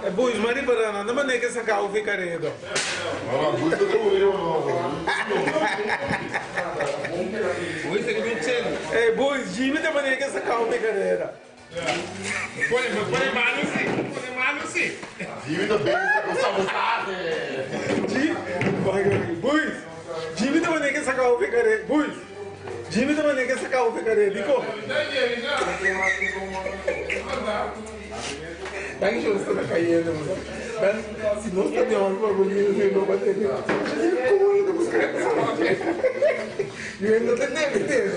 E boys ma ripará nan ta manera ke saká ofi karedo. E boys Jimmy ta manera ke saká ofi kareda. Boys Jimmy ta manera ke saká ofi kareda. Boys Jimmy ta manera ke saká ofi kareda. Dikon? Nan show sta ta cayendo bo sa. Nan si nos ta den hopi babulido si no pa tene. Como lo ta busca esaki? Yo no ta debe tene.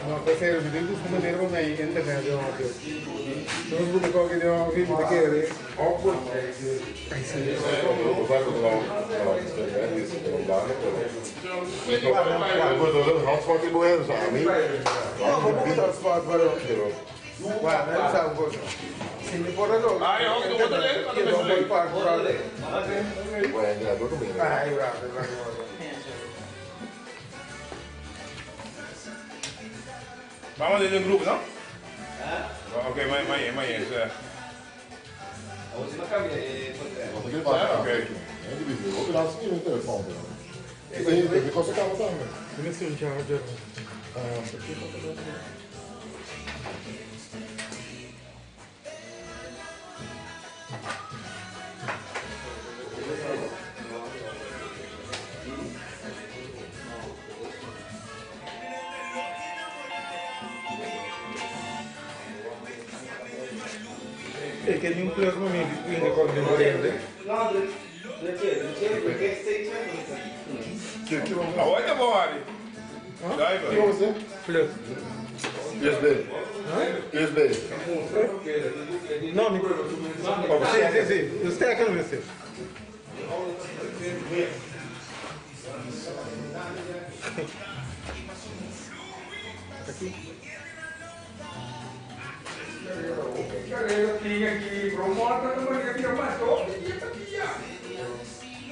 No, ta serio, mi tin busca manera pa mi haña internet den hopi. Si nos busca koke den hopi, mi ta kere awkward. Ay, si. Vamos den un grupo, no? Ok, mañana, mañana. E ke ni un plus pa mi bini contemporáneo. Awor ta bon, Harry. Driver. Plus. USB. USB. No, mi. Si, si, si. Usted no mester.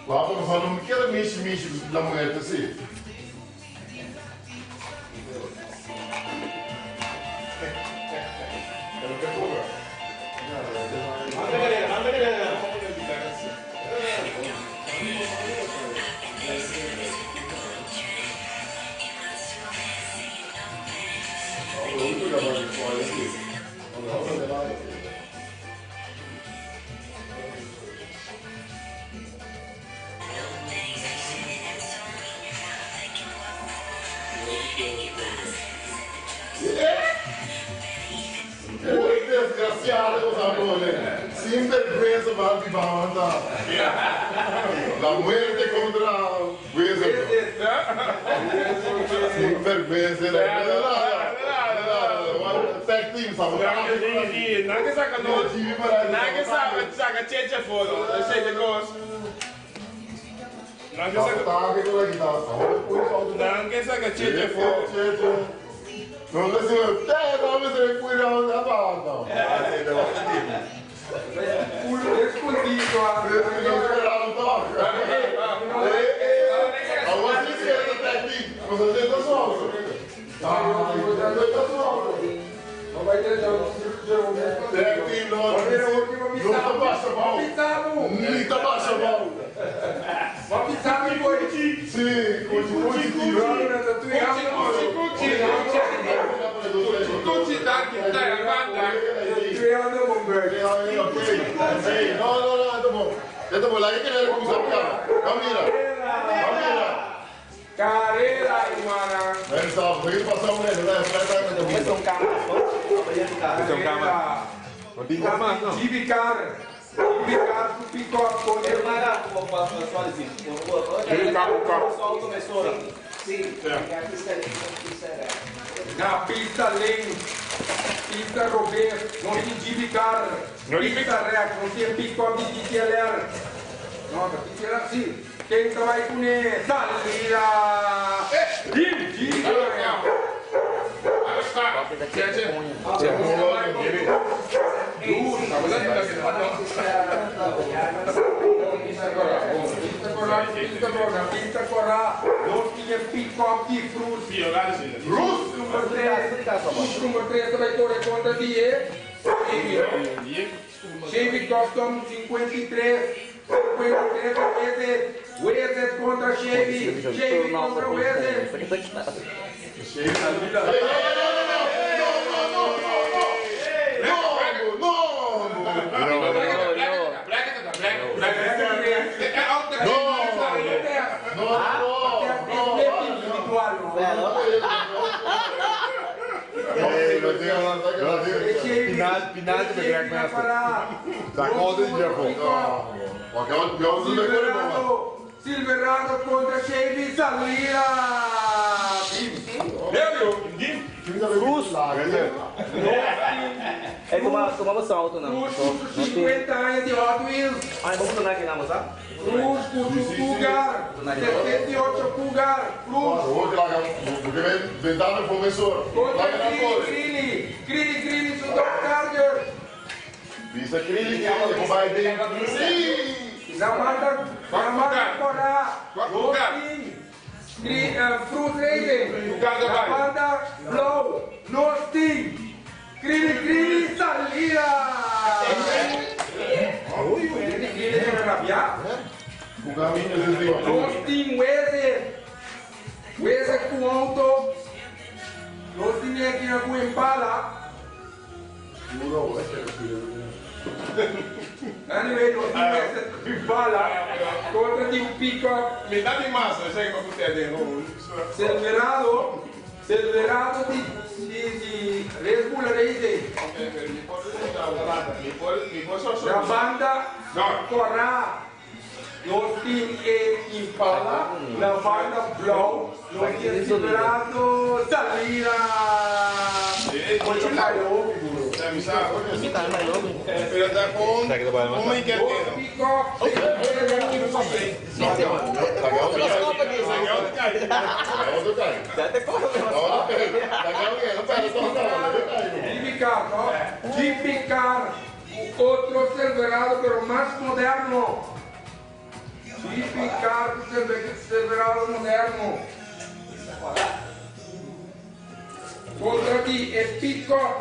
Guapo, por no me quiero mishi mishi la muerte, sí. Uy, desgraciado, Sin vergüenza va a La muerte contra Sin vergüenza. Tag team, sabotaje. Nada saca no. Nada saca saca cheche foto. Ese de cos. Nada saca. Sabotaje con la guitarra. Nada saca cheche foto. No le digo, ustedes no me se cuidan de abajo. Tutti danki, No, no, no, esto la que le Camila, Camila. Carrera, hermana. Ito kama. Carrera. Gibi car. Gibi car su pizza. Na pista links, pista robes, nos tin GB Car, pista rèks, nos tin e pick-up di GTLR. No, ta GTLR sí. Ken ta bai kuné? Salida! Pista kora, nos tin e pick-up di Cruz. Cruz number tres, Cruz number tres ta bai kore kontra di e Chevy Custom 53, 53 pa Wezet, Wezet kontra Chevy, Chevy kontra Wezet. Silverado contra Chevy salida. Ey, tuma, tuma bo auto nan. Cruz cu su 50 aña di Hot Wheels. Ay, bo puta naki nan, bo sa? Cruz cu su Cougar, 78 Cougar, Cruz. Contra Crilly Crilly, Crilly Crilly su Dodge Charger. Na banda, na banda cora, nos tin Fruit Racing. Na banda blauw, nos tin Crilly Crilly salida. Crilly Crilly ta rabia. Nos tin Weze, Weze cu auto. Nos tin aki cu Impala. Anyway, nos tin Weze cu Impala contra di un pick-up. Silverado, Silverado di di Red Bull Racing. Na banda cora nos tin e Impala, na banda blauw nos tin e Silverado. Salida! Dos pick-up. GP Car, no? GP Car cu otro Silverado pero mas moderno. GP Car cu Silverado moderno. Contra di e pick-up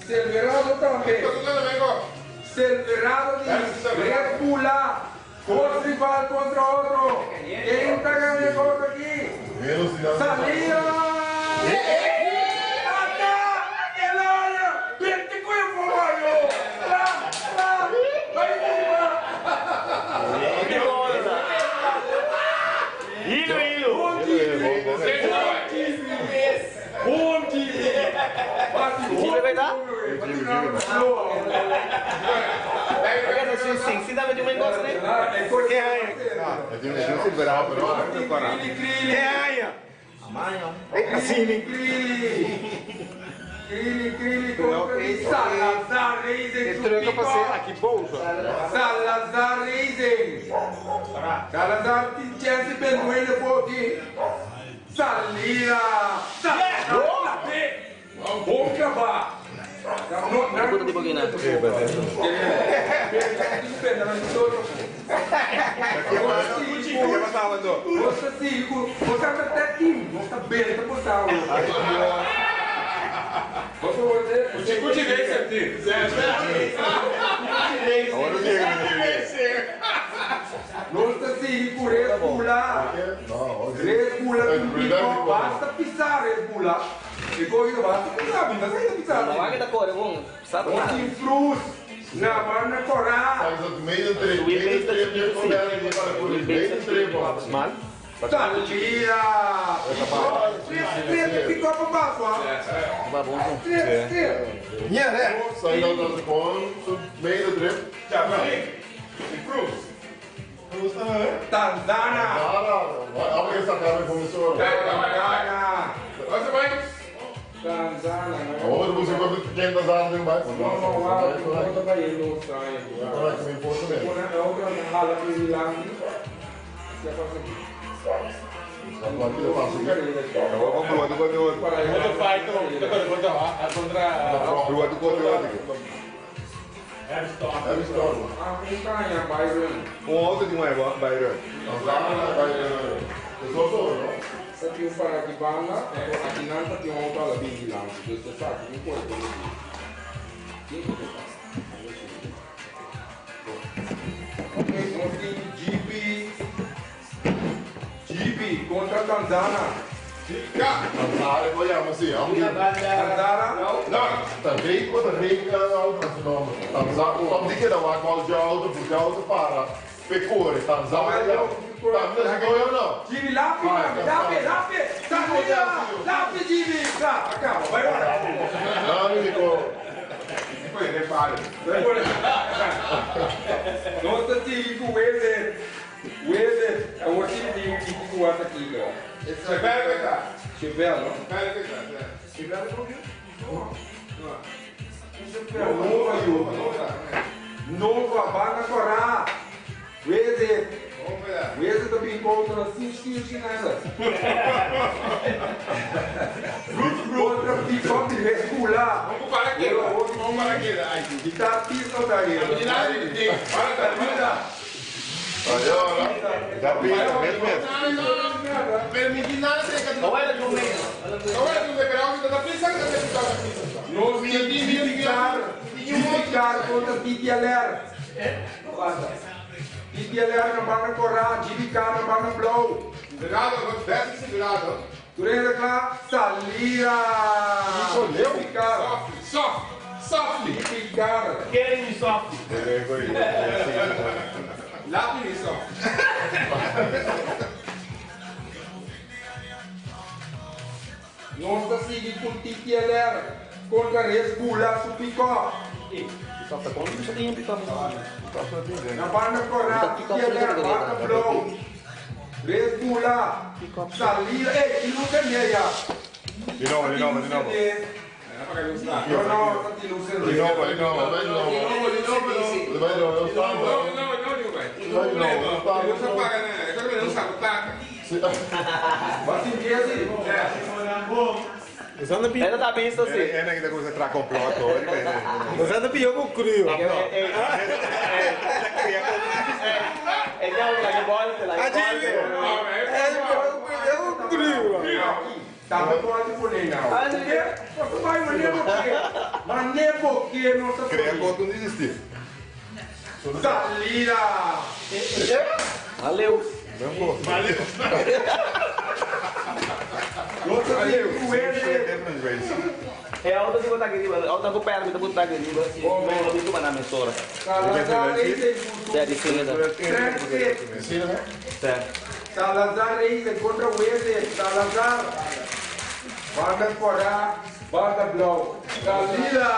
Silverado tambe. Silverado di Red Bull A. Dos rival contra otro. Ken ta gana e cos aki? Salida! Ata! El haya! Bente cu e formayo! Tra! Tra! Bay riba! Bon TV! Bon TV! Bon TV! Bati hopi Salida! Bon caba! Nos ta sigui cu nos ta ta team, nos ta benta por sa awor. Nos ta sigui cu Red Bulla, Red Bulla tin pico, basta pisa Red Bulla. E kogi ta basta pisa, mi ta sa ta pisa. Nos tin frus na banda kora. Salida! Tres, tres e pick up a paso, ha? Tres, tres. Tanzana. Abo que sacaram professor. Tanzana. Tanzana. Agora você quando quem tá dando mais. No, no, wow, no ta bayendo sabe. Agora que me importa mesmo. Una outra hala vigilante. Ya pasa aquí. Aqui eu faço aqui. É história. Ah, um canha, Byron. Um auto de um é Byron. Tanzana, vai. Eu sou sou, não? Sa tem um para aqui banda, aqui não tem um outro ala vigilante. Dus você sabe, não pode. Ok, nós temos GB. GB contra Tanzana. Tanzana, eu chamo assim. Tanzana? Tá rico, tá rico, auto nome. Tanzana, om die keer dan waar ik al auto, voor auto para. Pecore, Tanzana. Tanzana, eu não. GB, lápis, lápis, lápis! Salida! Lápis, GB! Tá, acaba, vai embora. Não, Nico. Vai embora. Nós temos que Weze. Weze, eu vou te dizer que que o aqui, cara. Chevel, não? Chevel não viu? Nova, yo. Nova, banda Corá. Weze. Weze também contra 5 chinesa. Contra pick-up regular. E tá piso daí. Olha, Dá pena, mesmo mesmo. Nós temos que contra TTLR. TTLR na banda Corá, GBK na banda Blauw. Turena klaar, Salira. GBK. Softly. GBK. Killing me softly. Laat me soft. Nós seguimos com TTLR contra Resbula Supicó. Na banda Corá, TTLR, banda Blauw. Resbula. Salira. Ei, que não tem aí. De novo, de novo, de novo. No, no, tá de luz. De novo, de novo. vai de novo. Vai de novo, eu estava. No, no, no, no, Vai de novo, eu estava. No se paga, né? Não sabe placa. Mas em que assim? Ela tá bem, assim. É, é que tá começando a trazer complot hoje, Você tá pior com o crio. É, é, é, bola, lá. É pior com o crio. Tá bom, pode por aí, não. Você vai, mas nem porque. Mas nem porque não está Cria conta não desistir. Salida! Valeu. Valeu. Você É a outra que botar aqui, a outra que perto, que botar aqui, assim, não vi como na mensora. Salazar Reis É, de cima. Transit. Salazar Reis contra Weze. Salazar. Banda Corá, Banda Blau. Salida!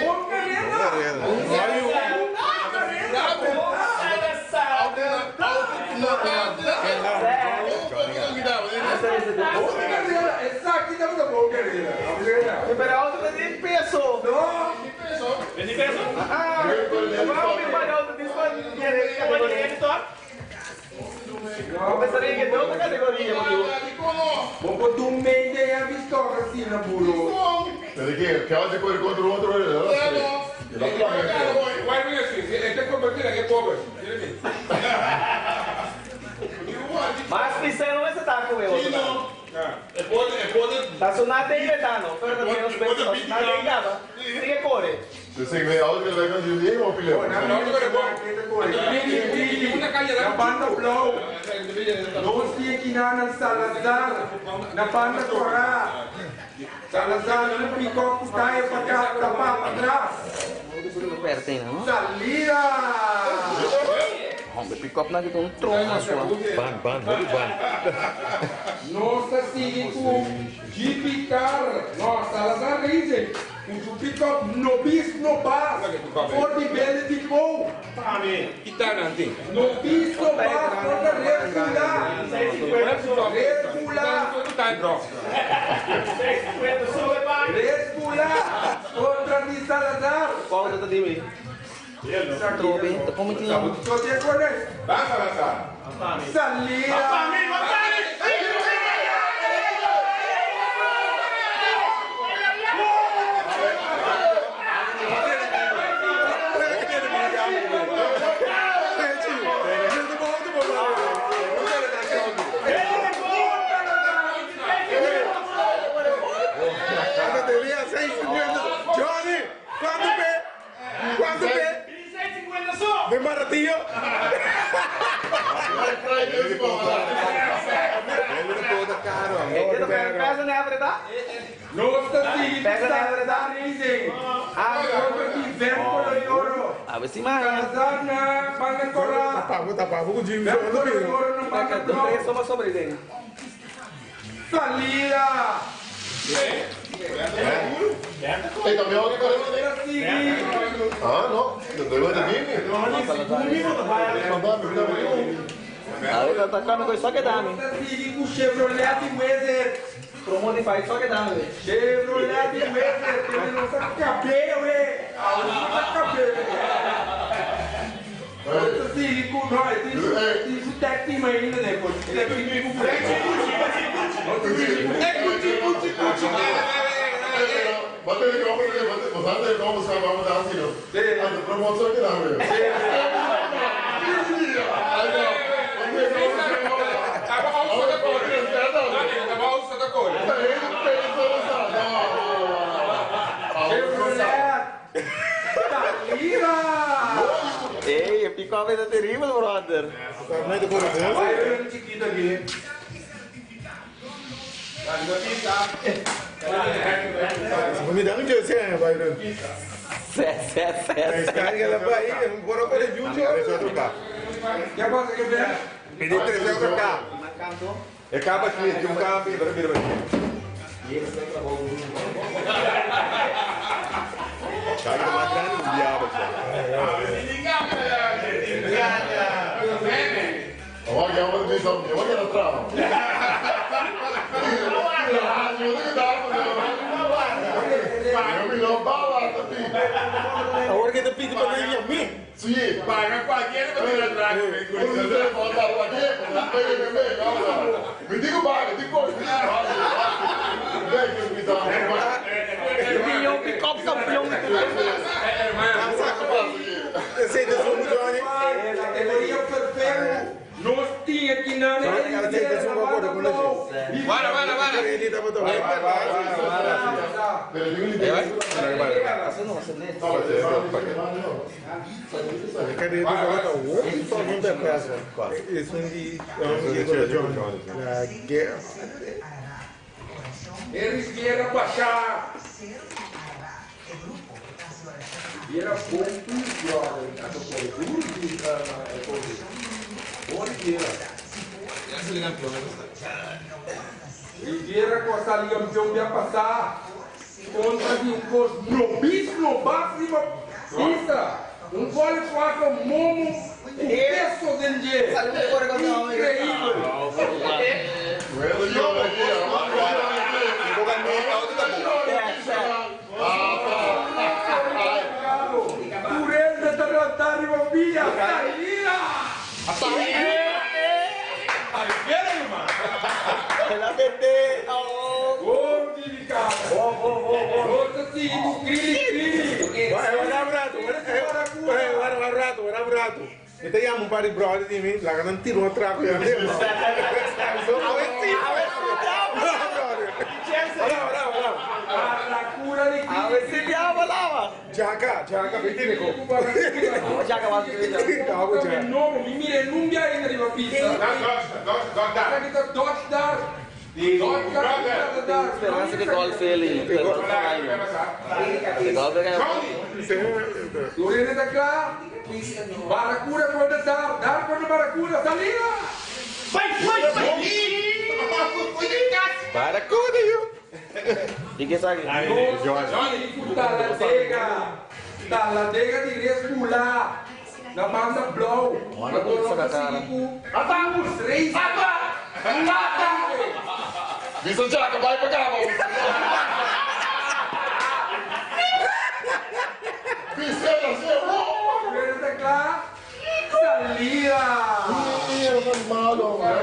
Boa carreira! Boa carreira! Essa aqui tá muito boa carreira. Pero a outra de peso. Não! Ah, vamos me pagar outro disco. Começaria que tem outra categoria, meu. Vou botar um meio de a vistoca assim na buro. Pero que, que vai depois contra o outro, não. Why do you say? É que convertir aqui pobre. Mas pisando não é tá com eu. Tá sonando tem inventando, pero também os pesos nada tem nada. Sigue corre. Você vê algo que vai conseguir, ou filho? Na banda Blau. Nós temos que na Salazar, na banda Corá. Salazar não ficou com taia para cá, para para trás. Salida! Homem, pick up na que um troma sua. Ban, ban, muito ban. Nós seguimos com GP Car. Nossa, Salazar Reis. Ku pick-up no bis no bas. For di bele di pou. Kita nanti. No bis no bas kontra Red Bula. Red Bula. Red Bula kontra di Salazar. Qual outra time? Trobe, tá como tinha. Só tem corner. Basta, basta. Salida. Johnny, quanto pé? Quanto pé? De baratillo. Eu tô querendo pesa neve, tá? No está seguindo Pega na Salazar Racing. Contra di Verco de Oro. A ver se mais. Salazar na Banda Corá. Tapavo, tapavo com o Jimmy. Verco de Oro na Banda Não tem Corá. só uma sobre dele. Salida. Ei, também alguém correu ali. Está seguindo. Ah, não. Deu de mim. A ver, tá com coisa só que dá, né? Está seguindo com Chevrolet e Weser. Promo de faz só que dá, né? Chevrolet e Weser. Que ele não sabe cabelo, eh. Ah, não sabe cabelo. Está seguindo com nós. Tem isso tech team ainda depois. Tech team com É cuti, cuti, cuti. Bate de como, bate, você de como você vai mudar assim, não? Ah, de promoção que dá, meu. Chevrolet. Salida. Ei, ficou a vez terrível, brother. Vai, um chiquito aqui. Me dá um jersey, né, Byron? Sé, sé, sé. Esse cara que ela vai aí, não bora para de um Esse é outro carro. Que passa que vem? Pedi três é outro carro. É capa aqui, de um carro, vira, vira aqui. Cara, que mais grande do diabo, Olha, eu vou dizer, eu vou entrar. Eu me não bala, tapi. Agora que te pedi para ir a mim. Sim. Paga qualquer para tirar atrás. Me digo paga, digo Campeão, pick-up campeão. Esse é do Johnny. Categoria perfeito. Nós tinha que não Cara, tem que ser uma coisa com ele. Bora, bora, bora. Ele tá botando. Vai, vai, Cadê ele tá o só não tem peça. Esse um de um de Johnny. La guerra. Eles vieram baixar. Vieram ponto, brother. Riviera com essa liga campeão ia passar contra de um cos no bis no máximo pista um gol quatro momo o peso del je increíble. Turel de Tarantari Via salida. Ela bebê. Oh. Gol de cara. Bom, bom, bom, bom. Outro seguido, Cri, Cri. Vai, vai um rato, vai, vai, vai rato, vai um rato. Me te llamo um par de brother de mim, lá não tiro um trago já. Olha, olha, olha. Barracura de A ver se diabo lava. Jaca, jaca, vem tico. Jaca, vai. Calma, jaca. No, mi mire, non vi ainda arriva pista. Dodge, Dodge Dart. Aqui tá Dodge Dart. Dodge Dart, Dart. Esperança que golfe ele. Golfe ganha. Lorena tá cá. Barracura contra Dart. Dart contra Barracura. Salida. Vai, vai, vai! Barracuda, you! Di ke sa aki? Johnny ku Talladega. Talladega di Res Bula. Na banda blou. Anto nos ta sigui ku Cruz Racing. Bisa Jaka, bai pa kaba. Bisa, bisa. Pero ta kla. Salida. Ih, dat is malo. Maar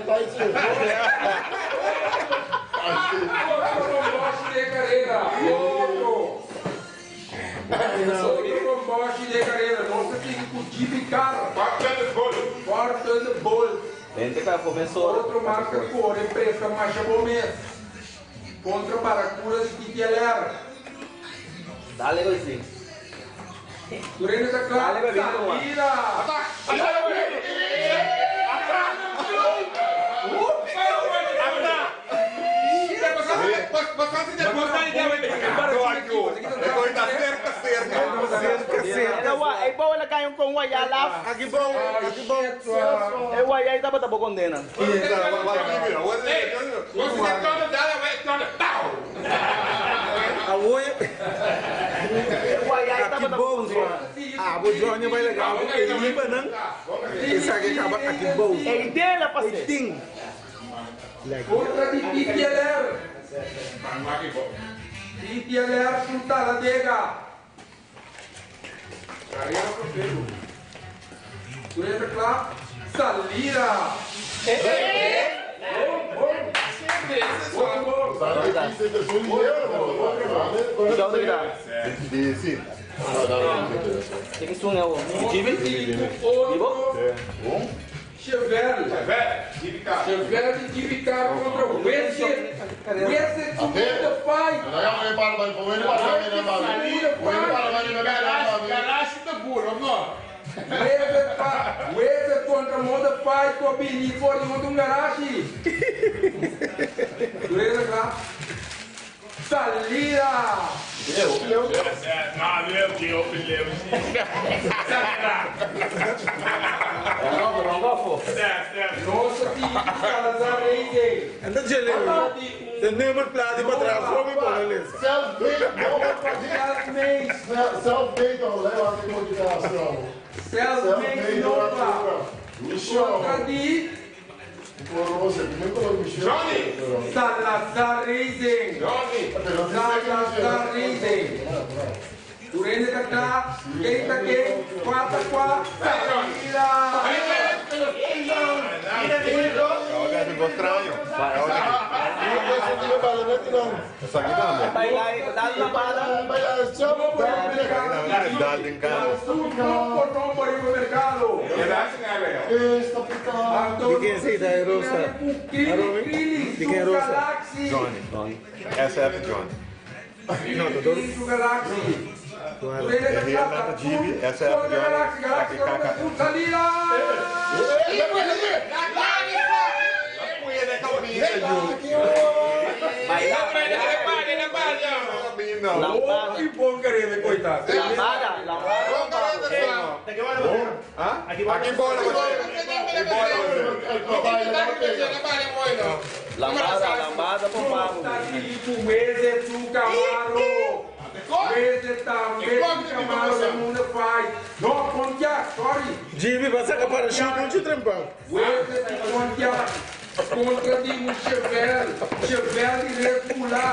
dat is Otro con Bosch de carrera. Otro. Otro con Bosch de carrera. Nos ta sigui ku GB Car. Ford Thunderbolt. Vente ka começou. Otro marka kore presta masha bon mes. Kontra Barracuda di TTLR. Dale ko isi. Tur hende ta kla. Dale, bebito, man. Salida. Tá cerca, cerca. Cerca, Ela wa, ei boa ela cai um com wa ya lá. Aqui bom, aqui bom. E wa ya tava tabo condena. A oi. E wa ya Aqui tava tabo bom, condena. Ah, o Johnny vai legal. Ele limpa, não? Esse aqui acaba aqui bom. E dela passei. Ting. Kontra di TTLR. TTLR ku Talladega. Carrera Profeiro. Tur hende ta kla. Salida. Bon, bon. Bon, bon. Sim. Tem que sunga o. Jibi? Otro Chevelle. Chevelle de Jibicar contra o Wizard. Wizard to the fight. Wizard, Wizard contra Moda Fight com a Bini for de um garage. Beleza, claro? Salida! Nossa, time Salazar Racing. En dat jullie. De nummerplaat die maar eraf voor me lezen. Self-made. Self-made al, hè, want ik moet je daar staan. Self-made Nova. Contra di Salazar Racing. Salazar Racing. Tur hende ta kla, ken ta ken, kua ta kua, salida! Baila, dale lambada. Un por nomber riba merkado. Di ken esei ta Rosa? Aromi? Di ken Rosa? Galaxy. Johnny. SF Johnny. No, ta door. Su Galaxy. R Jeep, SF Galaxy, Galaxy, Johnny. Salida! Lambada. Que bom querido, coitado. Lambada, lambada. Aqui bola você. Lambada, lambada pro papo. Weze tu Camaro. Weze também Camaro do mundo faz. No, Pontiac, sorry. Jimmy, vai sacar parachute, não te trempar. Weze tu Pontiac. Contra de um Chevelle. Chevelle de Resbula.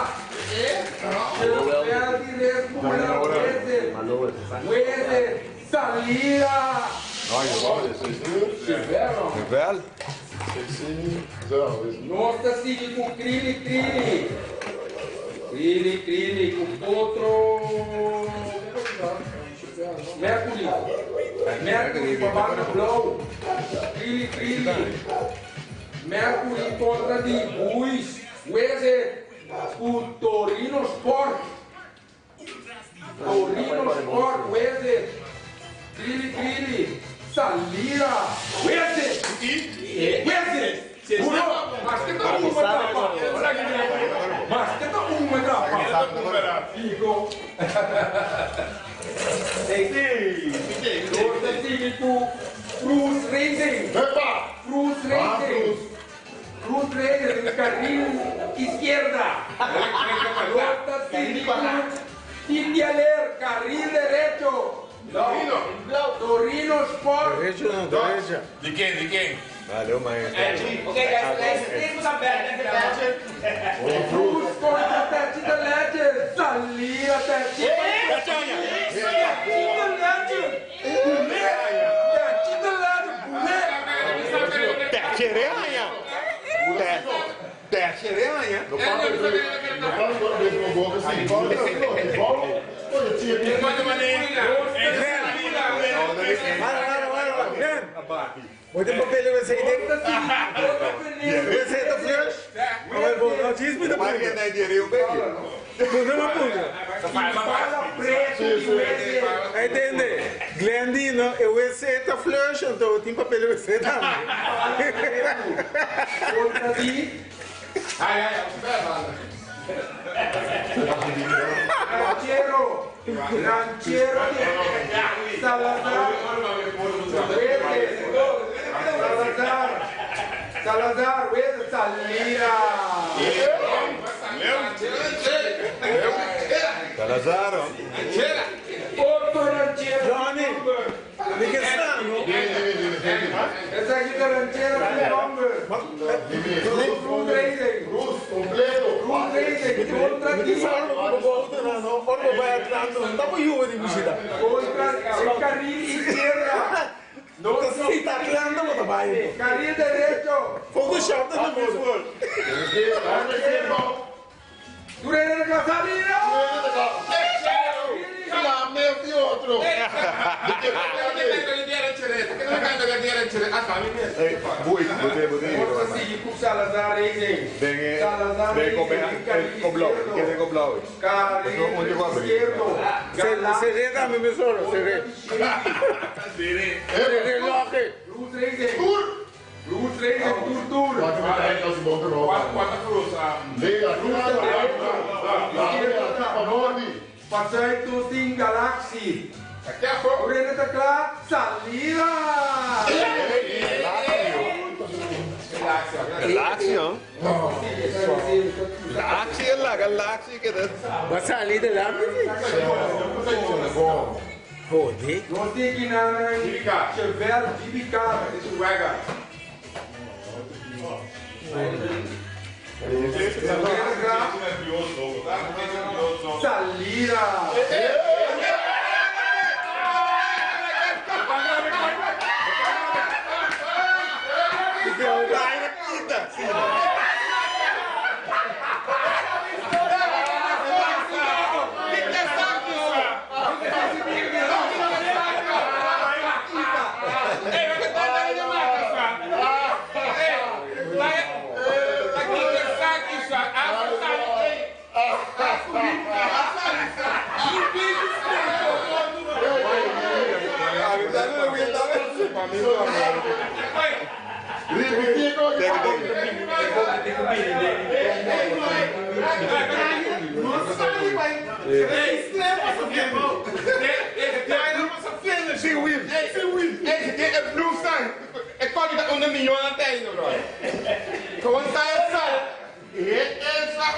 Chevelle de Resbula. Weze. Weze. Salida. Chevelle, ó. Velho? Nossa, sigue com Crilli, Crilli. Crilli, Crilli, com outro. Mercury. Mercury para banda Blow. Crilli, Crilli. Mercury contra de Buis. Weze. O Torino Sport. Torino Sport, Weze. Crilli, Crilli. Salida. Weze. Weze. Uno, mas que tá uma trapa. Mas que tá uma trapa. Fico. Dois cinco. Cruz Racing. Cruz Racing. Cruz Racing, carril. izquierda. Nos ta sigui ku Titialer, carril derecho. Torino. Torino Sport. Derecho no, derecha. Di ken, di ken? Okay guys, let's take some bad Cruz contra Tachita Legend. Salida Tachita. Tachita Legend. Tachita Legend. Bulé. Techere aña. Techere aña. No pasa no pasa por mesmo gol assim. Para, para, para. Glenn. Moet een papel wc ding. Wc de flush. Maar bom, nou diz me da Maar punta. geen idee, een beetje. Punta na punta. Impala preto di WC. Entende? Glendino, eu wc tá flush, então tem papel wc também. Contra di Ai, ai, ai, Ranchero. Ranchero di Salazar. Verde. Salazar. Salazar, verde, salida. Salazar. Otro ranchero. Johnny, de que está, no? Esa aquí es ranchero con nombre. Cruz Racing. Cruz, completo. Cruz Racing contra Que di sabe o volta não, não, quando vai atrás, não dá para eu de visita. Contra el carril izquierda. No, se tá atlanta, não vai. Carril derecho. Photoshop tá no mundo. Tú eres la salida. Outro. Boei, boei, boei. Vamos a seguir con Salazar Racing. Ben, Salazar ben, Racing. ben, Carril con blauw. izquierdo. Ik heb blauw. Carril izquierdo. Galán. Serê também, meu senhor, serê. Serê logo. Cruz Racing. Cruz Racing, Tour Tour. Quatro cruz. Paseo sin Galaxy. Aqui é fogo. Corriendo está Salida. Galaxy, hoor. Galaxy, la Galaxy. Vai sair de lá, meu filho. Joder. No tiki nana Chevelle GBK. Suega. Salida.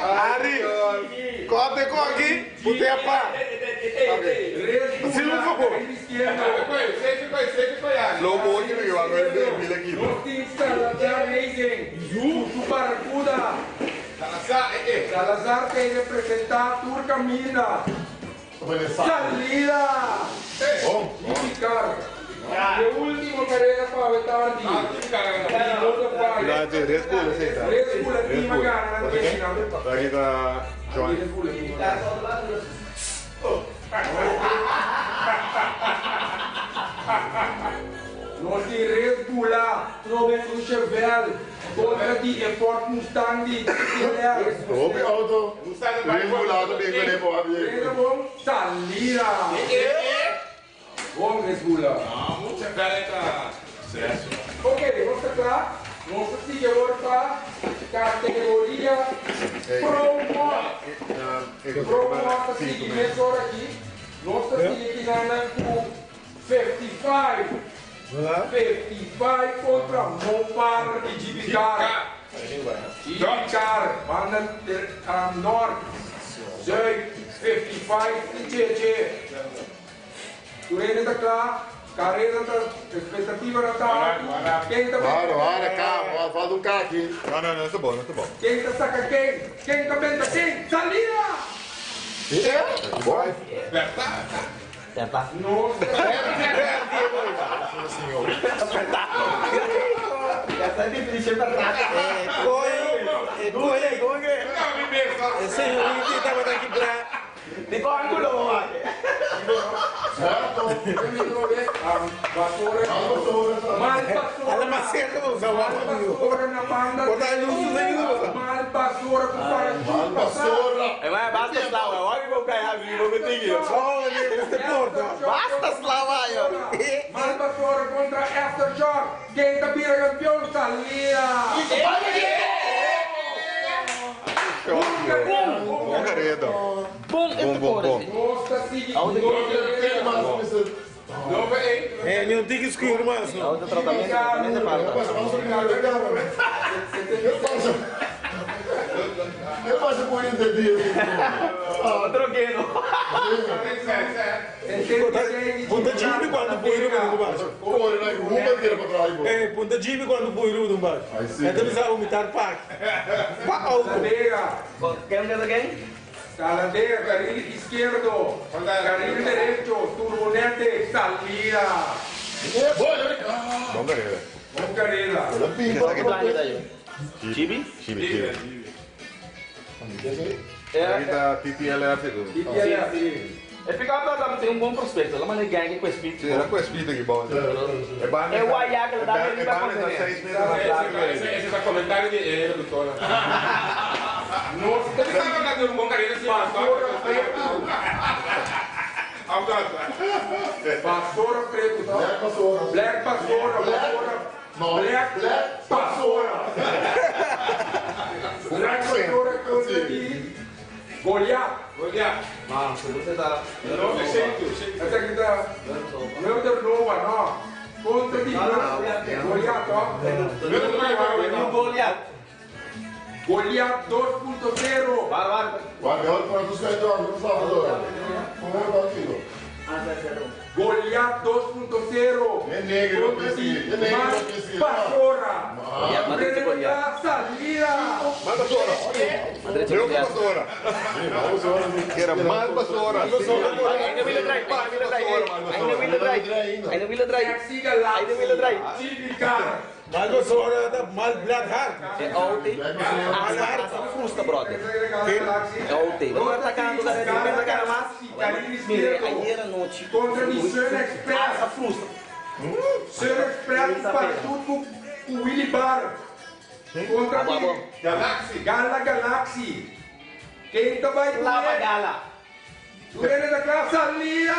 Ari, corta com aqui, botei a pá. Se não for. Slow motion, je wou wel een equipo. Salazar Racing. Su Barracuda. Salazar que representa Tour Camina. Salida. Car. De último carrera para Betardi. Ja, het is Red Bull, is het? Red Bull het team gana. Daar is John. No si Red Bull, Robert Chevelle, contra die Ford Mustang die Hoop je auto? Red Bull auto, ben ik ben even Salida. Bom Red Bull. Ok, vamos a klaar. Vamos a seguir para categoria Promo. Promo está seguindo aqui. Nós estamos seguindo com 55. 55 contra Mopar de GBK. Car, banda noord, zuid, 55 i Cheche. Turene ta kla, kareda ta, ekspektativa ta altu. Ken ta Wara, wara, K, falta un K aki. No, no, no, ta bon, no ta bon. Ken ta saka ken? Ken ta benta ken? Salida! Bon. Pertá. Nos ta Pertá. Esta e definishon pertá. E koi, e koi, e señorita tabata kibrá. Di kon ángulo bo wak? Basora, mal basora. Ala mas cerca bo usa wak Mal amigo. basora na banda. Por ta luz su señor. Mal basora ku Mal parachute. basora. E vai, basta slawa. Wak bo kai habi bo kutingi. Oh, amigo, este porta. Basta slawa yo. Mal basora kontra Aftershock. Ken ta bira kampeon? Salida! Bon kareda. Bom, Bom, bom, bom. Nos ta sigui. Ken mas, Mr. Eh, ni un tiki skur mas, no. Outro tratamento, tratamento falta. ¿Qué pasa? ¿Qué pasa con este día? Otro que no. Punta Jimmy quando pui ruba do baixo. Corre, né? Ruba inteira pra trás, pô. Eh, punta Jimmy quando pui ruba do baixo. Ai, sim. Então precisa vomitar pack. Pa auto. Talladega, Quem quer quem? Talladega, carril izquierdo, carril derecho, turbonete, salida. Boa, ah, Bon kareda. Bon carrera. ela pimpa. Que plan está yo? Chibi? Chibi, chibi. É. Aki ta TTLR sigur. TTLR. E pick-up lá tem um bom prospecto. Lá mané gang com speed. Si, era ku speed aki bon. E banda É o Ayaka, e dá banda- e banda ta 6 meter mas largu. Ese ta komentario di e lokutor. Nos Você sabe que é un bon carrera si Pastora preto. Pastora preto, tá? Black Pastora. Black Pastora, Pastora. No, Black, Black Pastora. Black Pastora contra di Goliath. Goliath. Mano, você tá. No, Essa aqui tá. Meuter Nova, no. Contra di Goliath, ó. Goliath. Goliath 2.0. Para, para. Vai, olha para os caras, não sabe agora. Como é que tá Goliath 2.0. É negro, Contra di é negro, Mal é Pastora. Goliath, Madrid Goliath. Salida. Mal basora. Madrid Meu Goliath. basora. Vamos agora. Era mal basora. Ainda Wheel Drive, ainda Wheel Drive, ainda Wheel Drive, ainda Wheel Drive. Taxi Galaxy. Ainda Wheel Drive. Jimmy Car. Mal basora da mal black heart. É ontem. Asa frustra, brother. É ontem. Vamos atacar no cara, vamos atacar mais. Mire, ayer anoche. Contra Nissan Express. Asa frustra. Sun Express parachute com o Willy Bar. Contra Abo, abo. Galaxy. Gala Galaxy. Quem tá vai Lava gala. Turene da classe salida.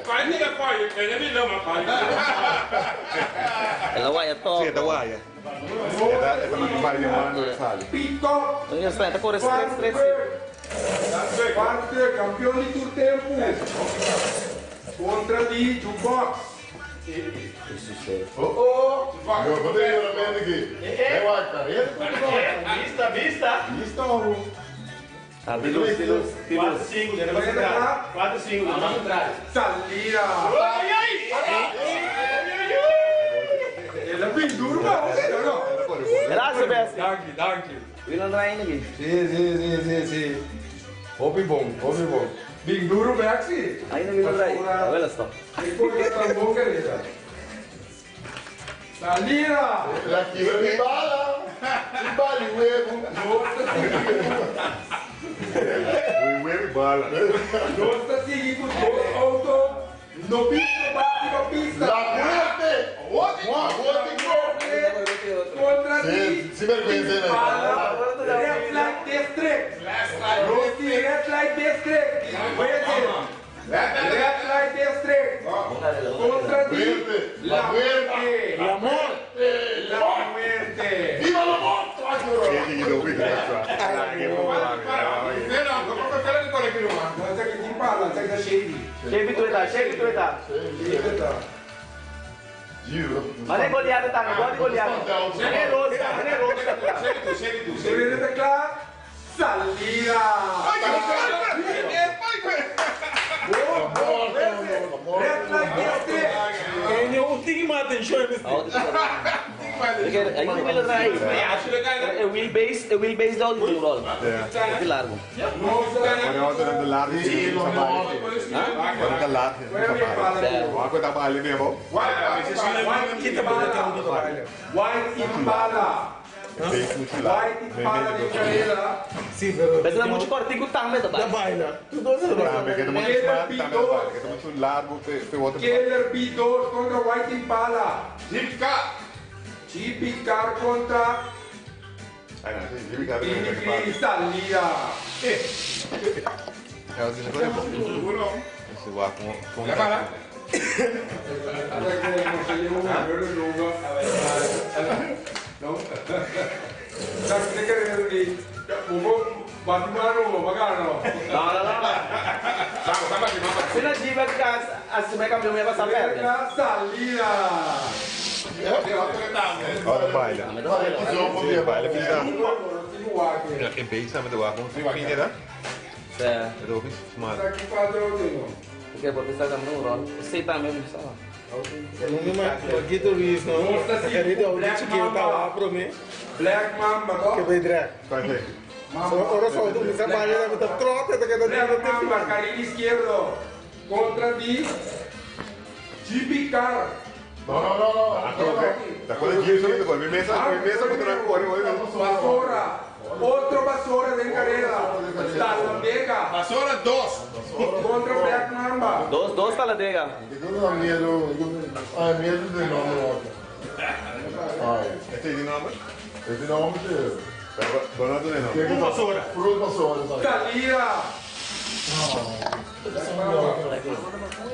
Qual é que foi? Eu nem não, mas Ela vai a Si, top. ta waya. E ta manda di mando e sali. Pick-up. Onde está? Tá correndo 3, 3. Parte, campeão de Tour Tempo. Contra di Jukebox. Oh, oh. Eu vou ter que ir aqui. É uma carreira. Vista, vista. Vista, Ah, de luz, de luz, de luz. 4, 5, já vai entrar. 4, 5, vamos entrar. Salida. Ele é bem duro, mas não. Graças, Bessie. Danke, danke. Will andar ainda aqui. Sim, sim, sim, sim, sim. Hobby bom, hobby bom. Bem duro, Maxi. Ainda Will andar. Olha só. Que coisa tão boa, querida. Salida. La quiebra mi bala. Mi bala y huevo. Ui, bala. Nos ta sigui ku dos auto. No pista, bate no pista. La muerte. What? What? Contra Sí, ti. sí vergüenza, ¿no? Impala, Red Light District. Rossi, Red Light District. Oye, Red Light District. Contra ti. Muerte. La La muerte. muerte. La muerte. La muerte. ¡Viva la muerte! No, esaki tin pala, esaki ta shady. Chevy Toyota, Chevy Toyota. Shady ta. Mane Goliath tambe, gol di Goliath. Mane Rosa, mane Rosa. Viene kla. Salida. Red light district. Última atención. Aí não vai aí. É wheelbase, é wheelbase da Audi um rol. É largo. Agora outra da largo, Agora da largo, Agora da baile mesmo. White Impala. White Impala de carrera. Sí, pero. Mas é muito cortinho também da Da baile. baila. Tu dois da baila. Porque é muito smart, também é muito largo, foi outro. Keller B2 contra White Impala. Jeep Car. GP Car contra Ai, não, Jeep Car. Green Salida. É o Duro. Esse va com Ya para. No. Bacano. Não, não, não. Vamos, vamos aqui, vamos. Se na Jeep vai ficar assim, vai campeão, vai passar perto. Salida. Ora baila. Sí, baila pisa. E base met de wagen, vind je dat? É. Dat ook is smart. Porque vou testar também um rol. Sei também, sabe? Guido Luiz, não. Querido, eu disse que eu estava para mim. Black Mamba. Que vai drag. Qual é? Ora só, tu me sabe, eu tô trota, que eu Black Mamba, carril izquierdo. Contra di GP Car. No, no, no, no. Da quella giro subito con mi mesa, mi mesa contra il cuore, Basora. Otro Basora de carrera. Talladega. Basora 2. Contra Black Mamba. Dos, dos Talladega. Eu não medo, ai, medo de nome. Ai, Este è di nome? esse nome é. Donato di nome. Basora. Puro basora, sabe? Salida.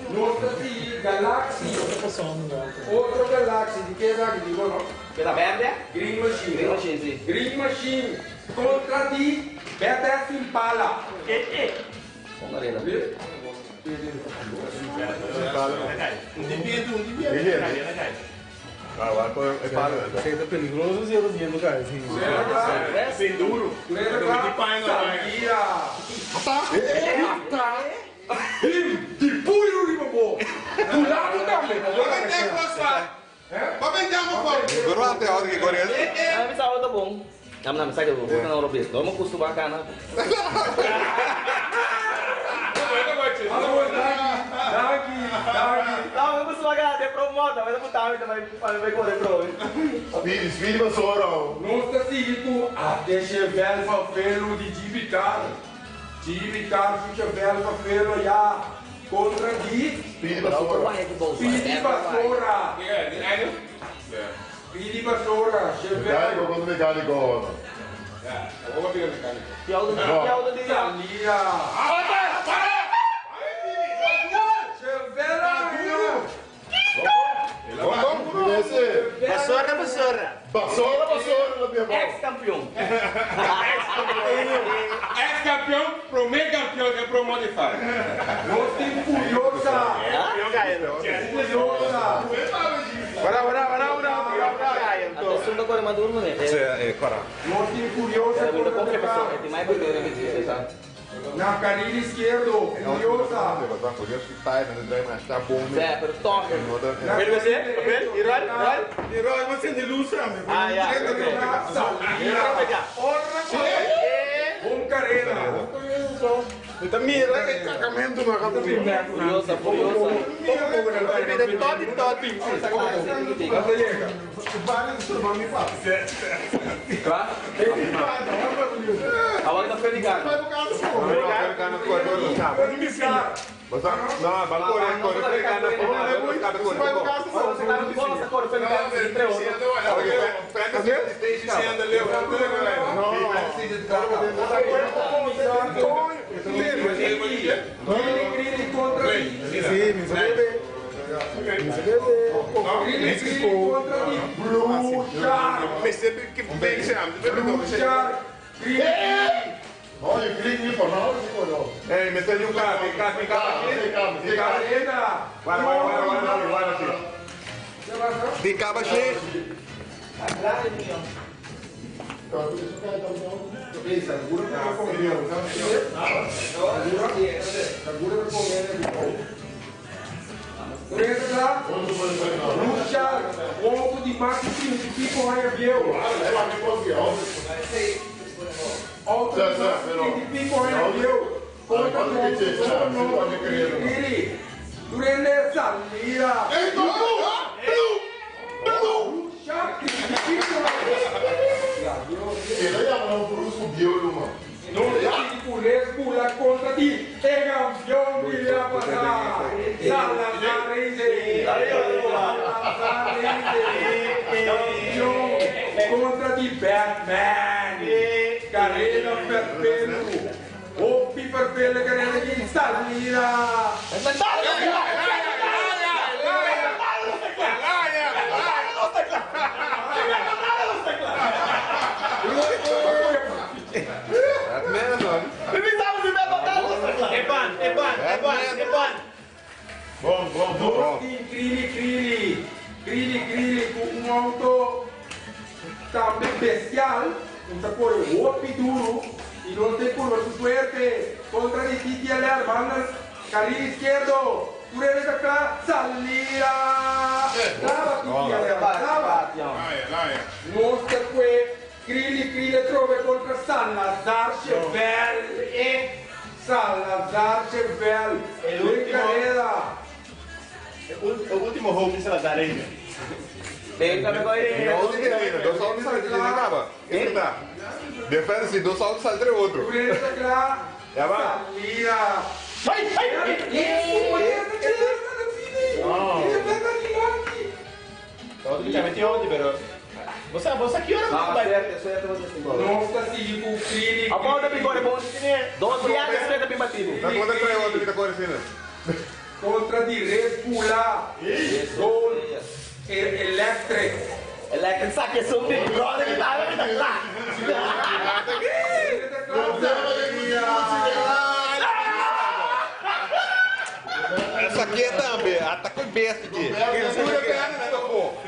Nostra sí, Galaxy. Otro Galaxy. ¿De qué es aquí? Digo, no. Que tá verde? Green Machine. Green Machine, sí. Green Machine. Contra ti, Badass Impala. Com arena. Ah, va con el palo. É peligroso se eu tô viendo, cara. Bem duro. Salida. Di puro ribobo. Tu lado também. Guardate oggi che corre. Ah, me sabe tá bom. Não, não, sabe que eu vou na Europa. Não, mas custo bacana. Daqui, daqui. Não, eu custo bacana, é promota, mas eu vou estar também para ver como é pro. Speed, speed basora. Nostra sigo até chevel fafelo de Gibicar. Gibicar, chevel fafelo já. Contra di Speed basora. Pidi Basora. Pidi Basora, chevel. Mecânico contra mecânico. Que auto, que auto de Salida. Chevela. Basora, basora. Basora, basora, na minha mão. Ex-campeão. Ex-campeão, primeiro campeão de Pro Modify. Nostra Furiosa. Furiosa. Para, para, para, para, para. Até segunda cor maduro, né? Sì, è qua. Nostra Furiosa É muita contra confiança, é demais porque eu repeti, sabe? Na carril izquierdo, Furiosa. É, pero toque. Papel você? Papel? Iral? Iral? E Roy, você de luz, amigo. Ah, ya. Salida. Un carrera. Eu mira que cacamento no acabo de Furiosa, furiosa. Tote, tote. Agora tá felicado. No, va corre, corre, Você tá com bola, essa cor, felicado, entre Green contra Sí, me sabe. Me sabe. Green contra Blue Shark. Blue Shark. Green. Olha, o Green me falou, não, Eh, mi stai un cambio, cambio, cambio. Calma, calma. Carrera. Guarda, guarda, guarda, guarda, guarda. Di Cabache. Lucha, auto di mais de 30 e pico anos viejo. Auto de mais de 30 e pico anos viejo. Contra o Durante salida. Lucha, 30 e pico Ele llama un brusco biólogo. No se contra ti. El campeón que le va a pasar. Salazar Racing. Salazar Racing. Campeón contra ti Batman. Carrera Perpelo. Opi Perpelo carrera aquí. Salida. Batman, man. Eban, Eban, Eban, Eban. Bom, bom, bom. Crili, crili. Crili, crili com um auto também especial. Um tacore opi duro. E não tem curva su suerte. Contra de TTLR, manda carril izquierdo. Tú eres acá, salida. Traba TTLR, traba. No se fue. Crili, crili, trove contra Salazar Chevel. Salazar Chevel. El En último. carrera. O último home se Salazar ainda. Dois autos saem de acaba. Esse tá. Defende-se, dois autos saem de outro. Tú eres acá. Ya va. Salida. Ai, ai, Praticamente ontem, pero. Você, você que hora Ah, vai? suerte, suerte você se embora. Não está seguindo o Crili. A bola bigode bom. Dois viagens suerte bem batido. Tá contra três outro que tá correndo. Contra de Red Bull. Gol Electric. Electric saque sum de brother que tá lá. Essa aqui é também, atacou besta aqui. Segura a perna, né, tocou.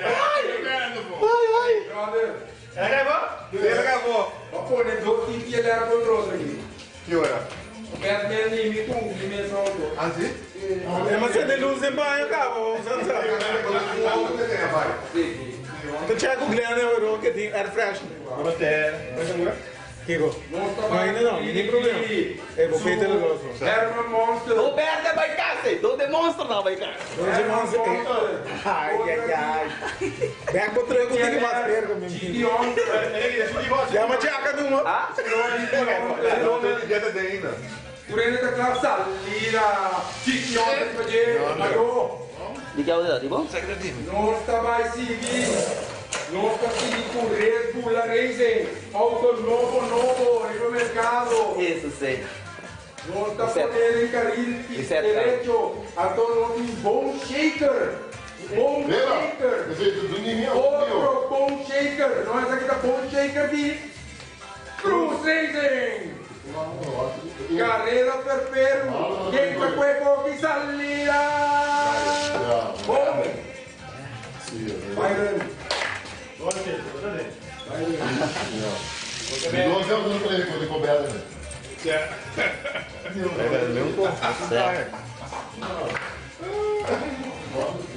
Brother, Ela gravou? Ele acabou. vou pôr dois TTLR contra outro aqui. Que hora? O Batman limita um dimensão auto. Ah, sim? É, mas você tem luz em banho, cara, vamos usar. Tu checa o Glenn, eu que tem air fresh. Você. Kiko. Não, ainda não, nem problema. É, vou pedir o negócio. Herman Monster. O Berta vai casa, do demonstra não vai casa. Dois irmãos, ai, ai, ai. Bem que eu trago o que mais perco, meu GT filho. Hunter. Já, mas tchaca numa. Ah? Já tá ainda. Durante a classe salida. GT Hunter, fazer. Alô. Di que é o tipo? Não está mais seguindo. Não está seguindo com Red Bull Racing. Auto novo, novo, no mercado. Isso, sei. Não está Certo. poniendo em carril Certo. direito. Então não tem bom shaker. Bom shaker. Outro bom shaker. Não, essa aqui tá bom shaker de Cruz Racing. Carrera per Peru. Quem foi que salida. Bom. Byron. Dois anos não falei que eu cobrado, né?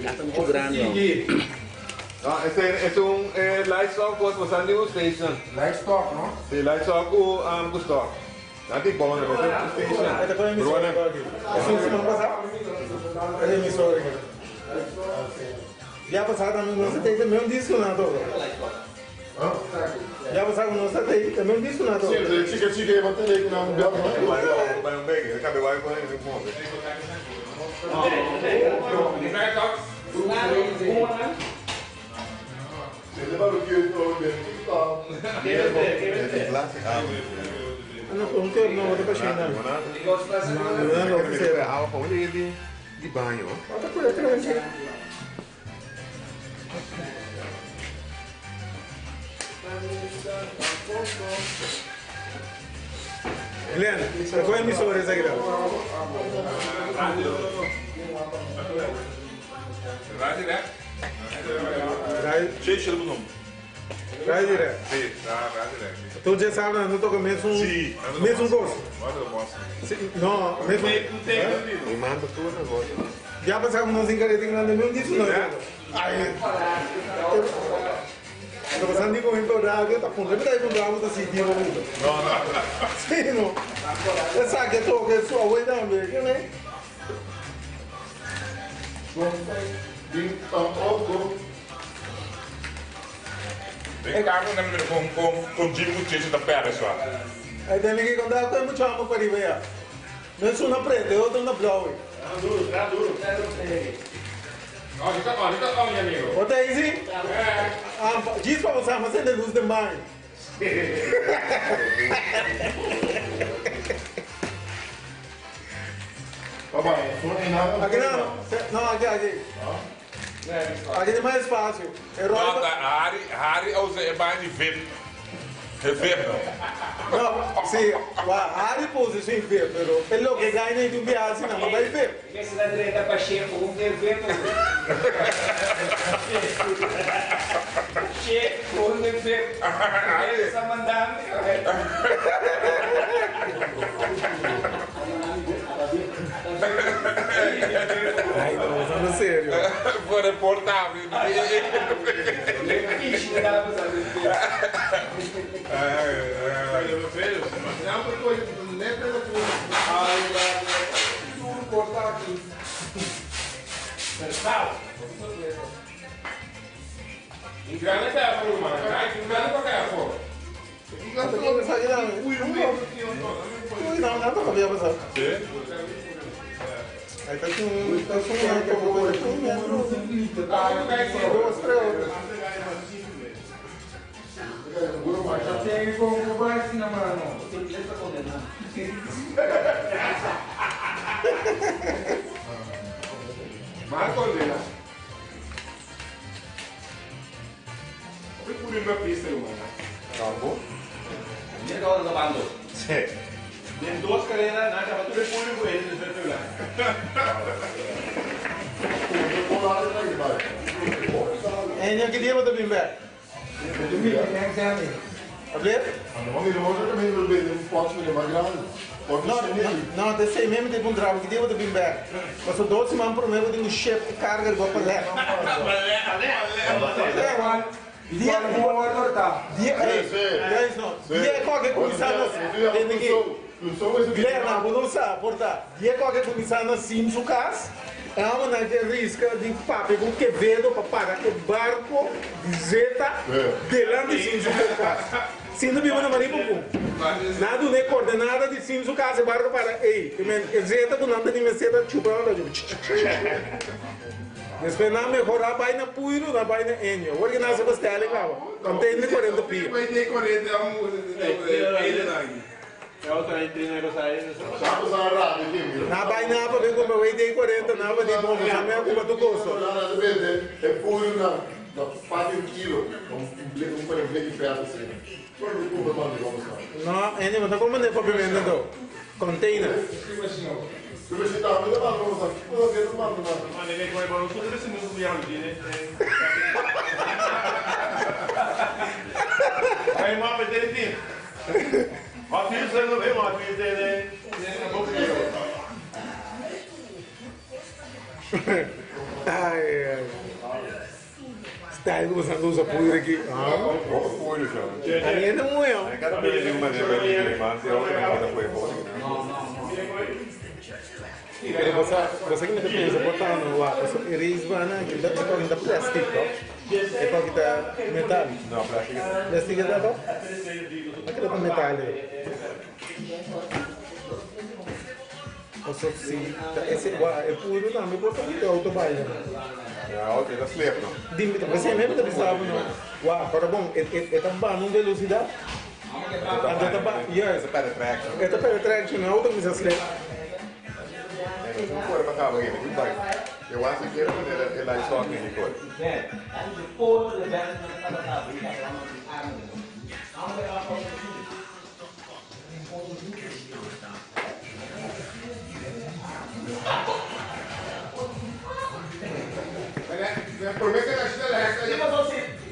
Tá muito grande, ó. Ah, esse é um livestock com você new station. Livestock, não? Sim, livestock com com stock. Não tem bom, né? Mas é station. Esta foi a emissora aqui. Essa semana passada. Essa é emissora aqui. Já passado também, não tem também um disco na toa. Já passado não tem também um disco na toa. Sim, chica, chica, vai ter que não Vai um bem, acabei vai com ele, com Não, não quero não, vou para China. Não, não, não, Não, água com ele de banho. Outra coisa, tranquilo. Glenn, qual é a emissora essa aqui? Rádio, né? Cheche bo nom. Rai direct. Si, ta rai direct. Si. Tur dje sabra nan ta toca mesun mesun cos. Si, no, mesun. Mi manda tur negocio. Ya pasa cu nos tin careta grande ni un disu no e toca. Ay. Ta pasando di con pa radio ta puntra mi ta puntra bo ta sinti bo puntra. No, no. Si no. Esaki a toca su awey tambe, ke ne? Den carro nan mira con con con Jim cu Cheche ta perde sua. Ay tene ki conta cu e mucha amo pariba ya. No es una preto e otro una blauw. Traha duro, traha duro. Ahorita ahorita on mi amigo. Bo ta easy? Ah, djis pa bo sa, mi a sende luz den baño. Aki nan, no aki aki. Aki tin mas espacio. E rol No, ta Harry, Harry a usa e baño di vip. E vip. No, si, wa Harry puse su vip, pero e loke gai na tin biaha asina, no bai vip. Mester ta drenta Pacheco un den vip awe. Pacheco un den vip. Harry sa mandami. Ay, no, bo ta serio. Por e porta abri. Den dos carrera nan caba tur e público cu e den tercer lugar. Enio ki dia bo ta bin bek? Abler? No, no, ta esei mesmo ta puntra bo ki dia bo ta bin bek. Pasobra dos siman prome bo tin ku ship e karga riba palet. Dia dia ei no dia e koke kuminsá na tende aki Glenn bo no sa por ta dia e koke kuminsá na sim su kas e homennan ke riska di papia ku Quevedo pa paga e barko di zeta delanti sim su kas sin ta biba na Maripoku nan a duna e koordenada di sim su kas e barko para ei e zeta ku nan ta di mester ta chupa nan ta chupa. Despues nan mehorá bai na Puiru, nan bai na Enio. Awor ki nan hasi pastel e kaba. Container di 40 pia. Nan bai na pa bin kumpra wei dei 40, nan ba di bon, boso mea kumpra tur koso. No, Enio, bo ta kumpra ne papiamento anto. Container. Ai ai. Style ku boso usa puir aki. Ani hende muhe. Pero bo sa, bo sa ki mi ta pensa por ta no wak, pasobra e race bana aki ta e koki ta plastic to, e koki ta metal. No, plastic e ta. Plastic e ta to? Akila ta metal e. Paso si ta ese wa e puru tambe por ta di auto baila no. Ya auto e ta slip no. Di mi ta p'esei mi ta bisa bo no. Wa ora bon e e ta bana un velocidad. Anto e ta ba yes. E ta perde traction. E ta perde traction e auto cuminsa slip. E no por pa caba hende cu bike. E wak sikiera manera e light on di kor.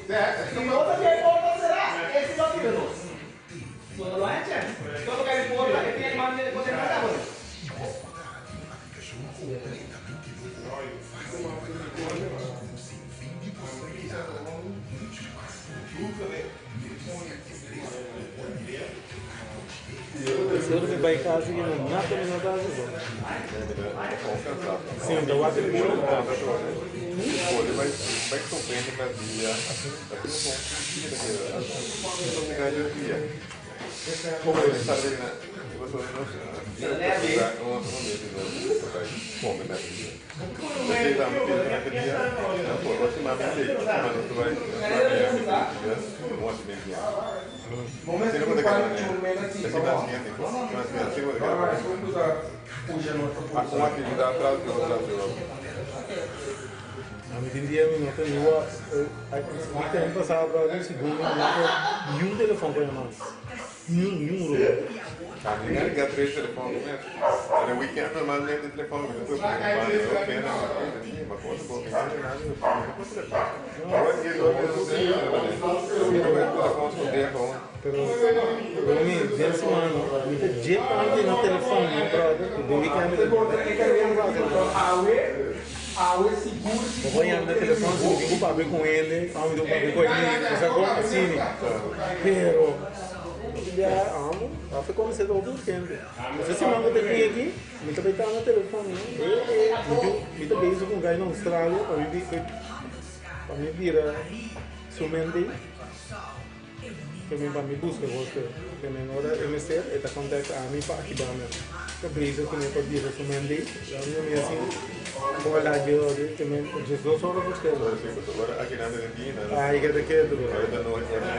Si no ta bin porta será, esse no tira nos. So no hay chance. Todo que importa, que tiene man de poder matar. Se eu vai casa que não nada me não dá isso. Sim, então o telefone. Vai vai compreender mas dia assim, assim não não ganha dia. Como ele sabe, né? Você não come na dia. Você dá um filho na dia. Não, pô, você mama ele, mas não vai. Momento que Uma atividade atrás de outra, atrás de outra. A mim tem dia não tem nenhuma. O tempo passado para o segundo, não nenhum telefone para mais. Nenhum, nenhum. Ah, ninguém liga três telefones, né? Era weekend normalmente o telefone, mas eu eu pena, uma coisa boa, ninguém nada, eu Agora que eu não sei, eu telefone esconder com. Pero, pero mi, den semana, mi te jeep antes no telefone, no brother, do weekend Awe, awe seguro, Eu vou no telefone, se eu digo papo com ele, eu digo papo com ele, essa coisa assim, pero já amo, vai como você todo weekend. Você se manda te vir aqui, me também tá no telefone, né? Me também isso com guy na Austrália, para mim vira sumente. Também para me busca gosto, também ora MC, eta contact a mim para aqui ba me. Que brisa que me para vira sumente, lá me assim, vou lá de também 2 horas você. Agora aqui na dia, né? Ah, que te quedo. Agora não é dia, né?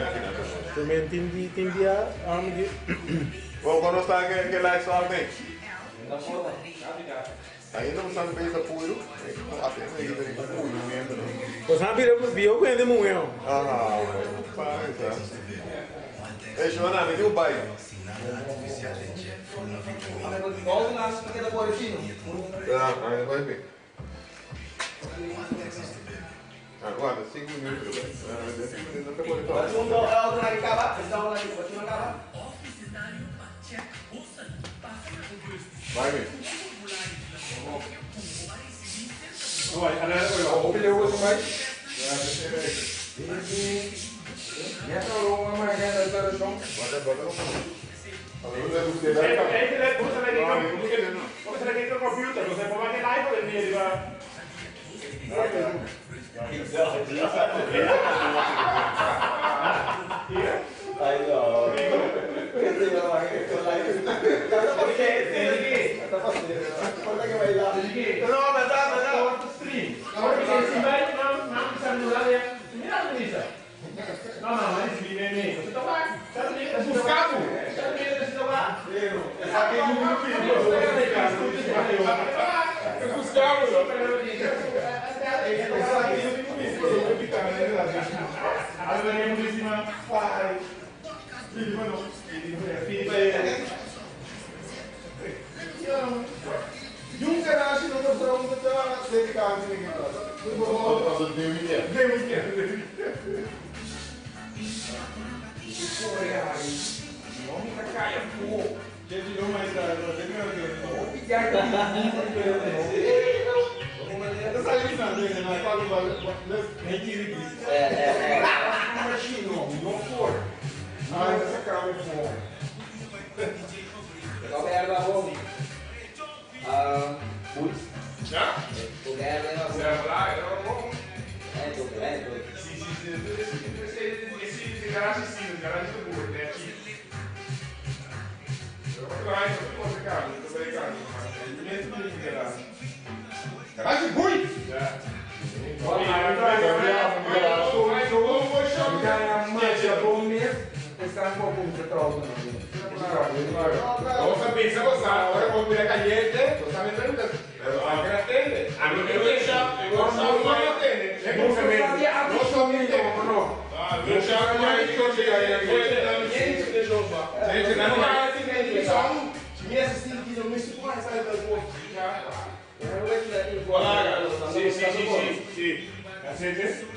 Aqui na Também tem tem dia amo de Bom, quando está que que lights off, né? Ainda não sabe bem da puro. Até aí tem puro mesmo, né? Você sabe viu que ele morreu. Ah, pai, tá. Ei, Joana, me deu bai. Ah, aí vai ver. Agora, 5 minutos. Ah, 5 minutos não tá Vai, ver. Ay, no. No, verdad, verdad. No, no, ma si vive ne. Buscavo. Yung garage não tá pronto, tá dedicado ninguém. Deu weekend. Não me caia, pô. Gente, não mais da Vou pedir aqui. É. Imagina, não for. Ah, essa cara é bom. Qual é a bom? Ah, putz. Já? O é Será lá? Eu vou. É, tudo, é, tudo. Sì, sì, sì. Esse garagem sim, o garagem do burro, né? Aqui. Eu vou lá, eu vou colocar, eu tô brincando. Garagem ruim! Já. Ganha bom mesmo. Está um pouco de trauma. Vamos a pensar, você, ahora cuando viene caliente, tú sabes, pero aunque la tele, a mí me gusta, me gusta, no la tele, no no. Sí, sí, sí, sí, sí.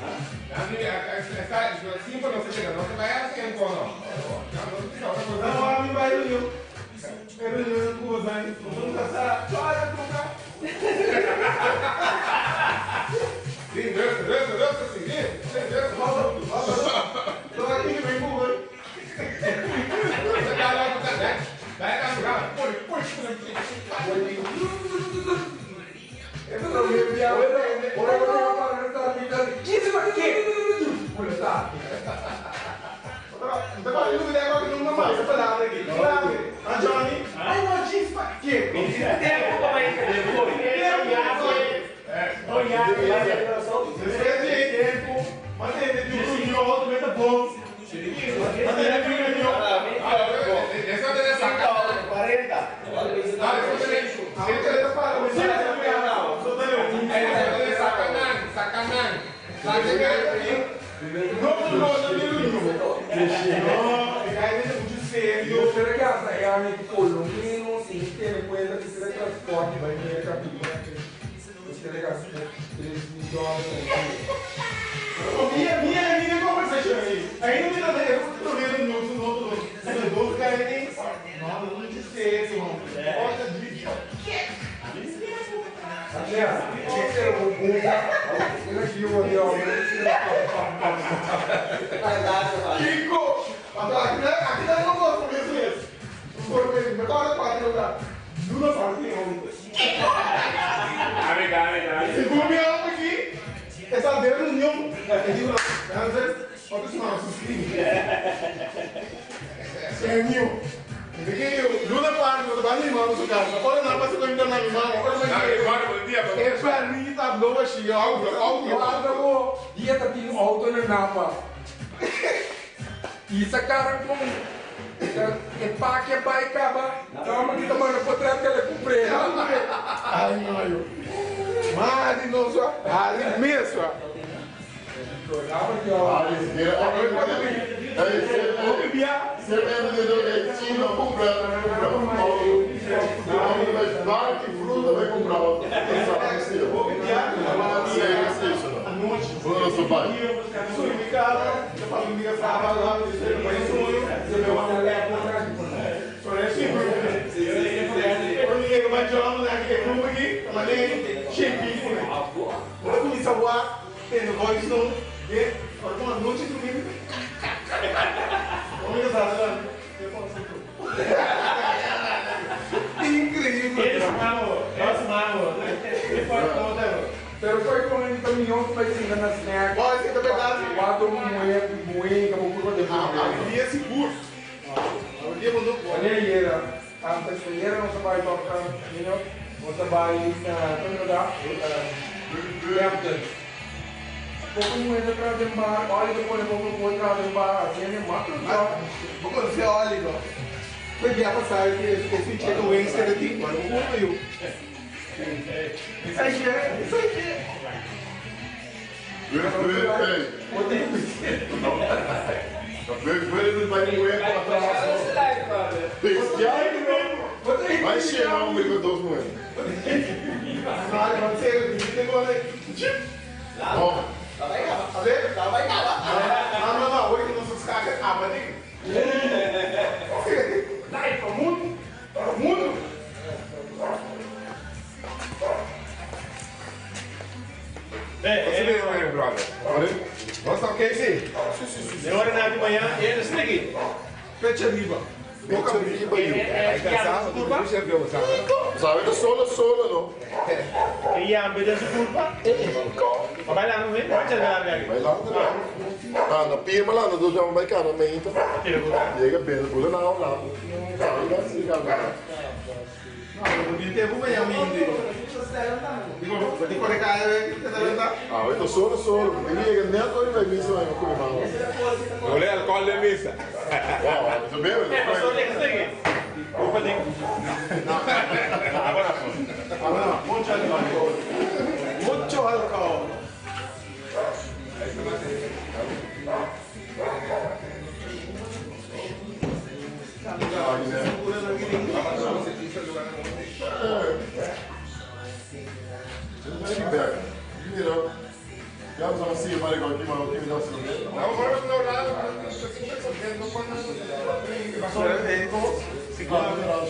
aqui, mas o que me dá assim. Não, agora eu não nada,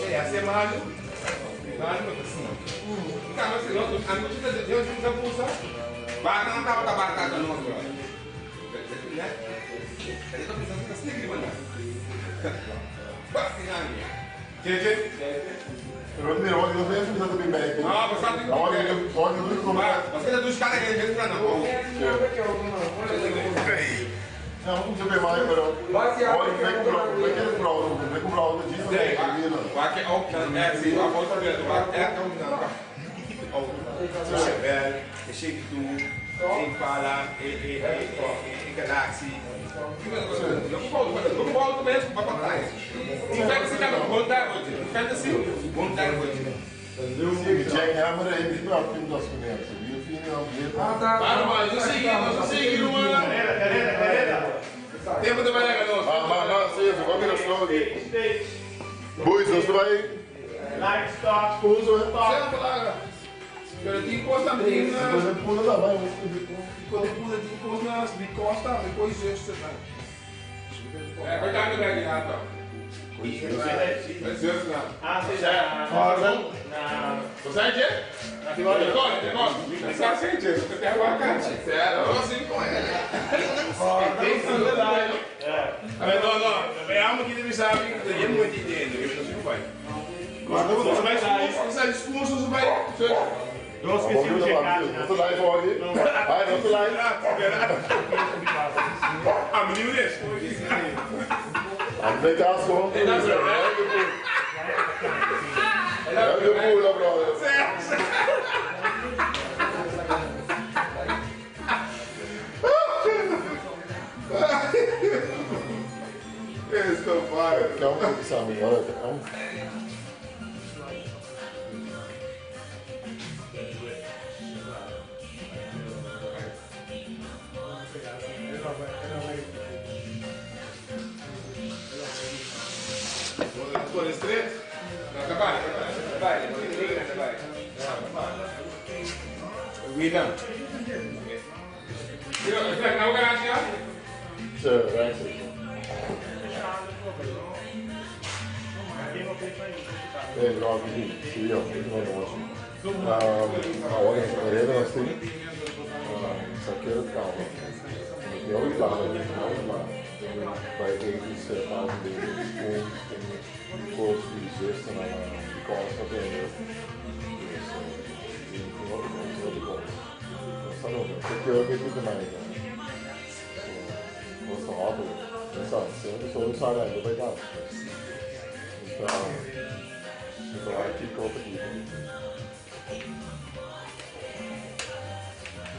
É, é malo. Malo, assim. Cara, assim, a noite de Deus não usa. Vai não tava tabarcado no outro. Né? Ele tá pensando que assim, mano. Basta, Tje, Pero mira, olha, eu vejo que você também bem. Não, você tem que. Olha, olha, Você é dos caras que eles não. Não, não sei mais, pero. Olha, vem comprar, vem querer comprar outro, vem comprar outro disso, né? Waar ik ook dan echt zie, waar wordt er waar echt ook dan. Oh, Chevelle, de Chevy Impala, e e e e Galaxy. Não pode mesmo para trás. Não fantasy tá bom tá hoje. Fantasy bom tá hoje. Jackhammer heeft niet meer dat soort Wie vind je dan weer? Ah, mas eu segui, nós seguimos, mano. Carrera, carrera. Tempo de vai nós. Maar, zie je, wat weer slow aqui. Boys, nós vai. Livestock. Sponsor, hè? Pero tem coisa também. Você pula lá, vai. Quando pula de coisa, de costa, depois zuster. É, coitado do velho lá, tá. É zuster lá. Ah, sim, já. Você é de? Record, record. Você é de? Você tem uma carta. Sério? Eu assim com ele. Não, não. Wij allemaal kinderen saben, je moet idee in, je bent zo bij. Mas zij sponsors bij. Dois que se Não tô live hoje. Ai, não tô live. Ah, menino nesse. Ah, vem cá, só. É de pula, brother. Esse vai. Calma, sabe, olha, calma. Por estresse? Vai, vai, vai. William. Nou garage, ja? Zo, right. Hey, Rob, zie je, ik ben nog Agora, reden nós temos. Saqueiro calma. Eu e lá, eu lá. Vai ter que ser parte de com coach de zuster naar de kans van de Dus die wat ik wat ik Dat is ook. Ik heb ook niet mij. Was nog altijd. Dat is zo, zo zou dat bij dat. Então, aqui conta aqui.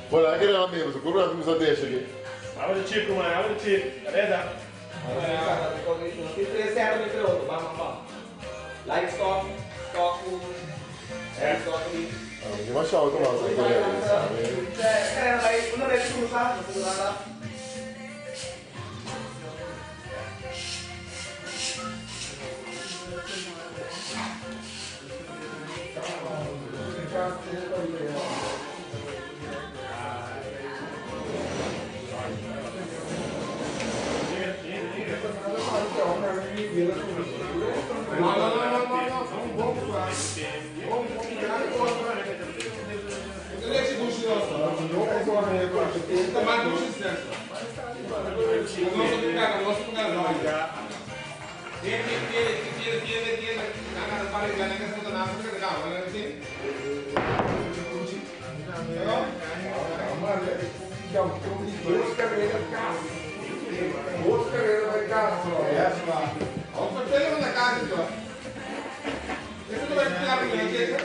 Bueno, aquele amigo, o grupo amigos só deixa aqui. Abre o tipo, mano, abre o tipo. Beleza? Tem três certo entre outro, vamos, vamos. Livestock, stock, livestock ali. Ah, mas achava que nós aqui, É, vai, uma vez que usar, você lá. Não, não, não, não, não. Vamos, Duas carreiras vai casa. Vamos vertellen na casa, então. Esse não vai ficar aqui, né?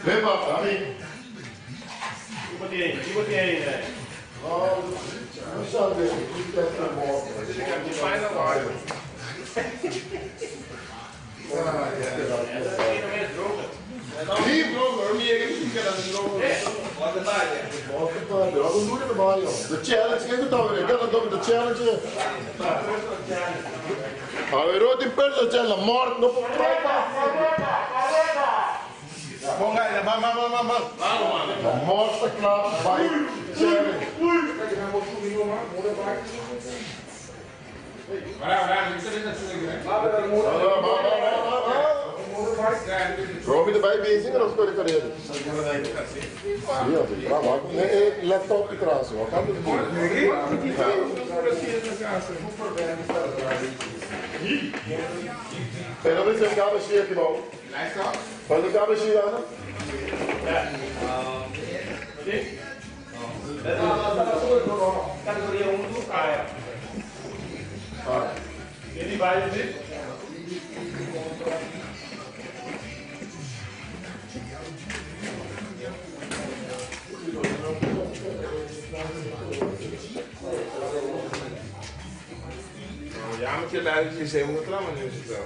Leva, amigo. O que tem aí, né? Não sabe, o que é morto. De challenge, kijk het alweer. Ik heb het over de challenge. A ver, hoor, die perso challenge, mort, no por Ponga aí, vamos, vamos, vamos. La morte klaar bij challenge. Romy erbij bezig en dan speel ik erin. Ja, bravo. Nee, laptop atrás, wat kan het doen? En dan is het kamer hier, man. Wat is de kamer hier aan? Categoria 1 do Caia. Ele vai dizer. Ja, maar je leider is helemaal klaar met nu zitten.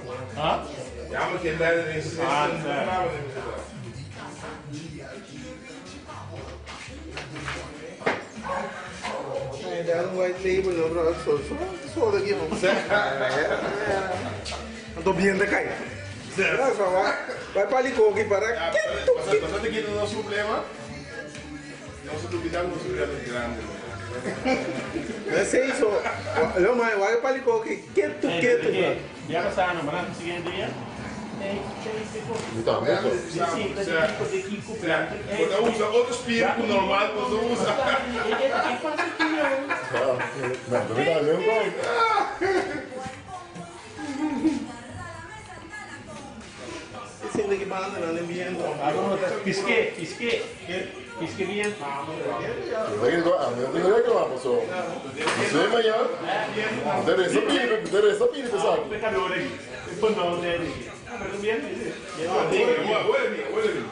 Ja, maar je leider is helemaal klaar met nu zitten. Nee, daar een white label, no, bro. Zo, zo, aqui, mano. Tô bem de cai. Vai para ali aqui para. Bastante aqui no nosso problema. Nosso dúvida não é grande. Não sei isso. Não, mas vai para ali aqui. Quieto, quieto, bro. Já passaram, mas no seguinte dia. Então, mesmo. Você usa outro espírito normal, você usa. Não, verdade, eu gosto. Esse daqui banda não é bem. Pisque, pisque. Pisque bien. Eu tenho que reclamar, pessoal. Você amanhã, interessa pide, pessoal. Pecador aqui. Não, né? Pero bien. Huele bien.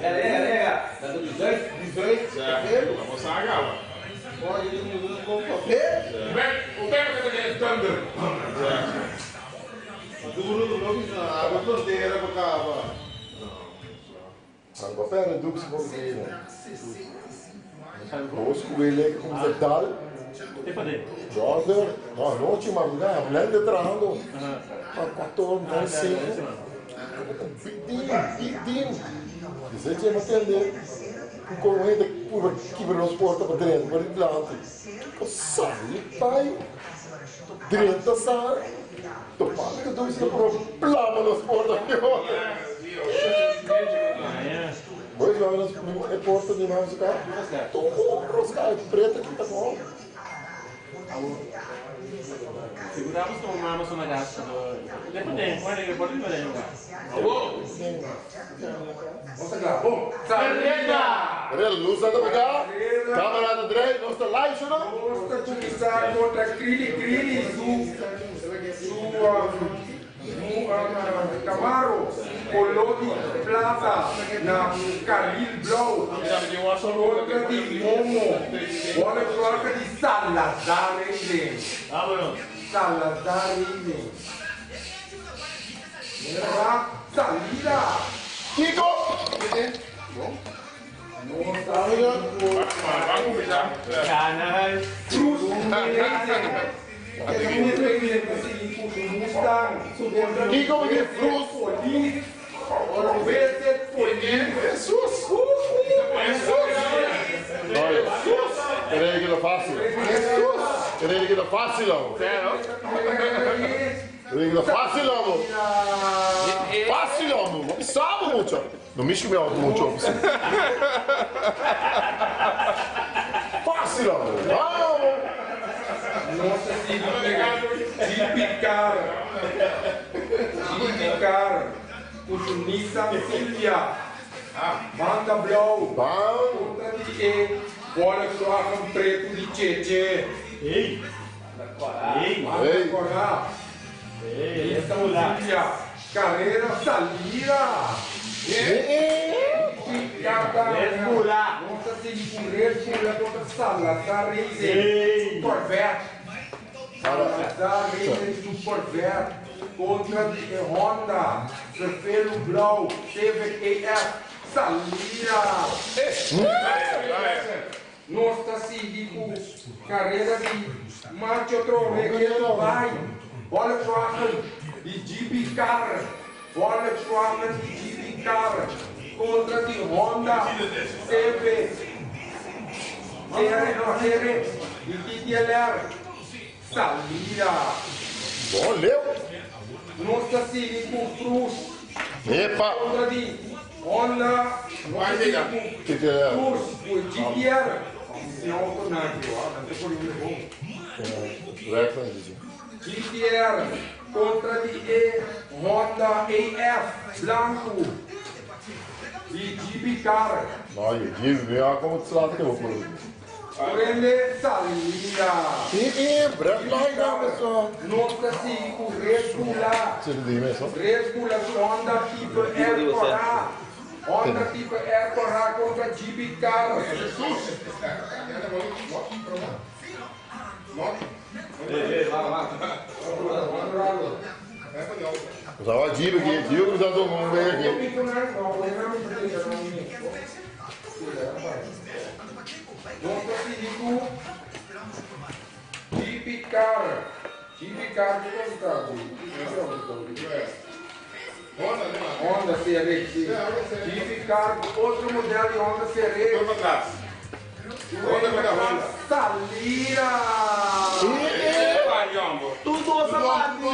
Galera, tá dando 18? 18. Vamos a água. Pode ir no O tempo que tem thunder. Duro do meu água fronteira para cá, Ang pera doe ze voor de Roos ele como se dal. Brother, no, noite madrugada, blende trabajando. Pa 4, 9, 5. Bidim, bidim. Dice que não entender. Com gente por quebra nos porta para dentro, para delante. Sai, pai. Dentro sai. Tô falando que dois por plama nos porta. Boys, we hebben een porta de mãos cá. Tô rosca preta aqui tá bom. Seguramos com uma Amazon na casa. Depende, pode pode pode jogar. Cadê a luz da cá? Câmera André, nossa live, não? Nossa, começar contra Crilli, Crilli, su, su, Camaro, Colodi Plaza, na Carril Blau, contra di Momo, Bola placa di Salazar Racing. Vámonos. Salazar Racing. Mira, salida. Kiko! Canal. Cruz Racing. Mustang, Kiko met die vroeg. Police, Wilson Police. Jesus! Jesus! Regela fácil. Jesus! Regela fácil, amor. Regela fácil, amor. Fácil, amor. Sabe muito. Não me chame muito. Fácil, amor. Vamos! Nossa Senhora, de picar, de picar, com Nissan Silvia, Banda Blau, Bam! Kontra di e Volkswagen pretu di Cheche. Ei! Ei! Banda Corá. Ei! Via Carrera salida. Red Bull. Nos ta sigui ku Red Bull kontra Salazar Racing. Ei! Corvette. Salazar Racing su Corvette kontra di e Honda Cervelo Blauw Civic AF. Salida. Nos ta sigui ku karera di Macho Trove ketu bai. Volkswagen di GB Car. Volkswagen di GB Car kontra di Honda CV. CR, no, CR di TTLR. Salida. Bom, leu! Nos ta sigui ku Cruz Epa! kontra di Honda. Nos ta sigui ku TTLR. Cruz ku GTR. Si auto na aki, ó, nan ta pone un bom. Rechts na Gigi. GTR kontra di e Honda AF blanku di GB Car. No, je Gigi, ja, kom het slaat ik op. Prende salida. E, Brad Light, dames. Nos ta sigui ku Red Bull. Zit die mensen? Red Bull su Honda tipo R Corá. Honda tipo R Corá kontra GB Car. Usava Jeep aqui, Jeep cruzado um veio aqui. Nos ta sigui ku GB Car. GB Car, ki kos ta? Honda, né, mano? Honda CRX. GB Car, otro modelo di Honda CRX. Foi pra trás. Honda contra Honda. Salida! Vai, Jombo. Tudo sapato. Vou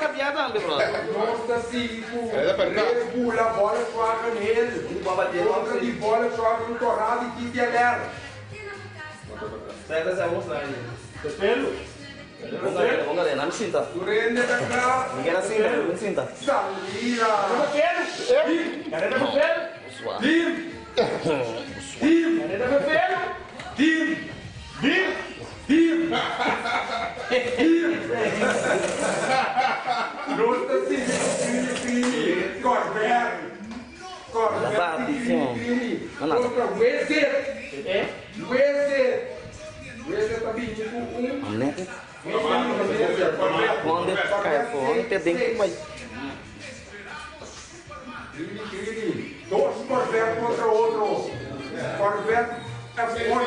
rabiar também, brother. Nos ta sigui ku É, pra cá. Red Bull, Volkswagen Hill. Contra di Volkswagen Corá di TTLR. Sai dessa moça aí. Pelo? Vamos galera, não me sinta. Durende da cá. Ninguém era sinta, não me sinta. Salida! Pelo? Carreira com pelo? Team! Team! Carreira com pelo? Team! Team! Team! Team! Nos ta sigui ku Crini, Corvette! Corvette Bate, Crini, sim. Crini Não, nada. contra Wizard! É? Wizard! Wizard ta bini ku un. Né? Quando cai fora, tem que vai. Crini, Crini. Dos Corvette kontra otro. Corvette F1,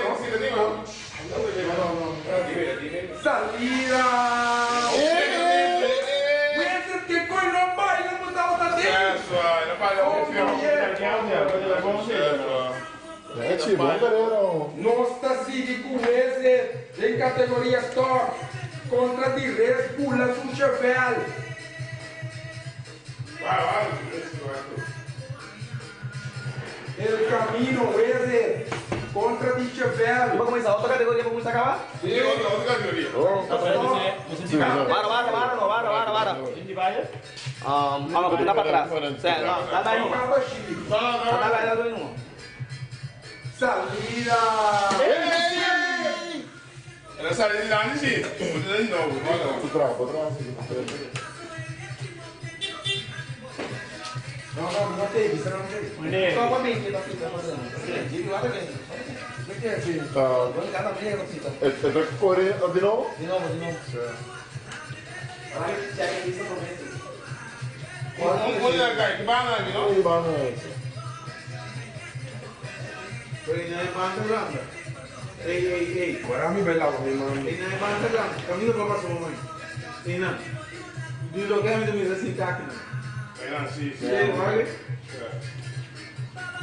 no? Salida! Wizard que coi no baila, no tava dentro. Isso, não para Oh, yeah. É, tio, bom carreira. Nos ta sigui ku Wizard den kategoria Stock kontra di Red Bull su Chevelle. Vai, vai. El Camino Wizard contra di Chevelle. Vamos começar outra categoria, vamos começar a acabar? Sim, outra categoria. Para, para, para, não, para, para, para. Vamos continuar para trás. Certo, não, dá daí uma. Acaba Chile. Dá daí, dá daí uma. Salida! Ela saiu de lá, sim. Vou dizer de novo. Para trás, para trás. Não, não, não teve, isso não teve. Só para mim, que tá fita fazendo. Digo lá também. O que é assim? Vamos cada vez na fita. É correr de novo? De novo, de novo. Vamos olhar que banana aqui, não? Que banana é essa? Ei, ei, ei. Agora me vai lá, meu irmão. Ei, não é banda grande. Caminho para passar, mamãe. Ei, não. Diz o que é, me assim, tá aqui. Não, sim, sim. Ei, olha.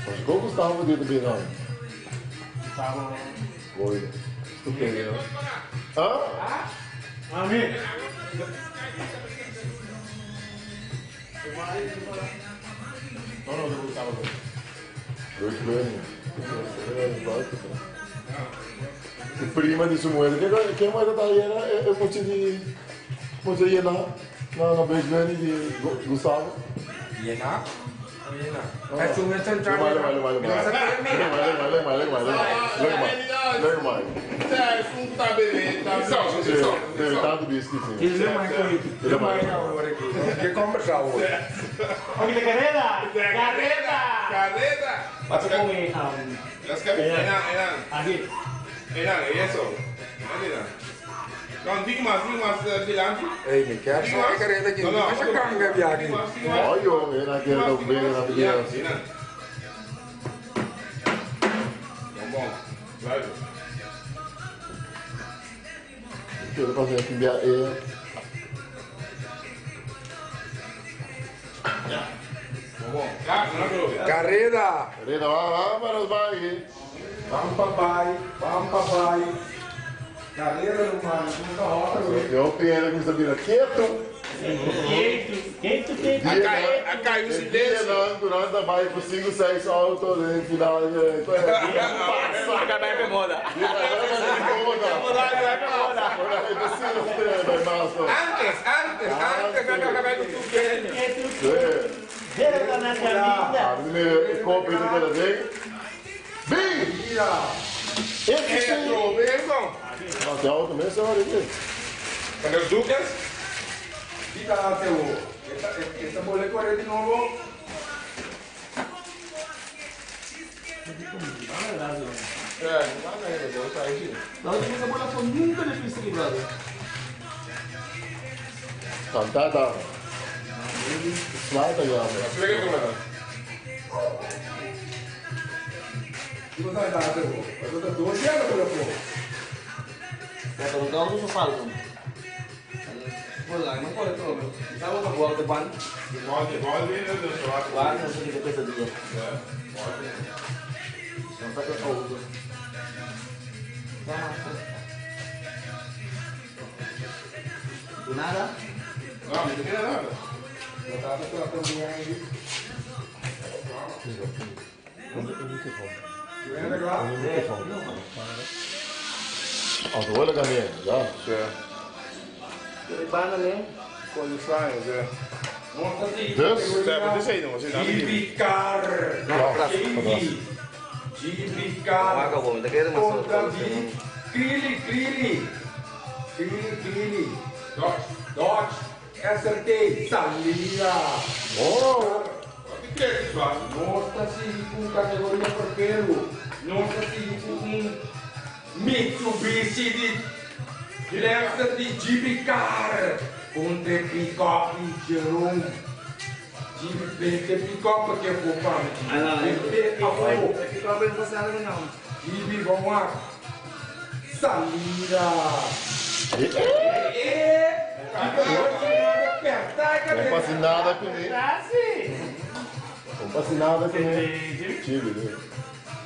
Mas como Gustavo de também não? Gustavo. Oi. Estupendo. Hã? Amém. Não, não, não, Gustavo. Dois learning. E prima di sua mulher, que que mais tá aí era é muito de muito de na na na base learning de Gustavo. Llena? Vale, vale, vale, vale. Vale, vale, vale, vale. Leuk man. Nee, tanto whisky sim. Che conversavo? Oke, de carrera. Carrera. Carrera. Wat kom je Aquí. Eso. No, diga mais, diga mais delante. Ei, mi quer só a carrera aqui. Não, mas canga viagem. Oh, jong, en dan keer ook weer naar de Ja, Bom, vai. Ik was even bij Ja. Bom, ja, Carrera. Carrera, vamos vai. Vamos papai, vamos papai. Carrera, mano, nunca roda. Eu penso que você vira quieto. Quieto, quieto, Acá o silêncio. Durante a vai por 5, 6 autos, no final. Acá vai pra moda. Antes, antes, antes, acá vai com Sim. Ik koop het ook ding. B! Ik Wat de auto mensen hoor ik En los Duques? Esta bola corre di nuovo. La última bola foi nunca difícil, brother. Cantata. Slaat er ja. Cosa date voi? Cosa 12 anni quello po'? Pero não uso falco. Wala, não pode todo. Sabe o que eu pan? Pode, pode, eu sou a Guarda, não sei o que pensa dia. Não tá com outro. Do nada? Não, não tem nada. Oh, de hoor ik aan ja. Bana, Condições, Dus? GB Car. GB Car. Contra di Crilli, Crilli. Crilli, Crilli. Dodge, Dodge. SRT, salida. Oh! Não está seguindo categoria porqueiro. Não está seguindo um Mitsubishi de Lexus de Jeep Car. Contra pick-up de Jerome. Jeep pick-up que é poupa. Pick-up não funciona não. Jeep, vamos lá. Salida. Não passe nada comigo. Não passe nada comigo. Tive,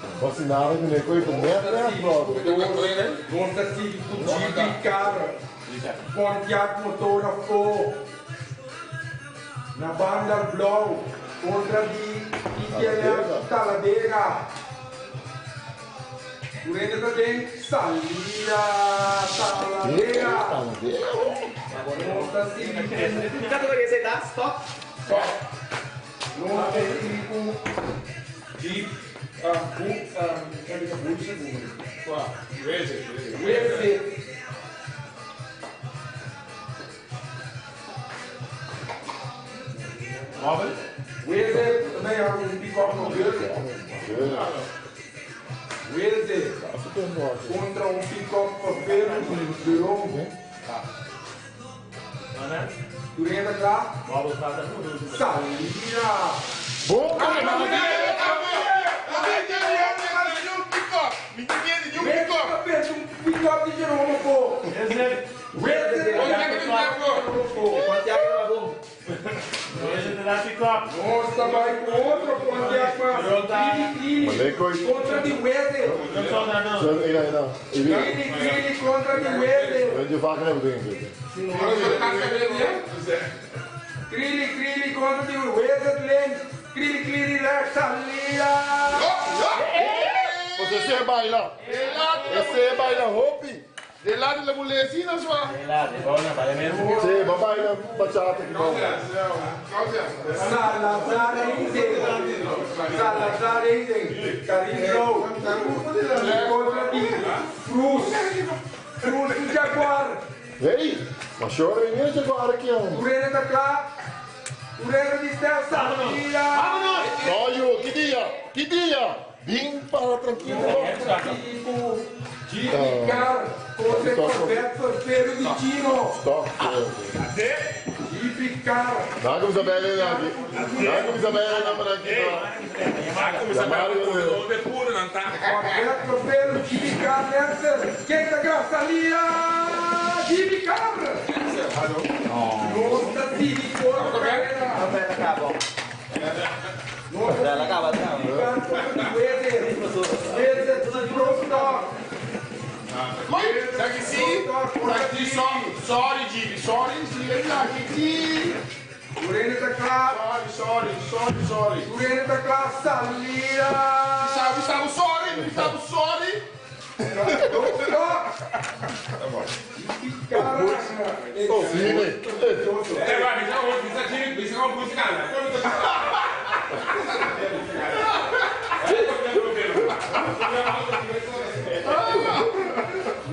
Não passe nada comigo. Coisa net, brother. Nossa, sim, Jeep cara. Pontiac motor a fogo. Na banda Blow. Contra de ITLF Talladega. Durante também, salida, Talladega. Nossa, sim. Categoria você tá? Stop. Stop. Nossa, sim, Jeep. Weze. Weze também é um pick-up no verde. Weze contra um pick-up verde Jerome. Durante cá. Salida. Bom! Um pick-up de Jerome, pô. Weze. Nossa, vai contra Pontiac, mas contra de Weze. Crili, Crili contra de Weze. Dat je vaker hebben denk ik. Crili, Crili contra de Weze, Lens. Crili, Crili, salida. Você se baila. Você baila, Hopi. De lado da mulherzinha, sua. Sim, papai, bachata aqui bom. Salazar Eisen. Salazar Eisen. Carinho. Contra di Cruz. Cruz do Jaguar. Ei, mas chora em esse agora aqui, ó. Urena tá cá. Urena de Stel Salira. Olha, que dia? Que dia? Bem para tranquilo. Tipo, Jimmy Carr contra Corvette Sorteiro de Tino. Stop. Jimmy Carr. Dá com Isabela aqui. Dá com Isabela para aqui. Corvette Sorteiro, Jimmy Carr, Nelson. Quem tá graça ali? Jimmy Carr. Nossa, Jimmy Carr. Ela acaba. Sorry, Jimmy, sorry, Jimmy. Urena tá claro. Sorry, sorry, sorry, sorry. Urena tá claro, salira. Sabe, sabe, sorry, sabe, sorry. Tá bom. Caraca.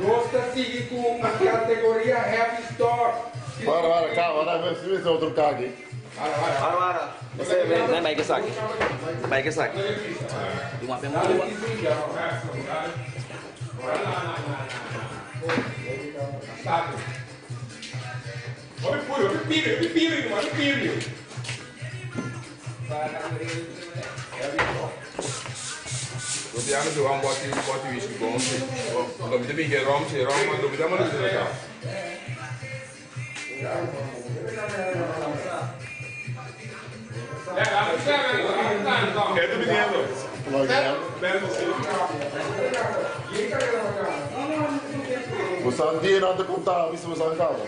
Nossa, sigue com categoria Heavy Stock. Para, para, calma, vai ver se outro carro aqui. Para, para. Você vem, né, Mike Sack? Mike Sack. Uma bem muito boa. Dobbiamo giocare un po' di whisky bom. Dobbiamo bere rom, c'è rom, ma dobbiamo giocare. Você não tem nada a contar, isso você não acaba.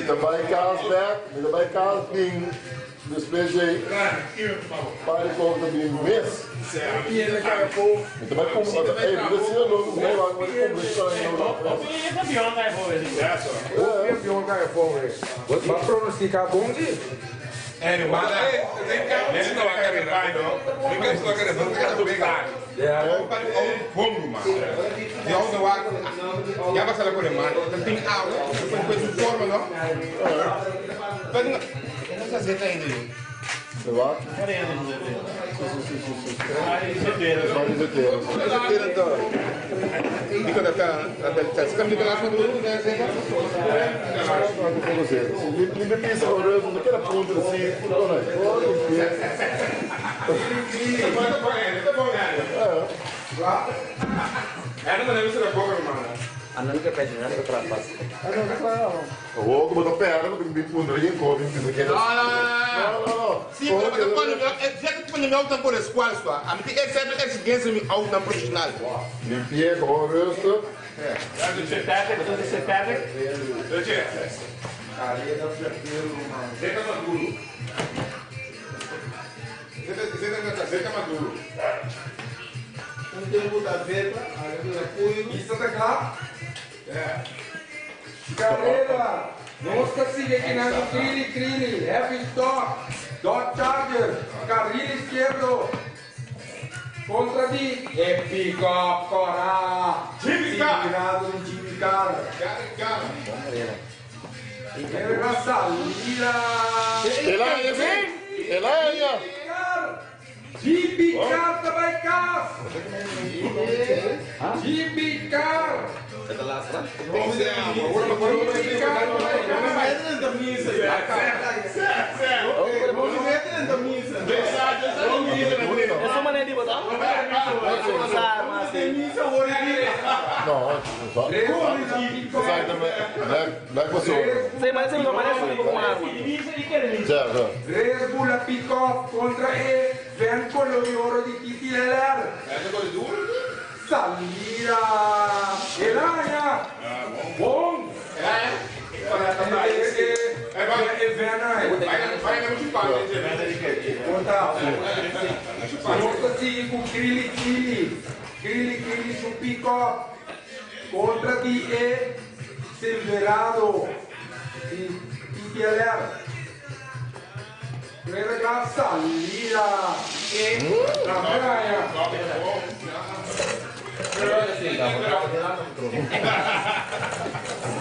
Também Carlsberg, também Carlsberg, despeje, pare com também mês. Também como, ei, você não não vai como Vai pronosticar bom dia? É, mas é, não vai querer, não. Não quer não quer bom, mano. De onde vai? Já vai ser com mano. Tem água, depois com forma, não? Mas não se azeita ainda. Você vai? Sim. Dico da da se cambia la foto do né, Limpe pista com o não quero ponto assim, não é? É, não deve ser pouco, mano. Ano que pede, né? Que trampas. O como tá perto, não tem ponto ali, como tem que Não, não, não. Sim, mas quando eu quando eu não por escola só, a mim é sempre exigência me out na profissional. Limpie gewoon rustig. É. Zeta maduro. Zeta maduro. Não tem muita zeta, Isso tá claro? É. Carreira! Nossa, sigue aqui na Crini, Crini, Heavy Stock, Dodge Charger, carril esquerdo. Contra de é pick-up, Corá. Jimmy Carr. Signado de Jimmy Carr. Cara. Era salida. Ela é, ela é. Jimmy Carr também cá. Jimmy Carr. Essa maneira de botar? Não, só. Lijkt me zo. Sei, mas esse não parece com arma. Certo. Red Bull a pick-off contra E. Van Colorioro di Titi Leler. Salida. Elaya. Bom. sigui ku Krili Krili. Krili Krili su pick-up kontra di e Silverado di TTLR. Primera klas salida. La playa.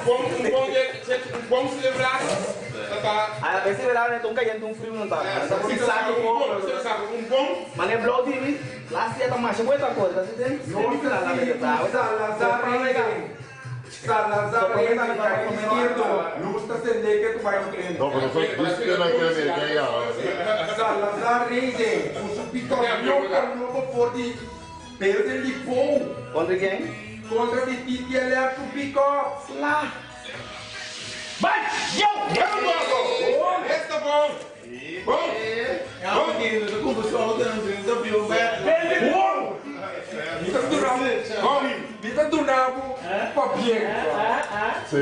Un bon Silverado ta. A veces Silverado ta un cayente un frio no ta. Ta por saco un bon. Mane blow TV. Last year ta masha buena cosa, si ten. No ta Salazar Racing. Salazar Racing, carril izquierdo. Luz ta sende que tu vai no cliente. No, pero nosotros disque na que Amerika ya. Salazar Racing, ku su pick-up nobo nobo for di Belden di Pou. Contra ken? Contra di TTLR su pick-up. Sla. Vai! Yo! Esta bom! Bom! Bom! Mi ta duna mi ta duna bo pabien. Sí,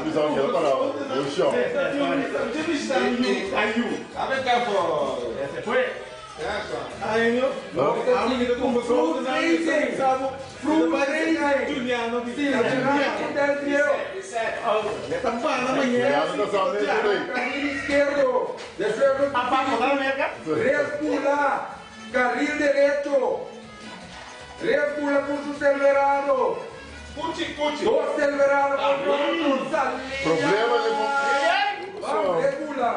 bisa que parado. Lucio. Sabe tempo. No? Fruit Racing. Fruit Racing. Silverado del Piero. Ya no sabe ni Carril izquierdo. Después Red Bulla. Carril derecho. Red Bulla con su Silverado. Cuchi, cuchi. Dos Silverado contra uno. Salida. Problema de Vamos, Red Bulla.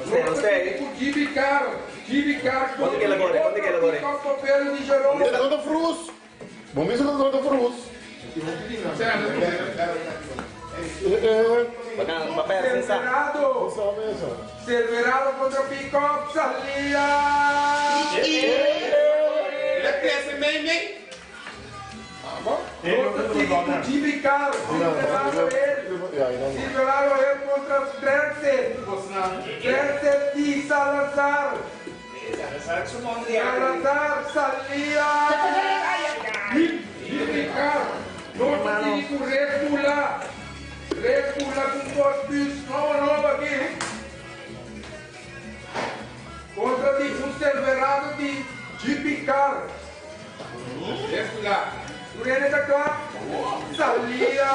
Usted, usted. Jimmy Carr. Jimmy Carr. Quanto que ele agora? Quanto que ele agora? Papel de Jerome. Ele conta frus. Bom, isso conta frus. Bacana, papel sin sa. Silverado. Sabe eso. Silverado contra Pickup. Salida. Ele cresce meio, meio. Jimmy Carr. Silverado él. Ya, y no. Silverado él contra Trensen. Trensen y Salazar. Salazar salida. Jimmy Carr. No tiene con Red Bulla. Red Bulla con dos bus. No, no, aquí. Contra di un Silverado di Jimmy Carr. Esta lá. ¿Tú vienes acá? Salida.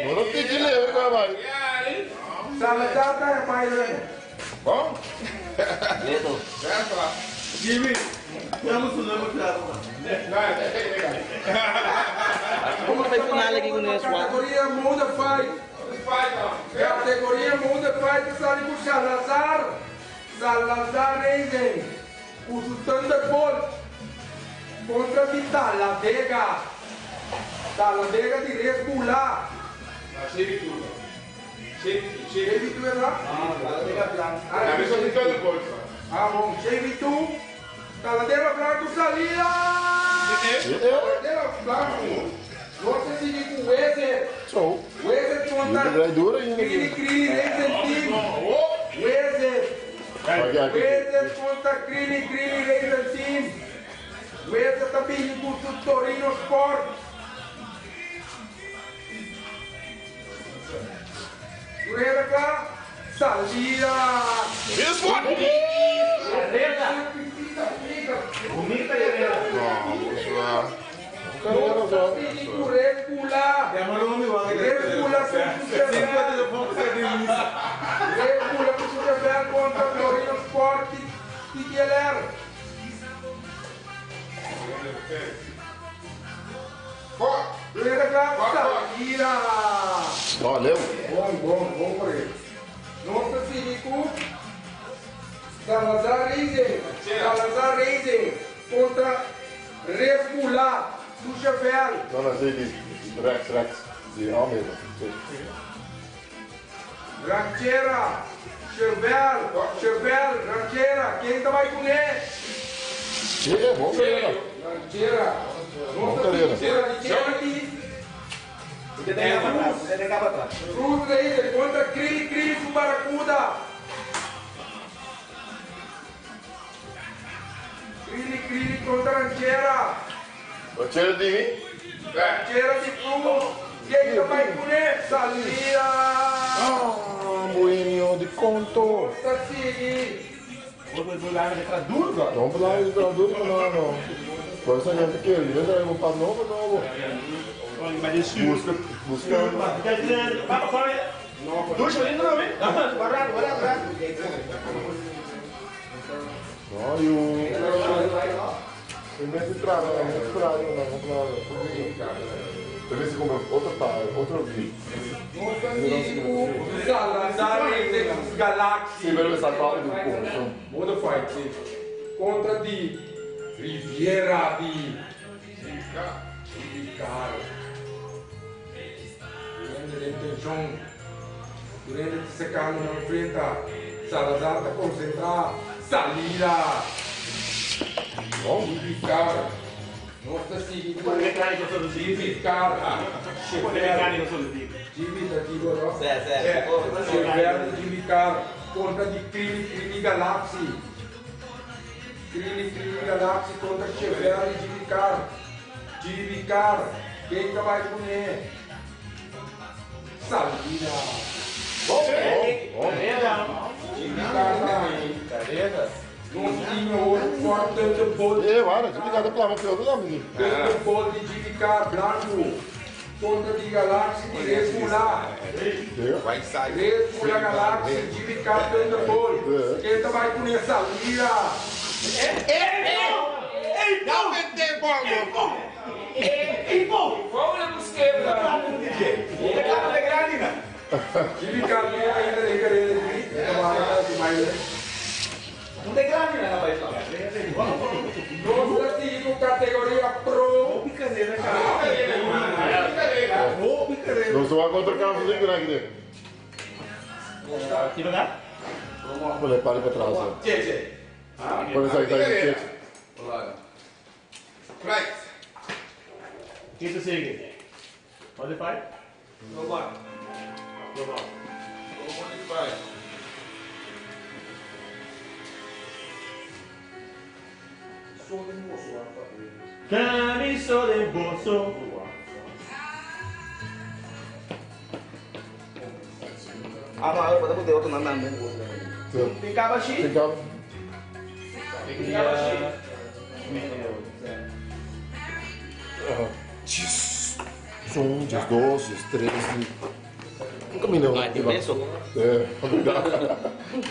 No lo te chile, ¿verdad, Salazar está en baile. Bom? Leto. Esta lá. Jimmy, Como vai final aqui com esse one? Categoria Modified. Categoria Modified sale com Salazar. Salazar Racing. Com su Thunderbolt. Contra de Talladega. Talladega de Red Bull. Chevy tudo. Chevy, Chevy. Chevy 2, ¿verdad? A mim só tem todo bolso. Ah, bom. Chevy 2. Talladega Blanco, salida. Talladega Blanco. No se sigue com Wezer. Zo. Wezer Je contra bent door in Cri Cri Racing Team. Wezer. Wezer contra Cri Cri Racing Team. Wezer também com o Torino Sport. Corrida cá. Salida. Bonita guerrera. Red Bulla. Red Bulla Red Bulla com Superbel contra Torino Sport TTLR. Corrida cá. Salida. Valeu. Bom, bom, bom por aí. Nossa Cívico. Salazar Racing. Salazar Racing contra Red Bulla do Chevelle. No, no, zie die rechts, rechts. Die aanmeter. Ranchera, Chevelle, Chevelle, Ranchera. Quem tá vai com ele? Ja, bom carreira. Ranchera. Bom Nossa carreira. Ranchera aqui. Você tem que atrás, você tem que atrás. Cruz Racing contra Cri Cri Barracuda. Cri Cri contra Ranchera. Wat zei dat, Dimi? Ranchera de Cruz. Quem tá vai com ele? Salida. Ah, Bohemio, de conto. Nossa City. No, belangrijk dat doen we nou no. Por eso yo te quiero, yo traigo un pan nobo nobo. Busca, busca. No, yo. In mezzo strada, in mezzo strada, non ho comprato. Dovresti comprare otro par, otro V. Salazar Galaxy. Sì, però sta qua di un punto. Modified, sì. Contra di Riviera di Car. Durante l'intenzione, durante il secondo non enfrenta, Salazar sta concentrado, salida. No? Car. Non sta seguendo. Jimmy Car. Jimmy da Digo, no? Chevelle Jimmy Car contra di Crini Crini Galaxy. Crini Crini Galaxy contra Chevelle Jimmy Car. Jimmy Car. Quem que vai comer? Salida. Jimmy Car tá Não tinha outro forte de bote. Eh, guarda, ci dica plama più, dammi. Thunderbolt di Jimmy Car Blanco. Contra di Galaxy di Red Bull. White side. Red Bull Galaxy, Jimmy Car Thunderbolt. Quem tá vai com essa lira? Não mete bomba. Jimmy Car não ainda nem querer aqui. Não tem grande, né, rapaz? Nós temos categoria Pro. Non sto contro il campo di grande. Con le palle per atrás. Con le sai dai, Right. Quinto sigue. Modify? Modify. Camiso de bolso. Ah, não, eu vou botar outro nome também. Tem cabaxi? Tem cabo. Tem cabaxi. Um, dois, três. Un cammino. Ah, ti penso. Un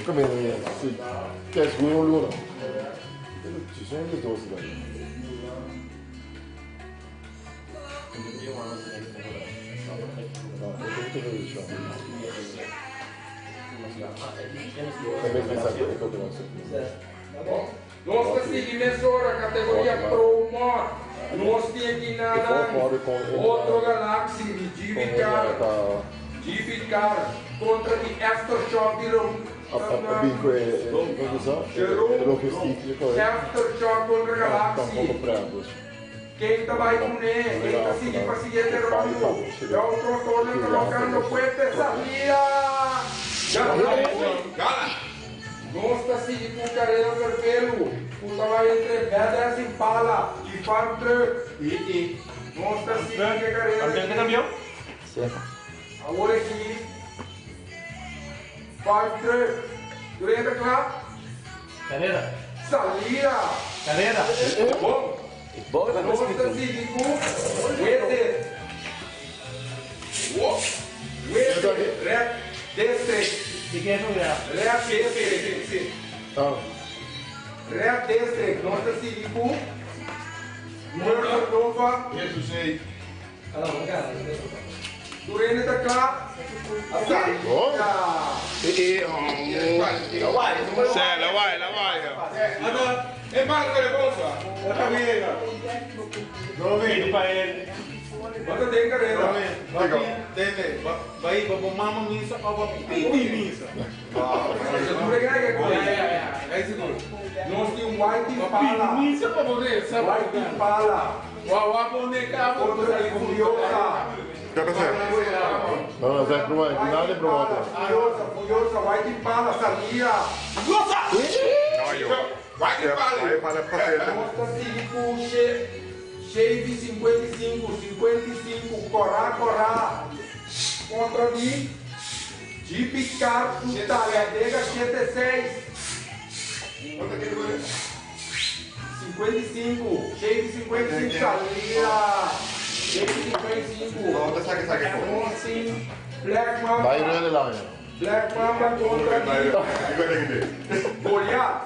cammino, sì. Che è sicuro l'uno. Ci sono le due, dai. No, ho dovuto vedere, Nós seguimos agora categoria Pro Mod. Nós temos aqui na outro Galaxy de Jimmy Car. Jimmy Car contra de Aftershock de Aftershock contra Galaxy. Quem tá vai com ele? Quem tá seguindo para seguinte round? É o contorno colocando puente salida. Gala. Nós tá seguindo com carreira vermelho. Puta vai entre Badass Impala e Farm Truck. E nós tá seguindo com carreira campeão? Sim. Agora aqui. Farm Truck. Tu entra claro? Carreira. Salida. Carreira. Bom. Bom, Nós tá seguindo com Wete. Wete. Red District. De quem é jogar? Red District. Red District. Nós tá seguindo com Murder Nova. Jesus, ei. Durante da claro? Salida. Sì, la vai, la vai. E Marco le cosa? Pedi pra ele. Bota dentro, carreira. Tende, vai para mama missa, para pipi missa. Nós temos White Impala. Missa para poder, sabe? White Impala. Contra a Furiosa. Che cos'è? No, no, dai, prova, nada prova. Furiosa, Furiosa, White Impala, salida. No, io. Vai che palle. Vai palle a Nós tá seguindo com o Chevy 55, 55, Corá, Corá. Contra de Jeep Car, Talladega 76. 55, 655, salida. 655. No, te saque, saque. 11, Black Mamba. Vai rede lá, né? Black Mamba contra Goliath.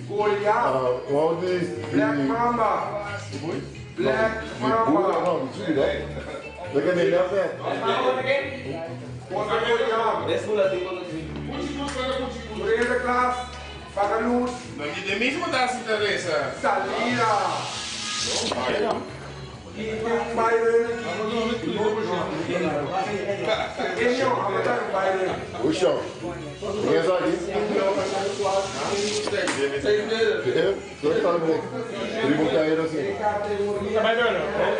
Goliath. Well, die Black Mamba. Black Mamba. Não, mentira. Lekker niet, dat hè. Contra Goliath. Brede klas. Paga luz. De mismo da si Teresa. Salida. Puxa. Quem é aqui? É, tá bem. Primo cair assim. Vai ver,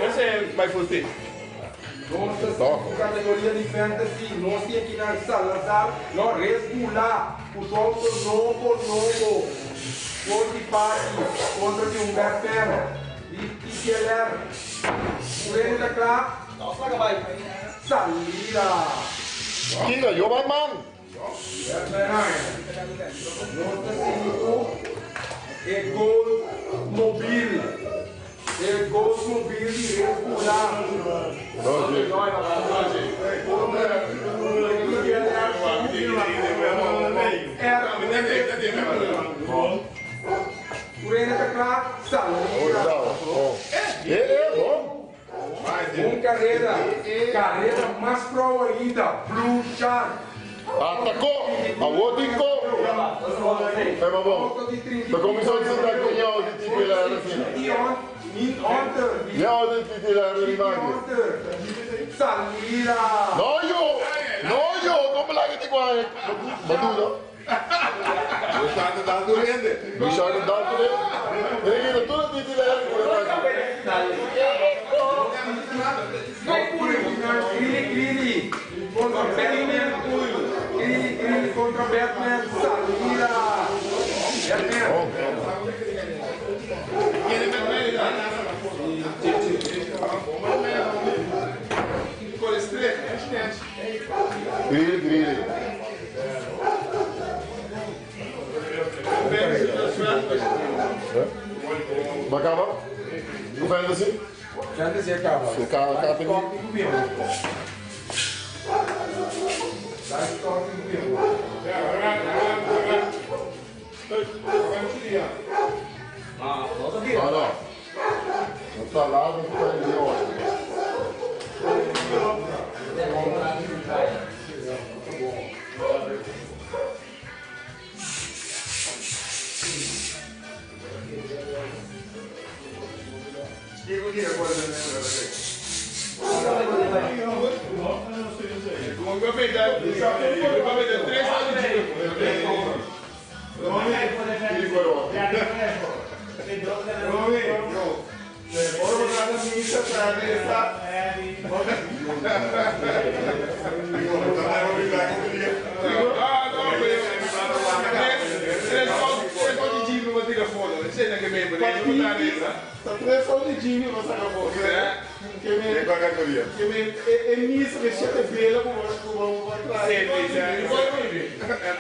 esse é vai forte. Categoria de fantasy, nós temos aqui na Salazar, no Resbula, o auto novo, novo, contra Party, contra de um Batman, de TCLR, o Reno da Clá, Salida. Kinga, yo Batman. É gol mobil. É gol mobil de Resbula. Un carrera, carrera más pro ainda, Blue Shark. Atacou! A Wodinko! É, mas bom. Da comissão de Santa Cunha, de titular assim. Ja, de titular de imagem. Salida! No, yo! No, yo! Como lá que te guarda? Maduro. Luciano dando rende. Luciano dando rende. Ele tudo titular. Grilli, Grilli, contra Batman, Grilli, Grilli contra Batman, salida! Batman! Grilli, Grilli. Acaba? O fantasy? Fantasy acaba. Acaba tem Ah, não. O salado está ali, ó.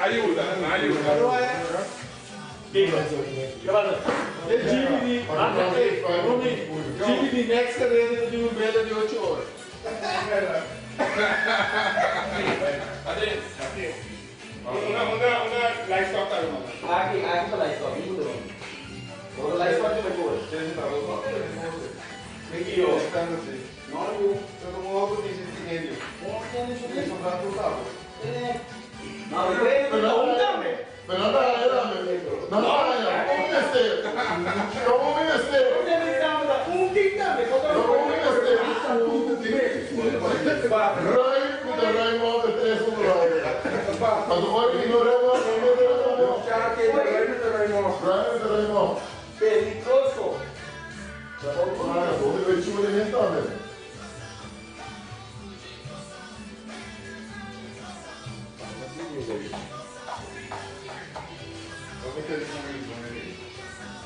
Ayuda, ayuda. Jimmy de next carreira de um bela de 8 horas. Una livestock Aqui, aqui tá livestock, muda não. O livestock é boa. Pero no no, ¿cómo me este? ¿Cómo me este? Rai, de Rai, de tres, un Rai. Cuando juega y no Rai, Rai, de Rai, Peligroso. Ah, ¿dónde ve chulo de gente,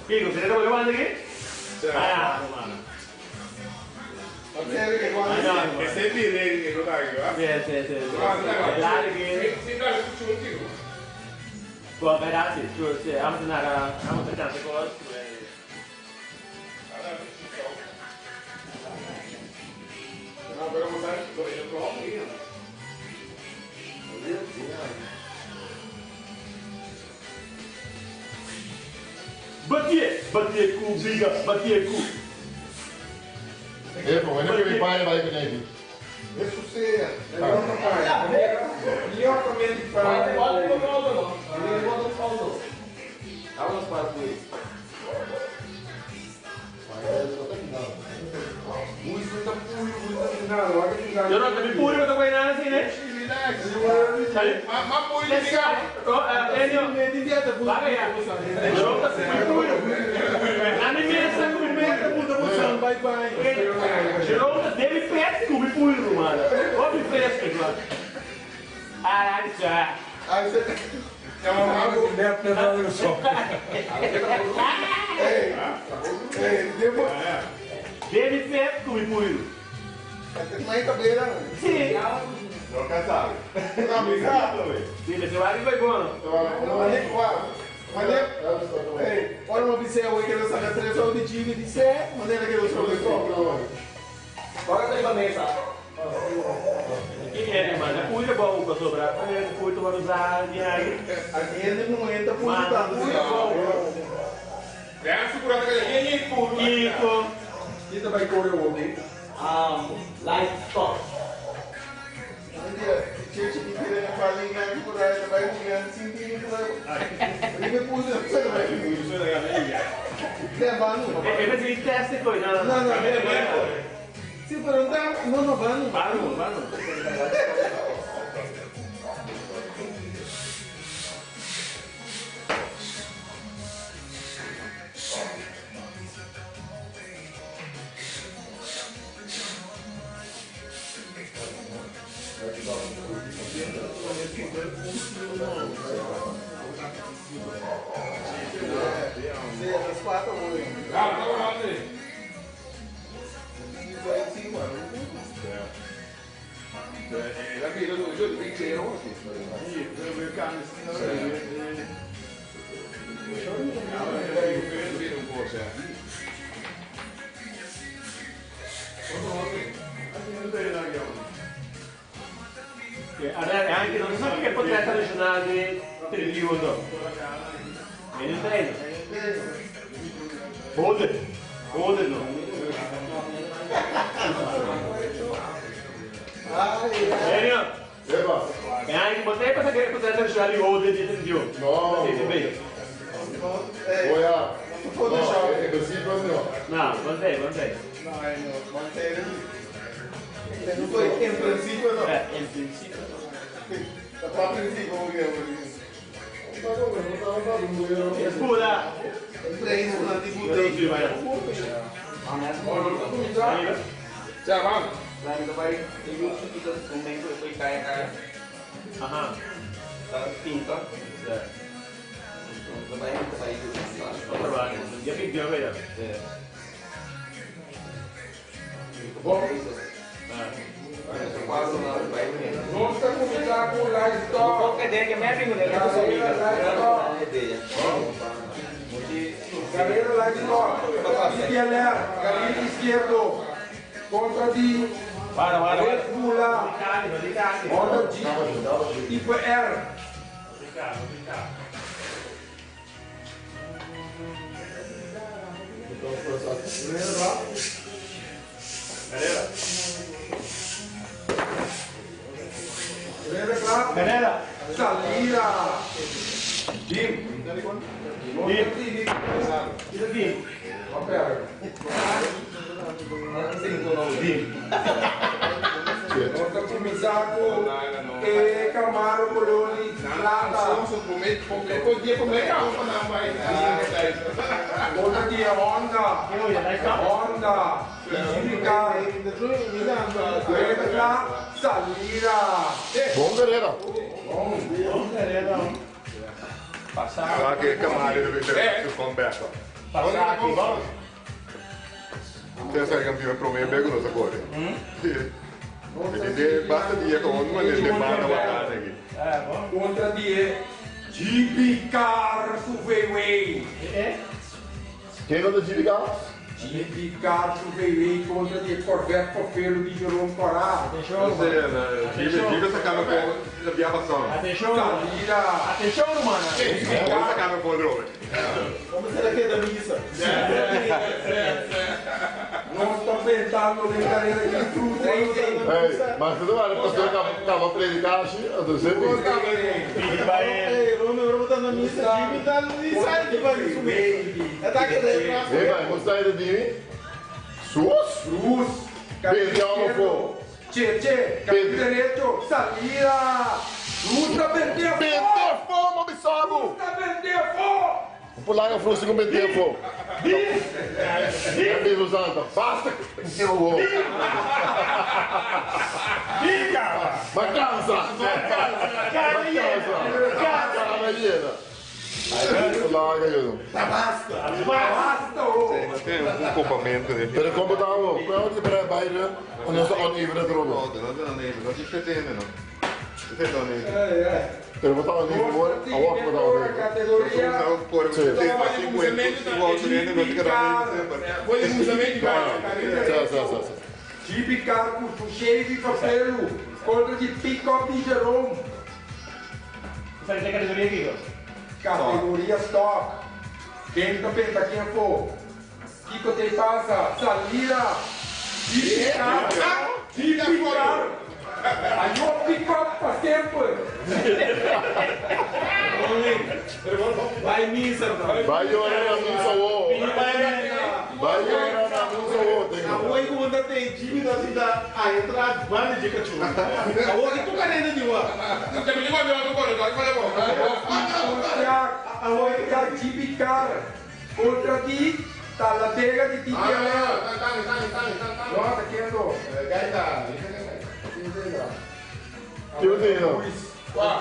Kiko, ¿se le devolvió antes que? Ah, hermano. Ese es que no está aquí, ¿verdad? Sí, sí, sí. Bom, verdade, se amo nara, amo tanta coisa. Não, agora eu vou sair. Eu tô ouvindo. Batie, batie cu, biga, batie cu. Eh, pô, wanneer je bij bij beneden? Isso sim. Melhor também de para. Vamos para o Eu não também puro, eu tô com nada assim, né? Mas puro de ligar. Enio, vai aí. Eu tô com puro. Na minha mesa com puro. Bye bye. Jerome deve pet com puro, mano. Come fresco, mano. Ah, já. Aí você É uma água net na só. Ei, depois. Deve pet com puro. Mais cabelo. Sim. Não cansado. Não, cansado. Sim, você vai vai bom. Mas ei, olha uma piscina hoje que eu saco três horas de time de sé, maneira que eu sou de Bora na mesa. Que é, mano? É puro bom para sobrar. É puro tomar usar de aí. Aqui é no momento puro tá. É, segurando aquele nem puro. Kiko. Kita vai correr o homem. Livestock. É, mas ele testa coisa. Não, não, é. Se perguntar, não, não, vamos. Vamos, vamos. Anche non so che potrei regionale tributo. E non treino. Ode. Ode no. Genio. Eba. E anche potrei passare che potrei regionale Ode di tributo. No. Sì, sì, Olha. No, in principe no. No, non sei, non sei. No, no, non sei. In principe no. In principe no. Da princípio, o que Scusa! Já, vamos. Aham. Pinta. Já pediu, velho. Bom. Vamos começar com o livestock. Carreira livestock. IPLR, carril esquerdo. Contra de Para. Red Bull. Honda G. Tipo R. Carrera. Salida. Dim. Dim. Isso aqui. Dim. Nós começar com Camaro Coloni, Plata. Outra dia Honda. Honda. Indica. Salida. Bom, Carrera. Bom, Carrera. Passar. Ah, que Camaro deve ter comeback. Passar aqui. Você sabe campeão promedio bem com nós agora. Ele basta dia com uma ele manda uma casa aqui. É, bom. Contra dia GB Car su VW. Ken kontra GB Car? GB Car su VW kontra di e Corvette Pofelo di Jerome Corá. Atenshon, Jibe sa kaba ko la bia passou. Atenshon, Salida. Atenshon, ruman. Jibe sa kaba ko droga. Como será que é da missa? Nos ta pensando den karera di Cruz Racing. Hey, maar ze doen maar pastor kaba predicatie, dat is het. Ei, Romeo, Romeo tá na missa, Jimmy tá no sai de vai sumir. É tá que daí Nee, maar hoe sta je dat niet? Soos? Cruz. Bendiamo fo. Che, che, carril derecho, salida. Cruz ta bende Bente fo, ma bisabu. Cruz ta bende fo. Pulaga frusta com bente fo. É mesmo santa. Basta. Eu Ma cansa. Ma cansa. Cara llena. Pulaga yo. Basta, oh. Tem um compamento de. Pero como tamo? Qual é o para baile? Onde está oneven het No, rodo. no, no, no, no, no, no. No. Pero botava oneven voor, a walk botava oneven. Categoria. Por Sì, sì, sì, sì. GB Car com o Chevy Fafelo contra de Pick-up de Jerome. Essa é a categoria aqui, ó. Categoria Stock. Tenta pensar quem for. Kiko te passa. Salida. GB Car. GB Car. Aí o pick-up para sempre. Vai missa, Vai llorar na missa, wo. Vai llorar na missa, wo. A oi como anda tem time da vida a entrar banda de cachorro. A oi tu carenda de wa. A oi GB Car. Contra de Talladega de TTL. Nossa, quem é do? Que eu tenho? Ah,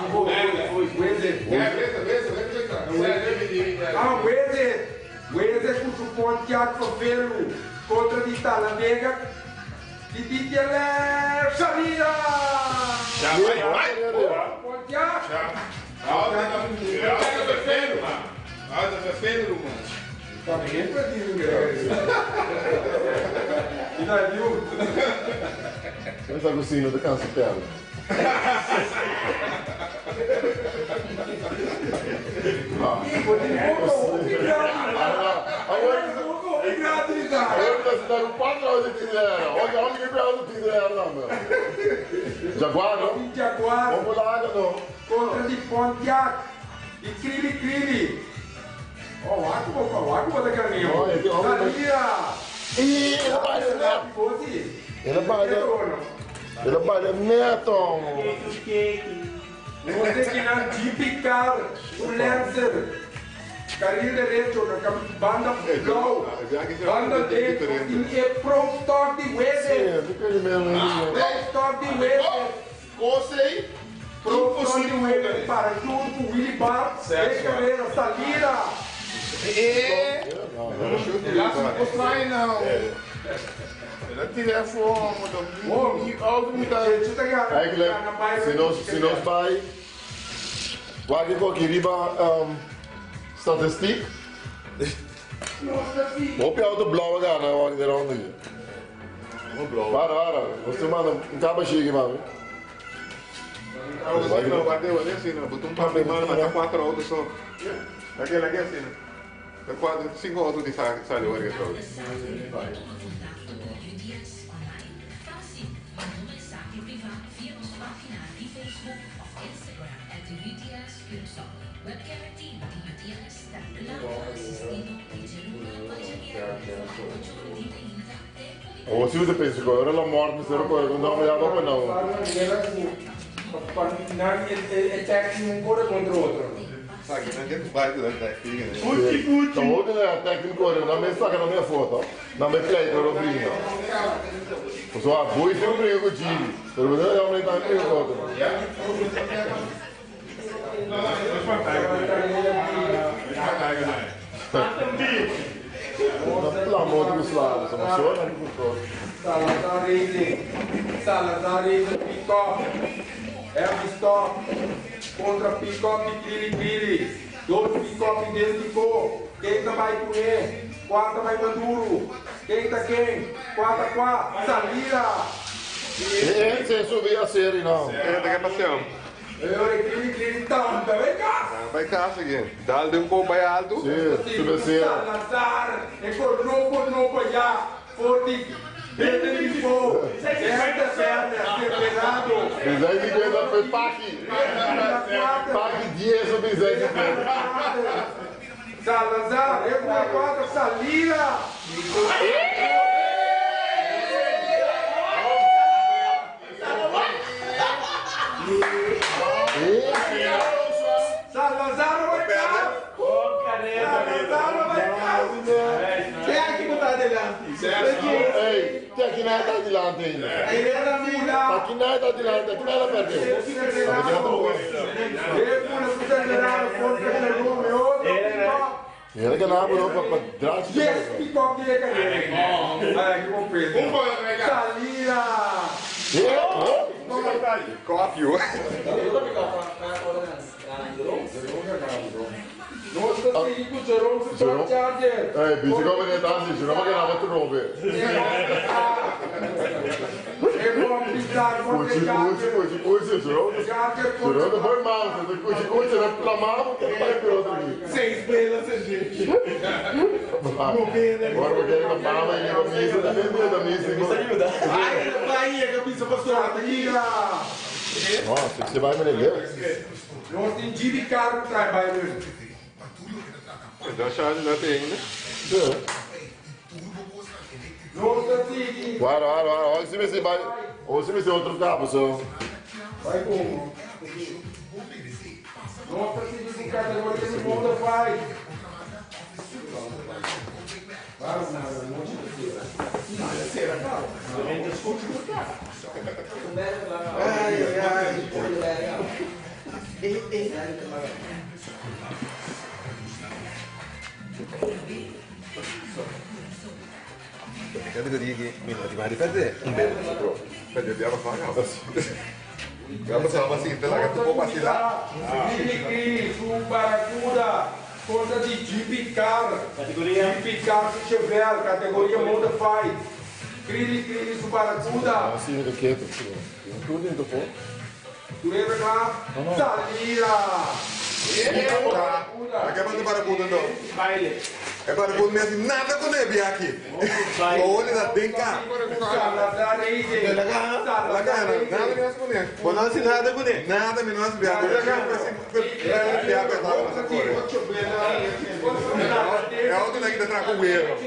Weze. Weze com o Pontiac Fafelo contra de Talladega de TTL. Salida! Pontiac. Tá bem perdido, guerreiro. E daí, viu? Você está com o sino da cansa perna. Agora você está com 4 horas de tidera. Olha, olha que belo tidera, não, meu. Jaguar, não? Jaguar. Vamos lá, não. Contra de Pontiac. E Crime Crime. Ó, o Água, o Água da caminho. Salida. Ih, ele vai neto. Ele vai Ele vai neto. Você que não Jeep Car, o Lancer. Carril derecho, na banda Go. Banda D, e Pro Stock de Weze. Pro Stock de Weze. Cosei. Pro Stock de Weze. Para junto, Willy Bar. Carreira, salida. Eigenlijk, se nós vai, waar ik ook hier statistiek. Op je auto blauwe gaan, nou waar ik eronder. Para, para. Você manda um cabo cheio, mano. Não, bateu ali assim, não. Botou um papel, mano, mas tá 4 autos só. Aquele aqui assim, né? 4, 5 autos de saliu ali só. O se você pensa que agora ela morre, mas era coisa, não dá para não. É um corre contra o outro. Sabe, não tem bairro da filha, né? Então, hoje é técnico, na minha saca na minha foto, na minha play, eu brinco. Só a boi sempre brinca com o time. Pero não é uma nem foto. Pelo amor de Deus, lá, você emociona, né, por Salazar Racing, Salazar Racing, pick-up, F-Stop. Kontra pick-up di Klili Klili. Dos pick-up idéntiko. Ken ta bai kuné? Kua ta bai Maduro? Ken ta ken? Kua ta kua? Salida! E se subi a seri no. E ta ke pasión. E ora Klili Klili tambe bai kas. Bai kas again. Dal den un bai alto. Si, subi a seri. Salazar, e konoko nobo ya. For di Bete di fo, Berde berde, separado. Bisai 50 pe paki. Paki 10 o bisai 50. Salazar, e por 4 salida. Salazar vai cá. Salazar vai cá. Quem é que botar adelante? Ei, tem aqui nada adelante ainda. Aqui nada adelante, aqui nada perdeu. Era que nada, não, para trás. Yes, pick-up de Salida. Coffee. Nossa, sigo Jerome Supercharger. Ei, bicho, como ele tá assim, não vai ganhar outro nome. Cuchi, cuchi, cuchi, cuchi, Jerome. Jerome foi mal, cuchi, cuchi, reclamava que vai para outro aqui. 6 belas, gente. Agora eu quero que a mama e a missa também da missa. Ajuda. Ai, Bahia, que a missa passou aqui. Nossa, você vai me ler? Nós temos de carro trabalho. Então charge não tem ainda. Nossa, sigue. Guarda, guarda, guarda. Olha se você vai. Olha se você outro cabo, só. Vai como? Nossa, sigue com categoria de mundo vai. Ai, ai. Categoria che mi motiva a un bel Per abbiamo fatto. Abbiamo passato assim, pela que tu vacilar. Sigue su Barracuda. Conta de Jeep Car. Categoria. Jeep Car Chevelle, categoria Modified. Crili, Crili, su Barracuda. Assim, do que? Tudo indo pô. Tu lembra lá? Salida. Aqui é para barracuda não. Baile. É barracuda mesmo, nada com neve aqui. O olho da denca. Salazar Eide. Nada menos com neve. Bom, não se nada com ele. Nada menos viado. É outro daqui da traco o erro.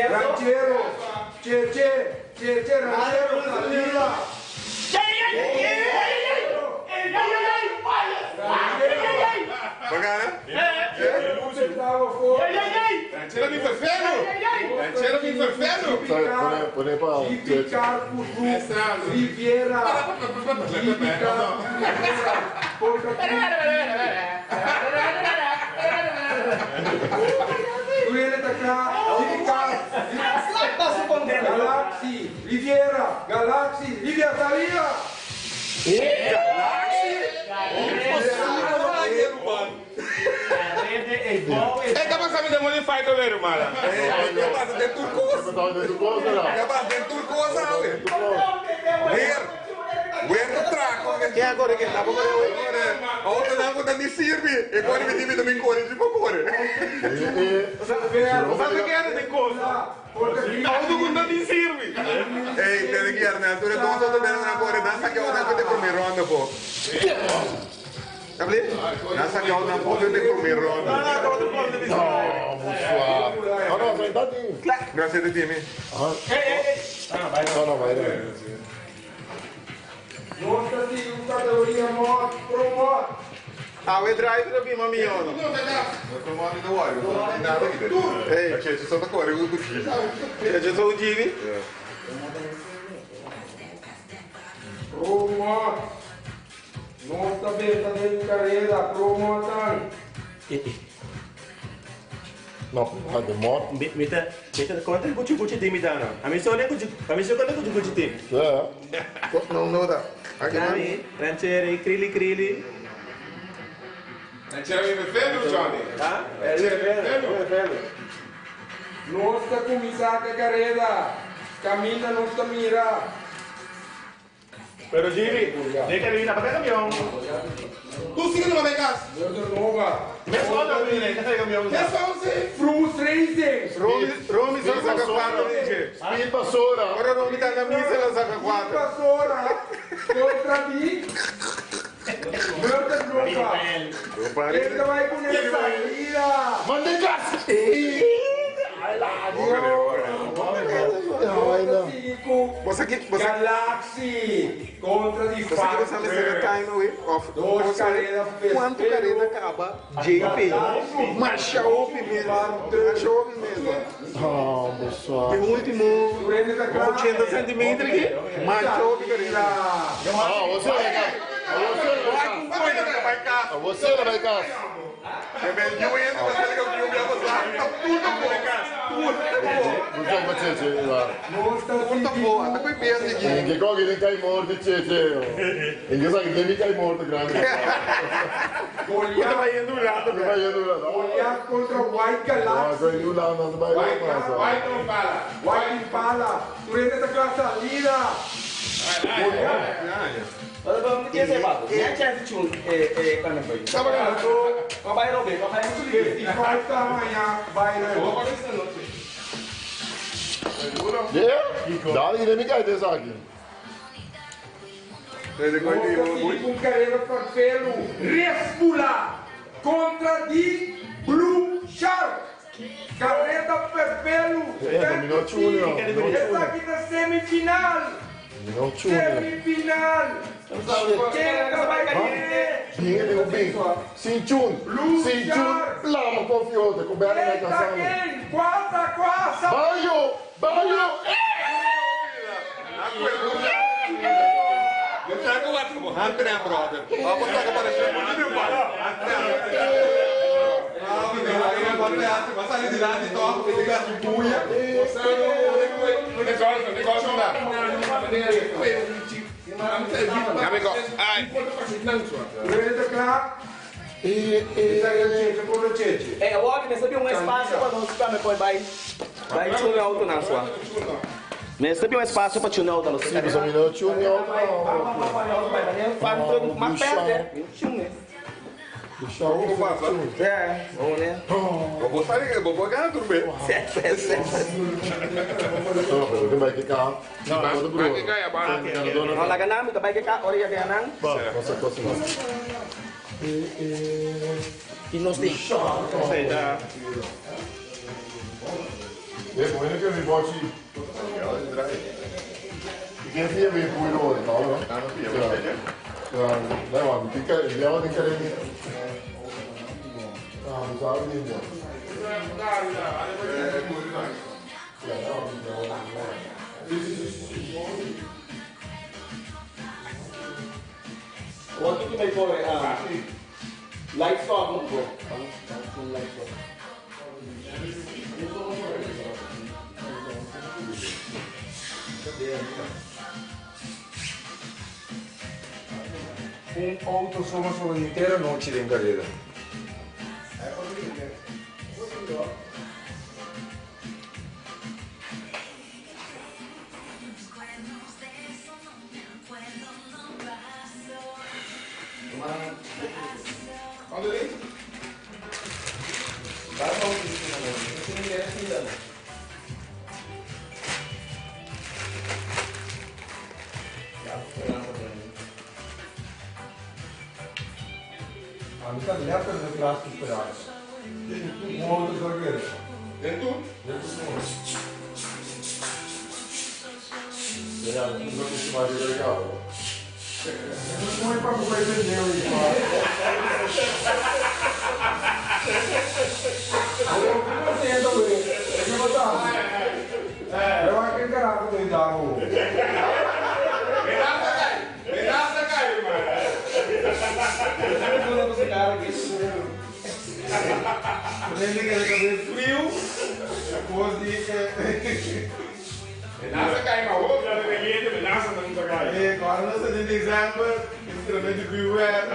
Ranchero. Che, che, che, che, ranchero, salida. Bacana? Ranchero mi inferno! Ranchero mi inferno! Põe para. Jeep Car Kudu. Riviera. Jeep Car Contra Duele tá Jeep Car. Galaxy, Riviera, Galaxy, Riviera, salida. É capaz de me modify to ver, mala. É capaz de turcosa. É capaz de turcosa, sabe? Ver. Ver traco. Quem agora que tá? Agora, outra não conta nem serve. E agora me diz também cor, tipo cor. Sabe que era de coisa? Auto conta nem serve. Ei, tem que ir, né? Tu é dono também na cor, dança que outra coisa por ronda, pô. Sabe? Dança que outra coisa por ronda. Não, bonsoir. Não, não, só tá time. Graças a time. Não, não, vai. Nossa, sim, categoria moto, pro Ah, o drive da Bima Miona. Eu tô morando no olho, não tem nada aqui dentro. Ei. Aqui, só tá cor, eu curti. Eu sou o Jimmy. Pro moto. Nossa, besta de carreira, pro moto. Não, de moto. Mita, mita, conta que cuchi cuchi time dá não. A mim só nem cuchi, a mim só conta cuchi cuchi time. É. Não, não dá. Nani, Rancheri, Krili Krili. Rancheri mi befelo, Johnny. Ha? Rancheri befelo. Nos ta kuminsá ku e kareda. Kaminda nos ta mira. Pero Jimmy, de que viene para camión. Tu sigue no vai gas. Murder Nova. Me solo viene, que camión. Que só você. Frus Racing. Romy, Romy só saca 4, DJ. Speed Basora. Agora Romy tá na missa, ela saca 4. Pastora. Contra mim. Murder Nova. Ele vai com essa salida. Mande gas! Você aqui, você Galaxy contra de Você que você me time away off. Dos caretas Quanto careta acaba? JP. Marcha op mesmo. Marcha op mesmo. Ah, pessoal. E último 80 centímetros aqui. Marcha op careta. Ah, você vai cá. Vai cá. Você vai cá. Eu entro, você liga o filme, eu vou lá. Tudo bom. Tudo bom. Não sei como tchê, lá. Tudo bom. Até com peso aqui. Em que coque tem cai morto, tchê, tchê. Em que sabe que tem cai morto grande. Você vai indo lá. Não vai indo lá. Goliath contra White Ah, Galaxy. vai indo lá, não vai lá. Vai, não fala. White Impala. Durante essa classe salida. Mas que é papo? Nem chance de um caminhão foi. Tá bom. Vai Robert, vai muito livre. 55 tamanha vai lá. Yeah? Daar hier mi cai desse aqui. Com carreira farfelo. Respula contra de Blue Shark. Carreta Perfelo. É, dominou Júnior. Essa aqui na semifinal. Não tchune. Semifinal. Quem vai ganhar? Bem, digo bem. Sin tchun. Sin tchun. Lama confiote. Com bela na Eita canção. quem? Quase, quase. Baio! Baio! Eu trago o outro, André, brother. Ó, vou tocar para o muito meu pai. Vai sair de lá de toque, liga de buia. Negócio, negócio não dá. Ai. É, o que sabia um espaço para nós ficar depois vai vai tune auto na sua. Me sabia um espaço para tune auto no Sim, mas não tchune auto não. Mas perto, tune. Deixa eu É, vamos né? Vou sair, vou ganhar tudo bem. Certo, certo. Não, pero que vai ficar. Não, Vai que ganha, vai. Não lá ganhamos, também que cá, ora que ganhamos. Nossa, coisa não. E nós tem. É, bueno que me bote. E quem fia me puiro, não, não? Não, não, tem que, já tem que ali. Ah, não sabe nem. O que que vai pôr? Light stop, não pô. Light stop. Um auto somos uma inteira noite de carreira. A mim tá leva no clássico esperado. Um outro zagueiro. Dentro? Não costuma de legal. Não é para entender isso. Eu acho que caraca do Idaho. Pedaça cai, mano. Ele quer cabelo frio, depois de. Nasa cai ma hoor. Ja, de caliente, me nasa dan sa cai. Agora nós em dezembro, instrumento de vuurwerk,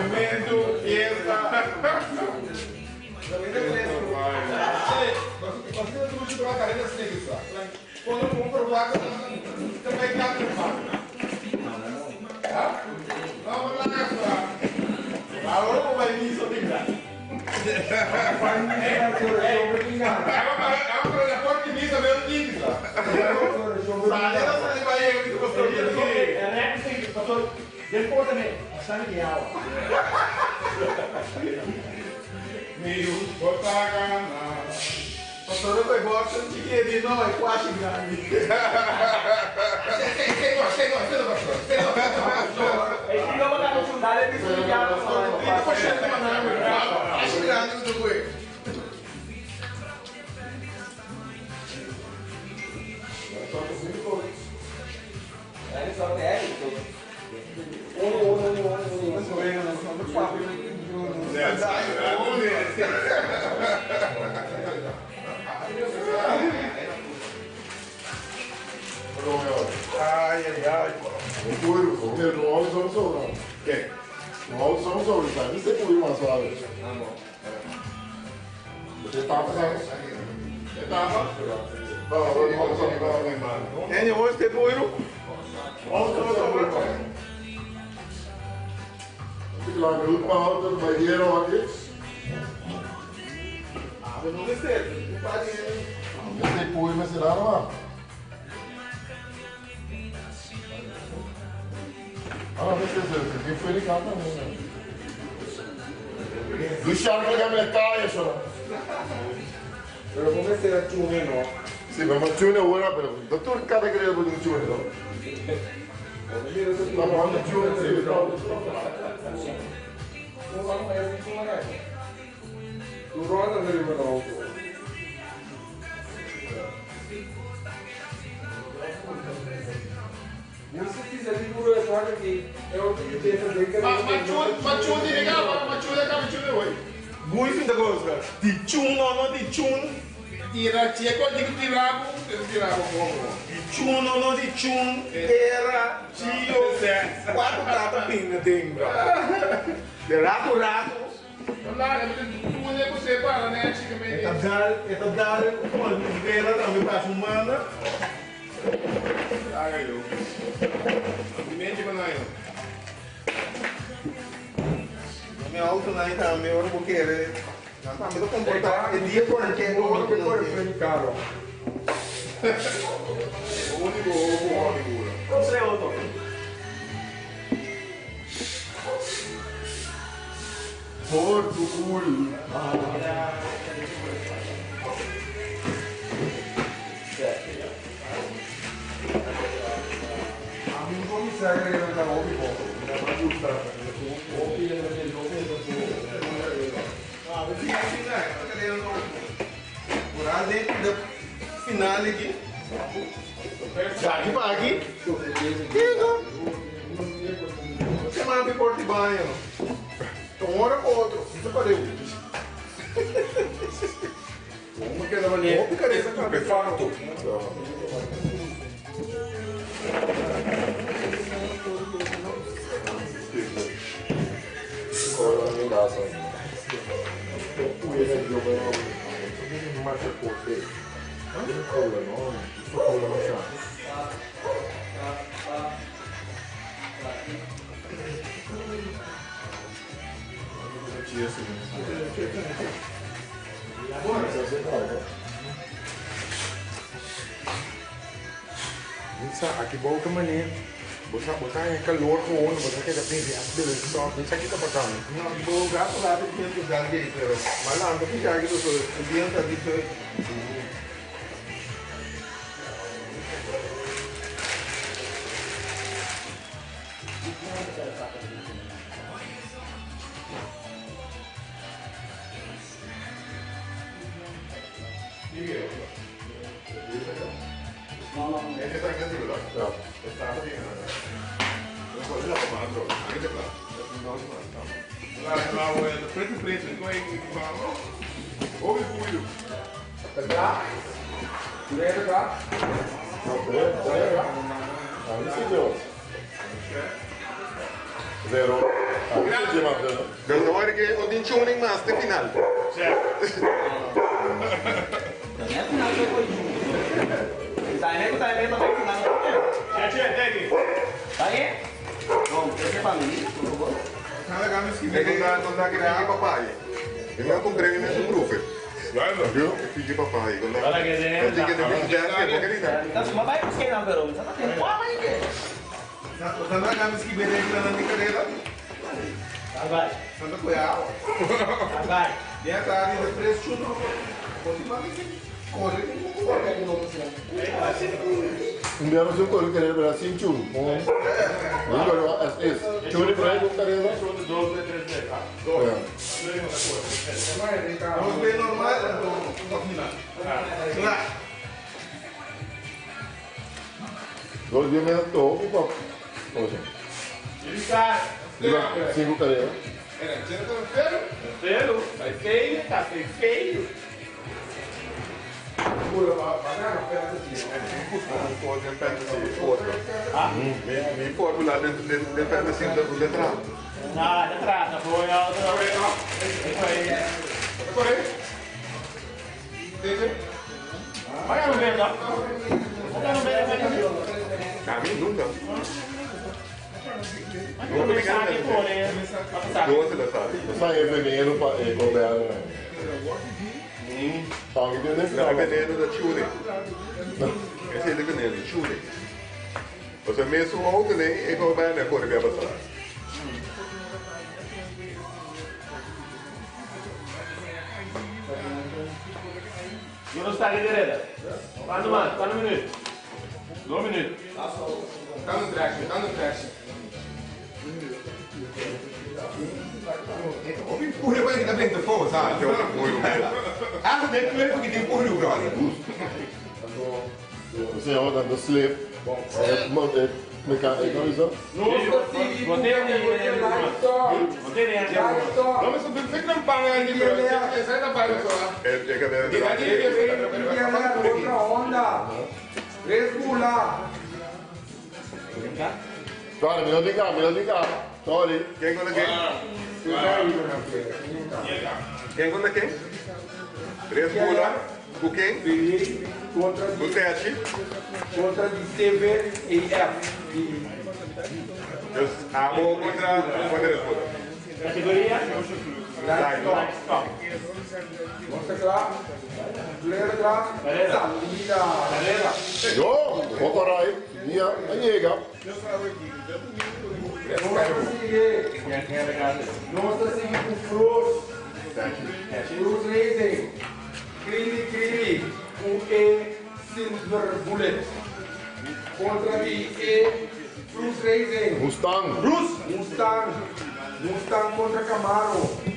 evento, fiesta. Quando compro vaca, também canto vaca. Não, vamos lá, Agora eu vou início de graça. Depois também, sabe que água. Meio botagana. Pastor, eu gosto de que não é quase grande. Quase grande do boi. Ai, ai, ai. O puro, no auto sono solo. Che? No auto sono solo, sai, non sei pure ma suave. Você tapa, sai? Etapa? No, no, no, no, no. En jongens, dit puro. Ik laat me goed behouden bij hier wat is. Ah, mas não gostei. Não sei puro, mas será não? Ah, não sei se você foi de casa também, né? Luciano, que me cae eso. Pero come se la chune, no? Sì, ma chune ora però, dottor cada che deve un chune, no? Ma quando chune sì, no. Tu roda del rimasto. Ma chune di regalo, ma chune da ma chune voi. Bui fin da cosa. Di chun no no di chun. Tira, c'è quel di tiravo, tiravo come. Di chun no no di chun. Era Gio. Quatro tata pinga dentro. De rato rato. Allora, tu ne você para, né, chica me. Eta dal, vera também para humana. Ah, io. Dimente con noi. Minha auto lá também, eu não vou querer. Também tô comportar. E dia por que Ora che corre prendi caro. Unico ovo Tre auto. Porto culo. A mim come sa che non la voglio poco, non la gusta. Opi e Ah, vou ficar assim, né? Tô querendo curar dentro da finale aqui. Já aqui para aqui. Digo. Chamar de porto de banho. Então, uma hora com outra. Isso pareu. Come che da maniera. Opi careza, Stupefatto. Ora mi dà Pure se io però non marcia corte. Non colla, no? Sto colla non c'è. Minsa, aqui boca maneira. Você botar em calor gewoon, você quer que tem de stop, minsa aqui tá passando. Não, vou gato lá do tempo da aqui, pero mas lá não fica aqui do o dia tá dito. Ja. Zero. Dus dan word ik op die tuning master final. Ik papai. Ik ben comprei mesmo proeven. Viu? Ik pedi papai. Eu tinha que ter Mas vai buscar na verão. Você tá tendo qual aí que? Você não que beber na carreira? Vai. Santa Cuiabá. Vai. Dentro da área de preço, não. Continua que corre, não corre, não Indiano se corre querer ver assim chu. Não corre as is. Chu ni por com carreira. Vamos ver normal, então. Lá. Dois dias mesmo tô e pop. Oye. Cinco carreira. Feio, vai feio, tá feio, feio. Mi fórmula de fantasy de trás. Ah, de trás, foi Vai no meio, Vai no meio, vai no meio. A mim nunca. Nunca me sabe, Doce da sabe. Sai é veneno para governo. Não, é veneno da Chile. Esse é veneno, Chile. Você mesmo ontem, né? É como vai na cor que vai passar. Eu não está aqui direita. Quanto mais? Quanto minuto? 2 minutos. Tá no traction, tá no traction. Empurra vai que tá bem fo, sabe? Ah, tem que ver porque tem empurra o brother. Você é dando slip. É, mecânico, isso? Vamos subir, fica no pau aí, sai da barra só. É, Outra onda. Resbula. Sorry, me diga, me diga. Sorry. Quem conta quem? Quem conta quem? Resbula. Com quem? Contra O teste. Contra de CV e F. Dus amo contra Resbula. Categoria? Livestock. Mostra lá. Letra. Salida. Yo, vou correr. Dia, chega. Nossa sigue com Cruz. Cruz Racing. Crili Crili. Com E Silver Bullet. Contra de E Cruz Racing. Mustang. Cruz. Mustang. Mustang contra Camaro.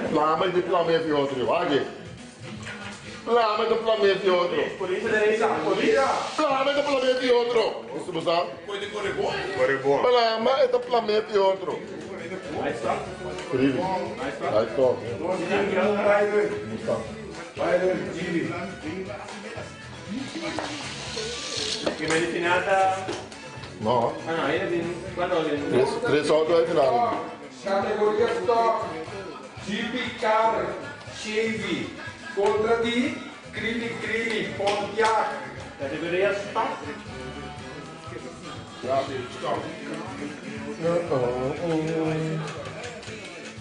Plama de plama e outro, vai. Plama de plama e outro. Polícia direita, polícia. Plama de plama e outro. Isso você sabe? Corre bom. Plama de plama e outro. Incrível. Vai top. Mustang. Primeira final tá. Não. Ah, não, ainda tem. Quanto Três autos aí final. Categoria Stock. Jeep Car Chevy contra de Crili Crili Pontiac. Categoria Stock.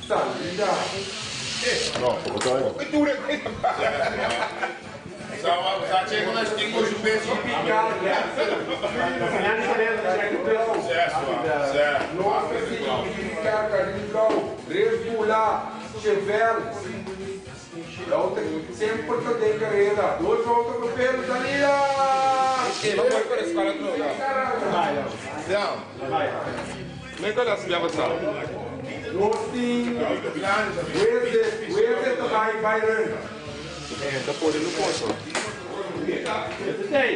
Salida. Não, vou botar aí. Nossa, Car Carlinhos Resbula, Chevel. Outra sempre que tem carreira. Dois voltas com o pelo, salida! Nem quando ela passar. Rosting, Weze também, Byron. É, tá podendo ponto. Tem.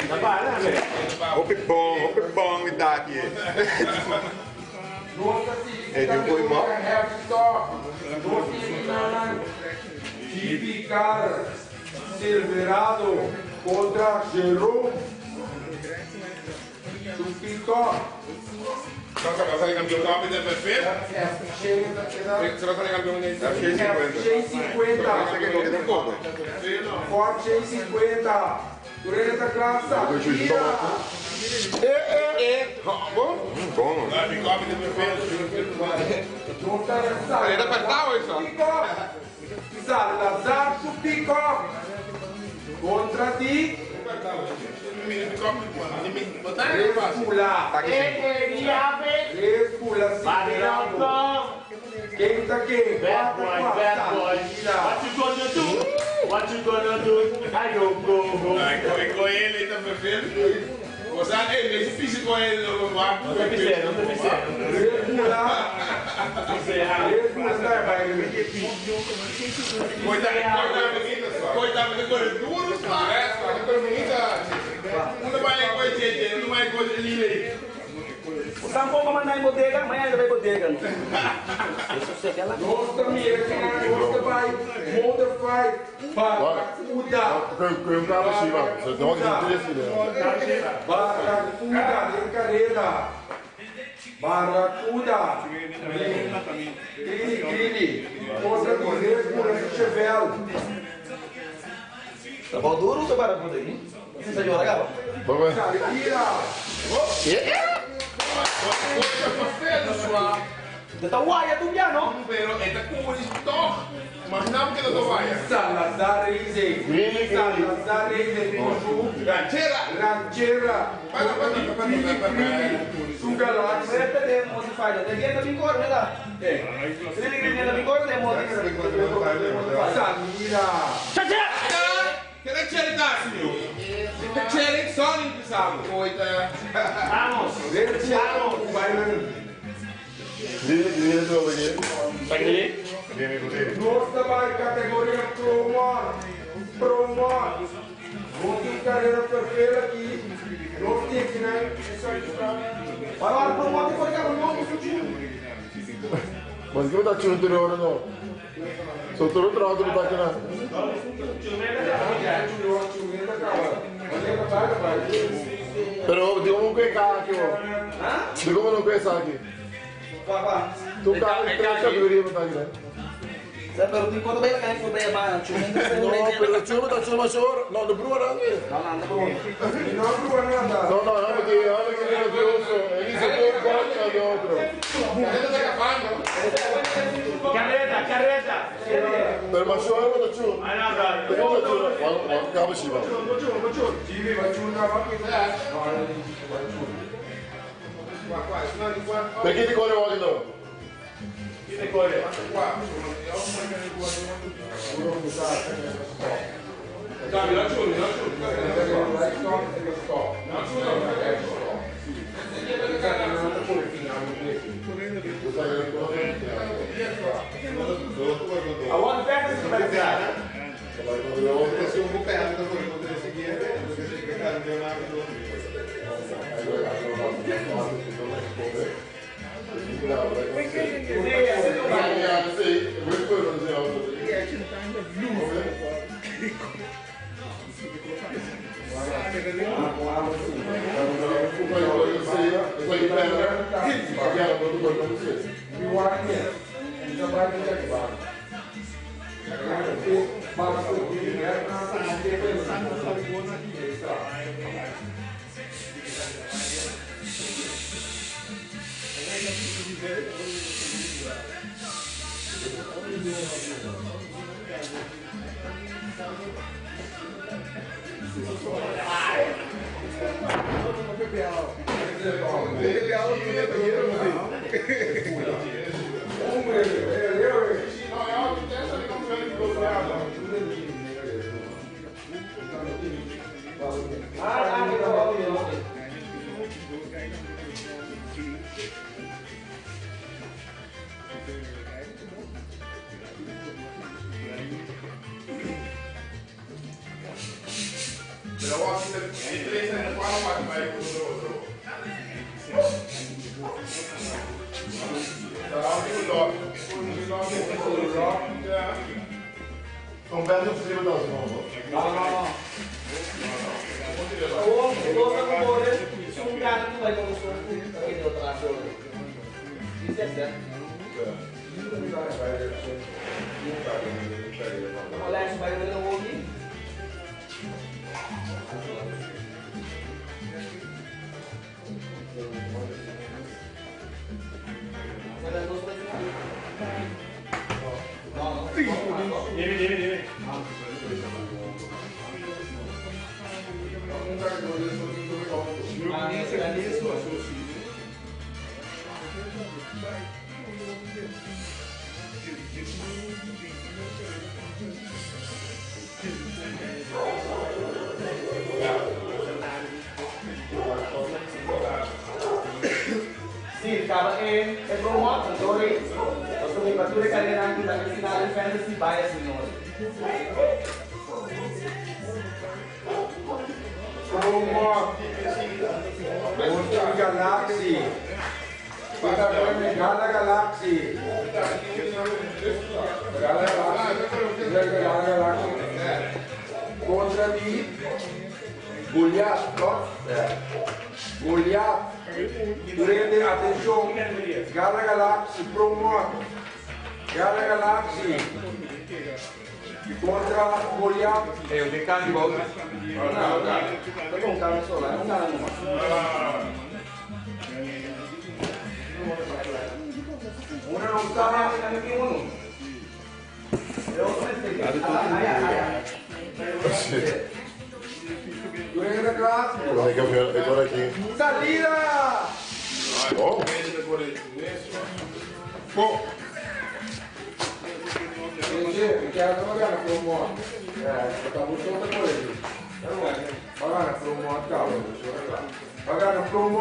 Tá bom, né, Hoop ik bom, me dá aqui. Nos ta sigui Hey, die gooi maar. Heavy Top. Nos tin nan GP Car Silverado kontra Jerome. Su pick-up. Se va a salir campeón de perfil. Se va a salir campeón de F50. Ford 50. Durante a classe. Bom? Bom. Era apertado eso. Salazar su pick-up. Contra ti. Respula. Respula Silverado. Quem tá quem? Bad boy, bad boy. What you gonna do? What you gonna do? I don't go home. Com ele, tá perfeito. O sea, é difícil com ele, não vai. Não te pisei, não te pisei. Respula. Respula está vai. Coitado, coitado, coitado, duro, Não vai coisa, não vai coisa ali. O Tampouco mandar em bodega, amanhã ele vai em bodega. Isso sei que ela. Nós também, nós vai Modify Barracuda. Kun je hem kamer zien, man? Ze nog een interesse Barracuda, de carrera. Barracuda. Grini, Grini. Contra Respula Chevel. Tá bom duro o barracuda aí? Você joga, acaba? Bom, Salira. Tá guaya tu ya, no? Pero esta curis toch. Imaginamos que no vaya. Salazar Racing. Salazar Racing. Ranchera. Ranchera. Grini, Grini. Su Galaxy. Você tem modified, tem que também corre, né? Se ele grita também corre, tem modified. Salira. Tchau, Que era cherry tá, senhor? Cherry só nem precisava. Coita. Vamos. Vamos. Wie is wel weer? Tá Nossa vai categoria Promo. Promo. Vou ter carreira perfeita aqui. Nós temos que, né? Vai lá, promote por cá, não, Maar ik dat je het er nog. Zo terug trouwens dat je nou. Pero di como que aqui, ó. Di como não conhece aqui. Tu carro três categorias para aqui, né? Pero tu enquanto bem lá, que bem lá, No, pero chulo tá chulo mas no, de broer aan. Não, não, não, Não, broer nada. No, no, no, porque ahora que nervioso. Ele se pone contra de outro. Carreta, carreta. Pero mas chulo tá chulo. Pero tá chulo. Vamos, vamos, vamos. Jimmy, vai chulo na Perché ti corre voglio? Chi ti corre? Agora pega esse vai entrar. Zo'n band of zero dat is nog. No. O, dos a corre, su un gana tu vai con su che devo trasore. Dice se. Olha, vai ver o homem. Dime, dime, dime. Sì, acaba em promoto, então eu também para tudo que era antes da final fantasy bias minore. Promo. Contra Galaxy. Contra Gala Galaxy. Gala Galaxy. Gala Galaxy. Contra di Goliath, no? Goliath. Durante, atenção, Gala Galaxy, promo. Gala Galaxy. Contra Goliath. É, o decano de volta. Tô com um cara só lá, não dá não. Una não está. Durante a classe. Ik heb ik hoor aqui. Salida! Oh, Pô, Gente, quero que eu promo. É, tá muito solta por ele. Vai promo, calma. Vai promo.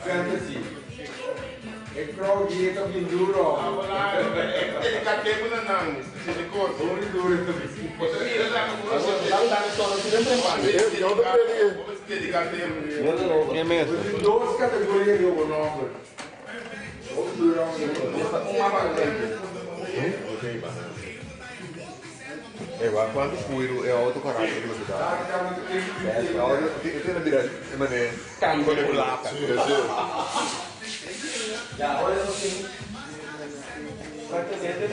Fantasy. Ik crowd hier toch in duro. Ele tempo na não, se de. Duro duro eu não perdi. Vamos dedicar tempo. É mesmo. Duas categorias de nome. É, vai quando cuiro é outro caráter que você dá. É, eu tenho a virada, é mané. Cambio. Lata. Sim, sim. Já, olha assim. Praticamente.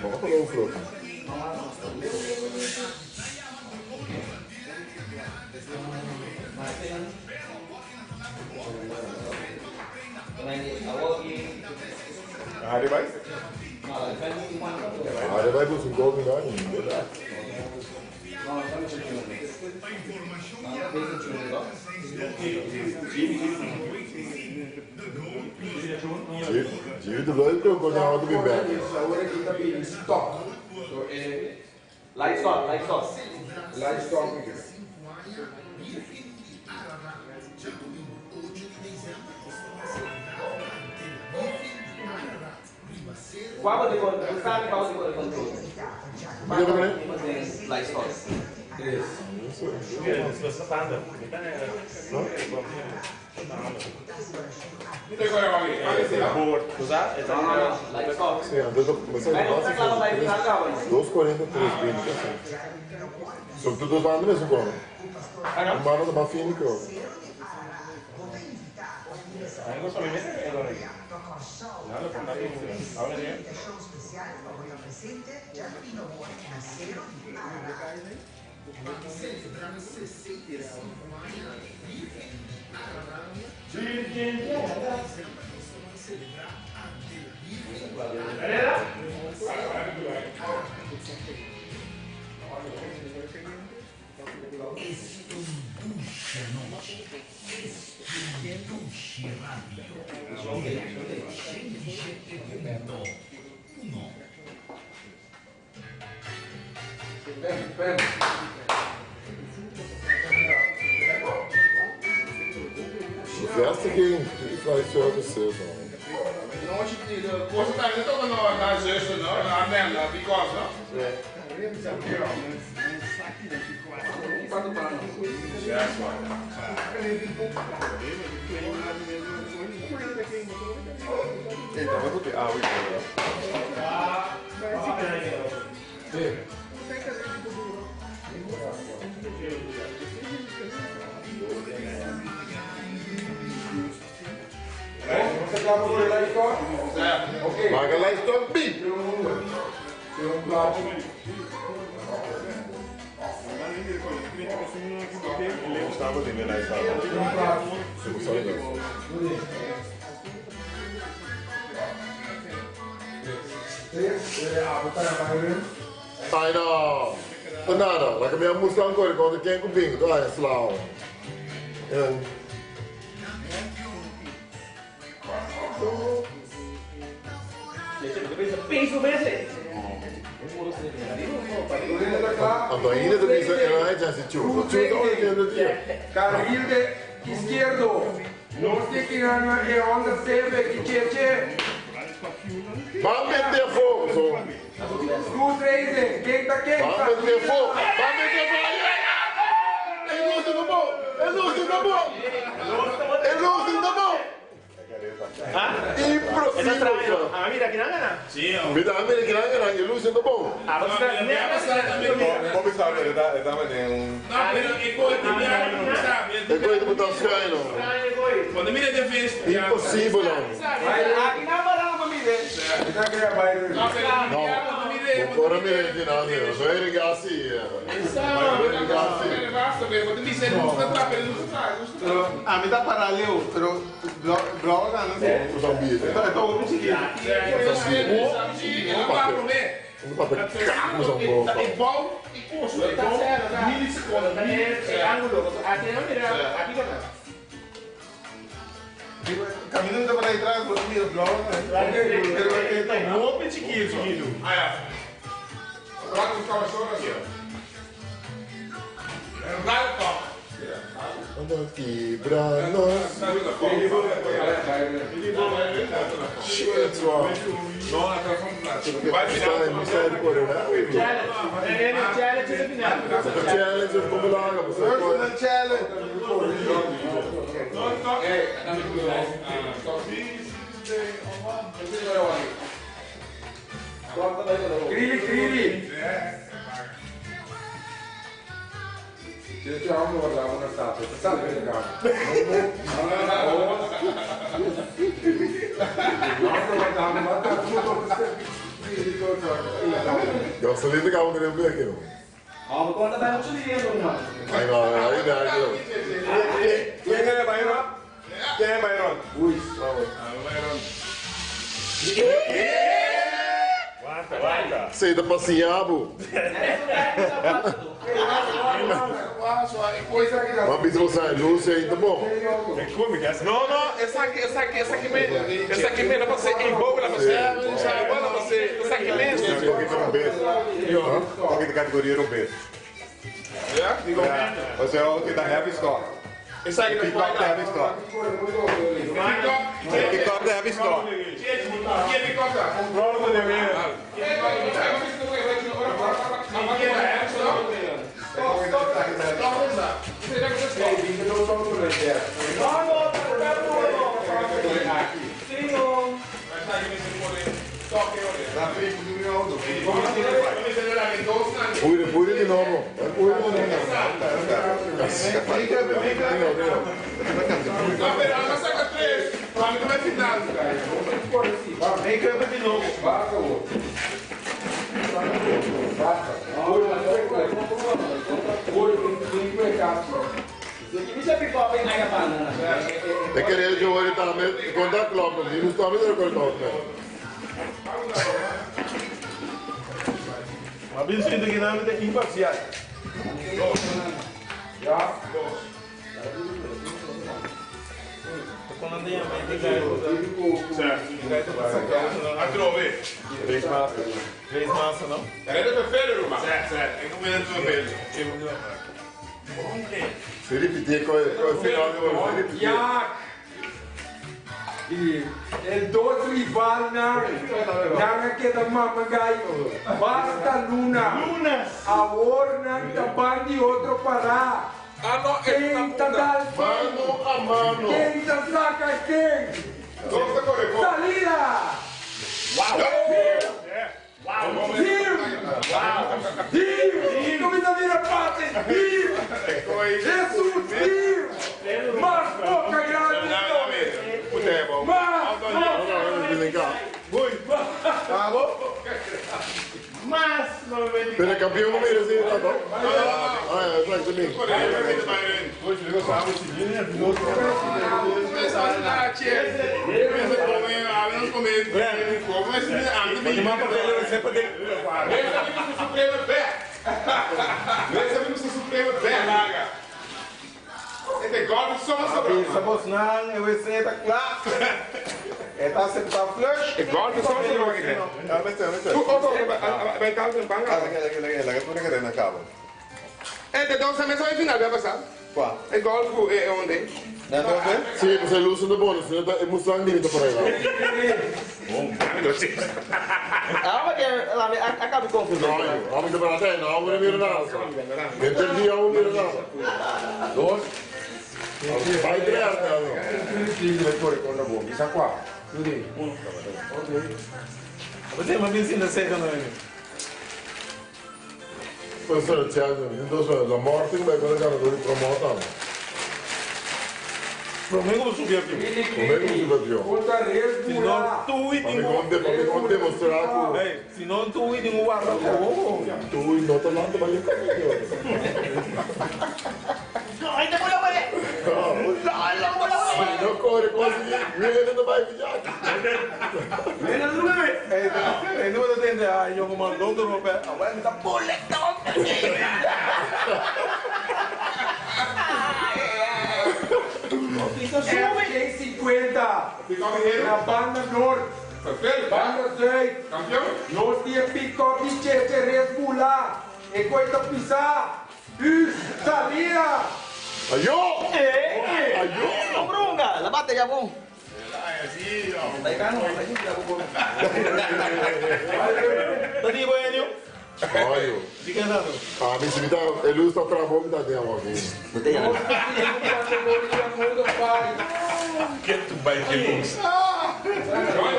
Ongelooflijk. Harry vai? Ah, dat wij moeten golden garden, inderdaad. Zie de leuke ook nou te bij. Stock. So, Livestock, livestock. livestock. Qual de sabe qual de controle? Livestock. Três. Livestock. Sim, dat zijn Mas não tá vai ficar calma. 2,43 binnen. Sobretudo os anderen mesmo como. Maar dat maar vind ik ook. Pen, pen. Bevestiging, flight services. Não, você tá indo no na zuster, no, na Amanda, because, no? Quanto para nós. Ei, tava tudo. Ah, ui. Você já por lá e Ok. Maga lá stop bi. Gustavo de Milan estava. Ai no. Nada, la che mi ha mostrato ancora quando quem com bingo, dai, slao. Penso mesmo. Antoine de Bisa era hij just chu. Chu to de de dia. Carril de izquierdo. No sé quién es Honda Civic y Cheche. Va meter fogo, so. Cruz Racing. Quem tá quem? Va meter fogo. Va meter fogo. É luz no bom. É luz no bom. É luz no bom. Impossível. Ah, mira, que não gana. Mi dá me que não é luz no bom. Ah, você Como sabe, ele tá, ele tá um. No, pero ik hoor het niet meer, sabe? É coisa de botar skyno. Quando mira de vez. Impossível. Aqui na barra, família. No. Ancora mi rendi nada, so eri gassi. A mim dá para ler, pero blog não sei. Então, eu chiquito. Ik bouw, ik koos, ik bouw milliseconden. Ângulo. Aqui não mira, aqui não. Caminhando para aí atrás, você mira blog, né? Pero ele tá muito chiquito. Ah ja. Laat ons gaan zo naar Ruik Quebrando. Shit, man. Sai di cuore, Challenge, challenge final. Challenge come laga, Personal challenge. Grilli, grilli. C'è uno guardava una statua, salve ragazzi. Eu sou lindo que eu não vi aqui. Ah, mas quando vai muito dinheiro, mano. Aí vai, aí vai. Quem é Byron? Quem é Byron? Luiz. Byron. Guarda, guarda. Sei da passeabo. Maar bisa você luz aí, tá bom? No, no, essa aqui, essa aqui, essa aqui mesmo. Essa aqui mesmo, pra ser em boa, pra ser. Bola pra ser. Essa aqui mesmo. Qual que é a categoria era um B? Ja? Você é o que dá heavy stock. Essa aqui Pick up the heavy stock. Pick up the heavy stock. Quem pick up? Controla o dever. Pure, pure di novo. Pure di novo. Vem câmera de novo. É querer de hoje também, quando a clock, não está me recordando. Mas bem sinto que não é imparcial. Ja. Três massas. Três massas, não? Certo, certo. Eu não me lembro Se repetir, qual é o final? Se repetir. Ja. El dos rival na nanga queda mamagai. Basta luna. Lunas. Aorna. Nan ta bandi otro pará. Ah, no, Ken ta dal ken? Mano a mano. Ken ta saka ken? Dos ta kore bon. Salida! Him! Him! Kuminsá bira pate! Him! Jesus! Him! Mas boka grandi! Mas boka! Mas no me Pero el campeón no mira así, ¿no? Ah, exacto, sí. Sa bosnan, e wc ta kla. E ta acepta flush. El golf é onde? Sí, pues el uso de bonos, ¿no? Es Mustang limita por ahí. Ah, ma che la me acabo confuso. No, vamos a parar, no, vamos a mirar nada. Entendí, vamos a mirar nada. Dos. Va a entregar, no. Sí, le corre con la bomba. Isa qua. Você mas me ensina seca no Pues el chance, entonces la muerte va a con el ganador y promota. Flamengo subiu aqui. Flamengo subiu. Contra Red Se Bull. não tu e Para nenhum. mí, demostrar que Ei, se não tu e nenhum guarda. Oh. tú y no te lanzas para Ay, te voy a poner. Si no corre, cosas viene no va a pillar. Ei, ei, não vou atender. Ai, eu comando do pé. Agora me tá boletão. FG50. Na banda norte. Banda zuid. Campeão? Nos die pick-up die Cheche Red Bull. E coita pisar. Us, salida. ¡Ayó! Eh, ¡Ayó! no brunga, la bate ya bom. Dai cano, dai ya bom. Tá de bueno. Ay, Diga nada. a mí si me da el uso está trabón, me da de agua aquí. Botella. Nos categoria mundo pai. Get to buy luz. Johnny,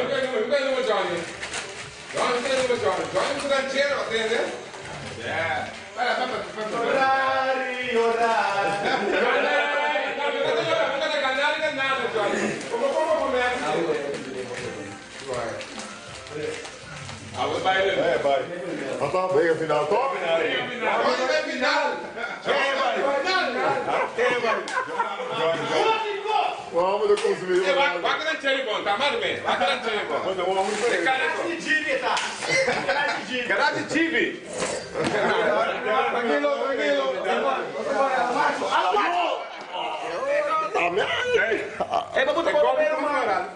Johnny, Johnny. Johnny, Johnny, Johnny, rancheiro, entendeu? Yeah. Para, para, para. Orar y orar. Hasta, venga, final, top. Vamos a consumir. Tranquilo, tranquilo. Amén. Eh, ma puta por pero ma.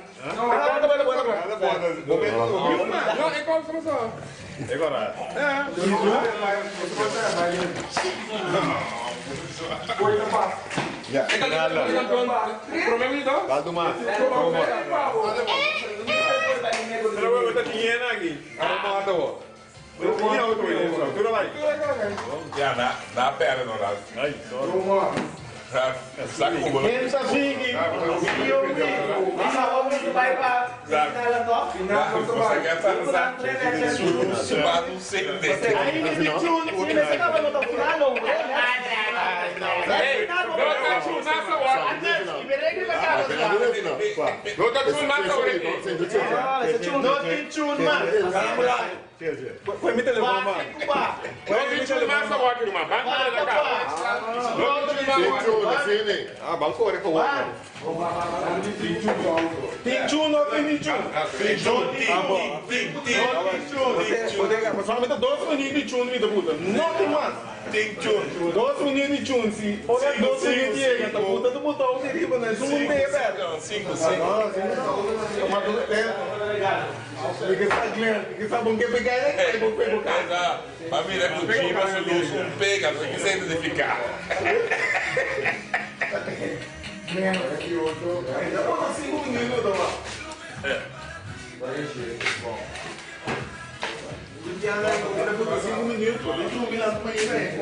Coita passa. Ja, na, na perna, não dá. Saco, Pensa assim. Final contra Você quer passar? Ahí me pichun. Y me regla la cara. No te chun más. Põe meu telefone, mano. Tem tchum, não tem tchum. Você, somente 2 minutos de tchum, me puta. Não tem mais. Tem tchum. 2 minutos de tchum, se. Olha, 2 minutos de chega, tá puta do botão de riba, né? Isso não tem, velho. 5, 5. Porque está claro, porque sabe o que pegar, é bom pegar. Família, com o luz, um pega, você quiser identificar. Aqui outro. Ainda bota 5 minutos, mano. Vai encher. Bom. piano, eu vou 5 minutos, eu tô mirando para ele.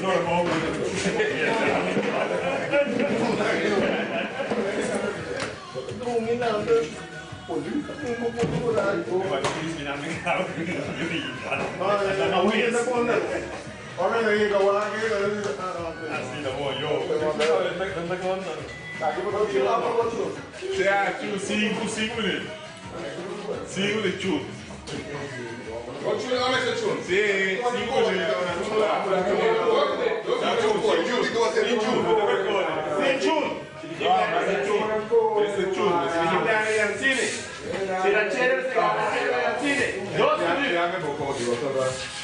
Normal. Tô mirando. Polícia, não vou procurar. Sea, 5, 5 minutos. 5 de chu. Sí, 5 minutos.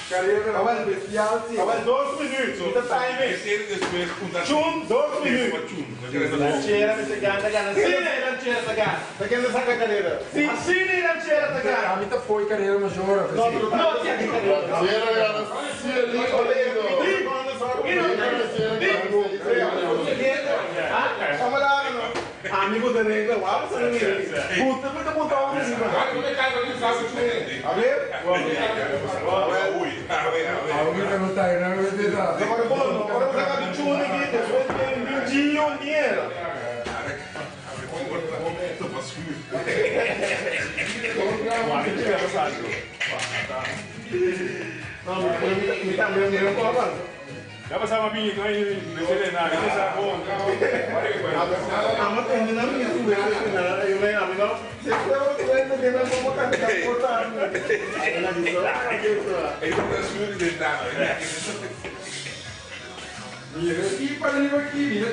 Carreira 2 minutos. Tá time. Chum, 2 minutos. Lancheira, você gana, gana. Cine, lancheira, tá gana. Tá querendo sacar carreira? Sim, cine, lancheira, tá gana. A mim tá foi carreira major. Não, não, tinha que carreira. Lancheira gana. Vamos lá, não. Amigo da negra, vamos a ver. Puta, puta, puta, vamos a ver. A ver? Agora, bom, agora vamos sacar do tune aqui, depois tem um dia, um dinheiro. Não, me também não pode. Já passava a minha, que não sei nada, não sei como. Ah, mas termina a minha, tu vê, eu nem a mim não. Se eu não tem mais como cantar, cortar. Mira aqui, para aqui, mira,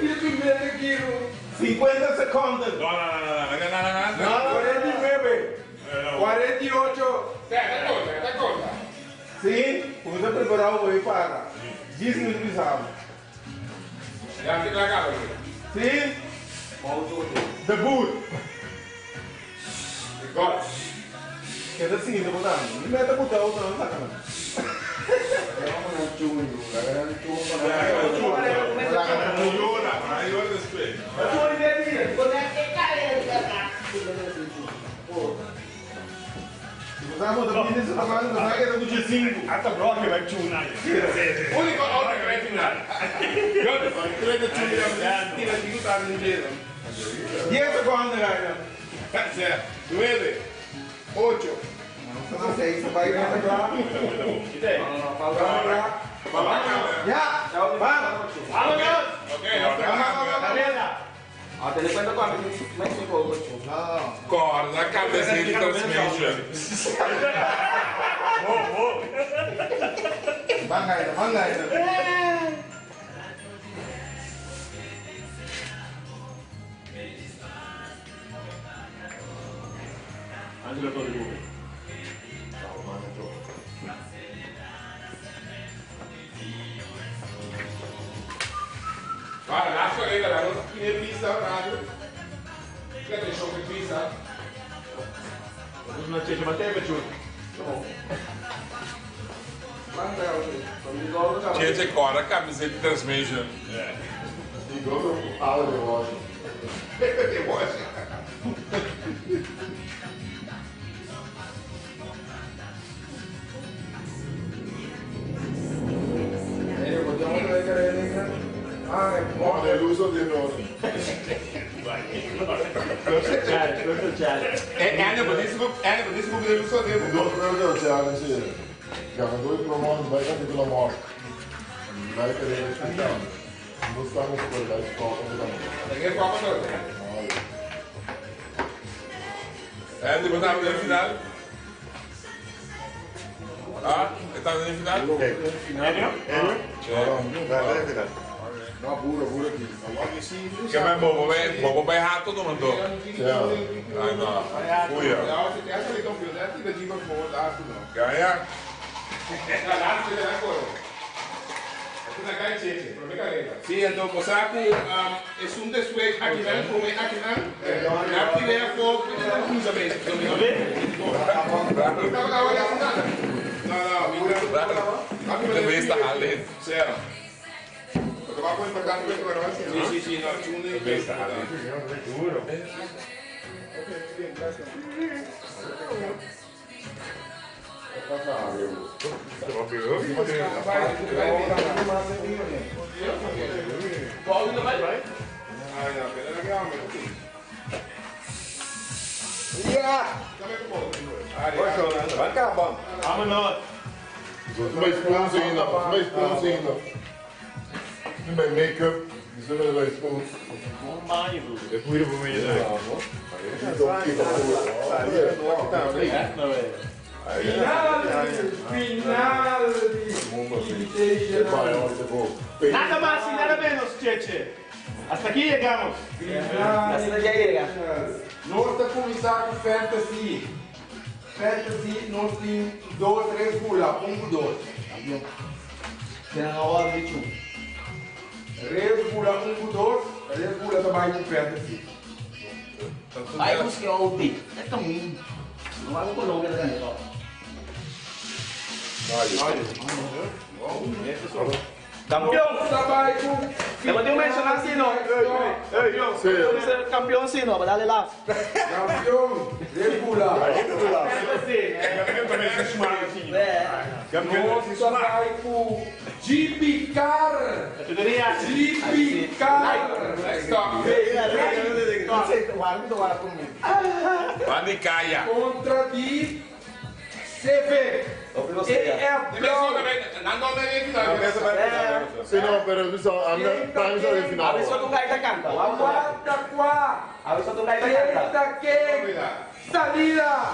mira tu mira aqui. 50 segundos. Não, não, não, não, não, não. 49, 48. Tá conta. Sim, você preparado vou para. 10 minutos sabe. Já se acaba. Sim. Debut. God. Quer dizer assim, botar. Não meta botar outra, não saca não. Hasta blog vai tuna. Único hora que vai final. 10 segundos, galera. 9, 8. 6, vai lá. Ya, vamos. Vámonos. Ok, Carrera. Ah, ten cuenta cuando México, Não. Corda, cabeça de transmission. Van gaina, van gaina. Angelo Torrigo. Para, laatste regel, dat was geen pizza, radio. Ik heb een show met pizza. Una cheche matebe chun. Cheche corda, camiseta de transmission. Igual eu falo de Washington. De Washington. Mano, el uso de no. É, mas esse grupo de uso de Dois primeiros challenge. Ganador de promoção vai capítulo morto. Vai querer explicar. Não estamos por lá escola também. Ninguém fala não. É, depois estava no final. Ah, estava no final? Vai, final. Não, pura, pura aqui. Que vai bobo, vai, bobo vai rato no mundo. Ai, não. Fuia. Ganha. Sí, entonces, o sea, que es un después aquí van, come aquí van. La primera fue No, no, De besta Halen. Sí, sí, sí, no, De besta Halen. Duro. Ok, bien, gracias. Vámonos. Mijn spoons ainda, mijn spoons ainda. Nu mijn make-up, die zullen mijn spoons. Het moet je voor mij zijn. Final, final di Invitational. Nada más y nada menos, Cheche. Hasta aquí llegamos. Asina ya llega. Nos ta kuminsá ku Fantasy. Fantasy, nos tin 2, 3 bula, 1 2. Tem a hora de tchu. Red bula 1 2, Red bula tambe ku Fantasy. Vai buscar o OT. É caminho. Não vai com Colômbia da caneta. Campeão! Tambe ku Eu vou ter um mencionar assim, não. Campeão sim, não. Vai dar lá. Kampeon, Red bula. É. Nos tambe ku GP Car. GP Car. Stop. Panicaya. Kontra di CV. EF Sí, no, pero eso anda, también sale el final. A ver se tu gaita canta. Vamos a Aguanta qua. A ver se tu gaita canta. 30 que salida.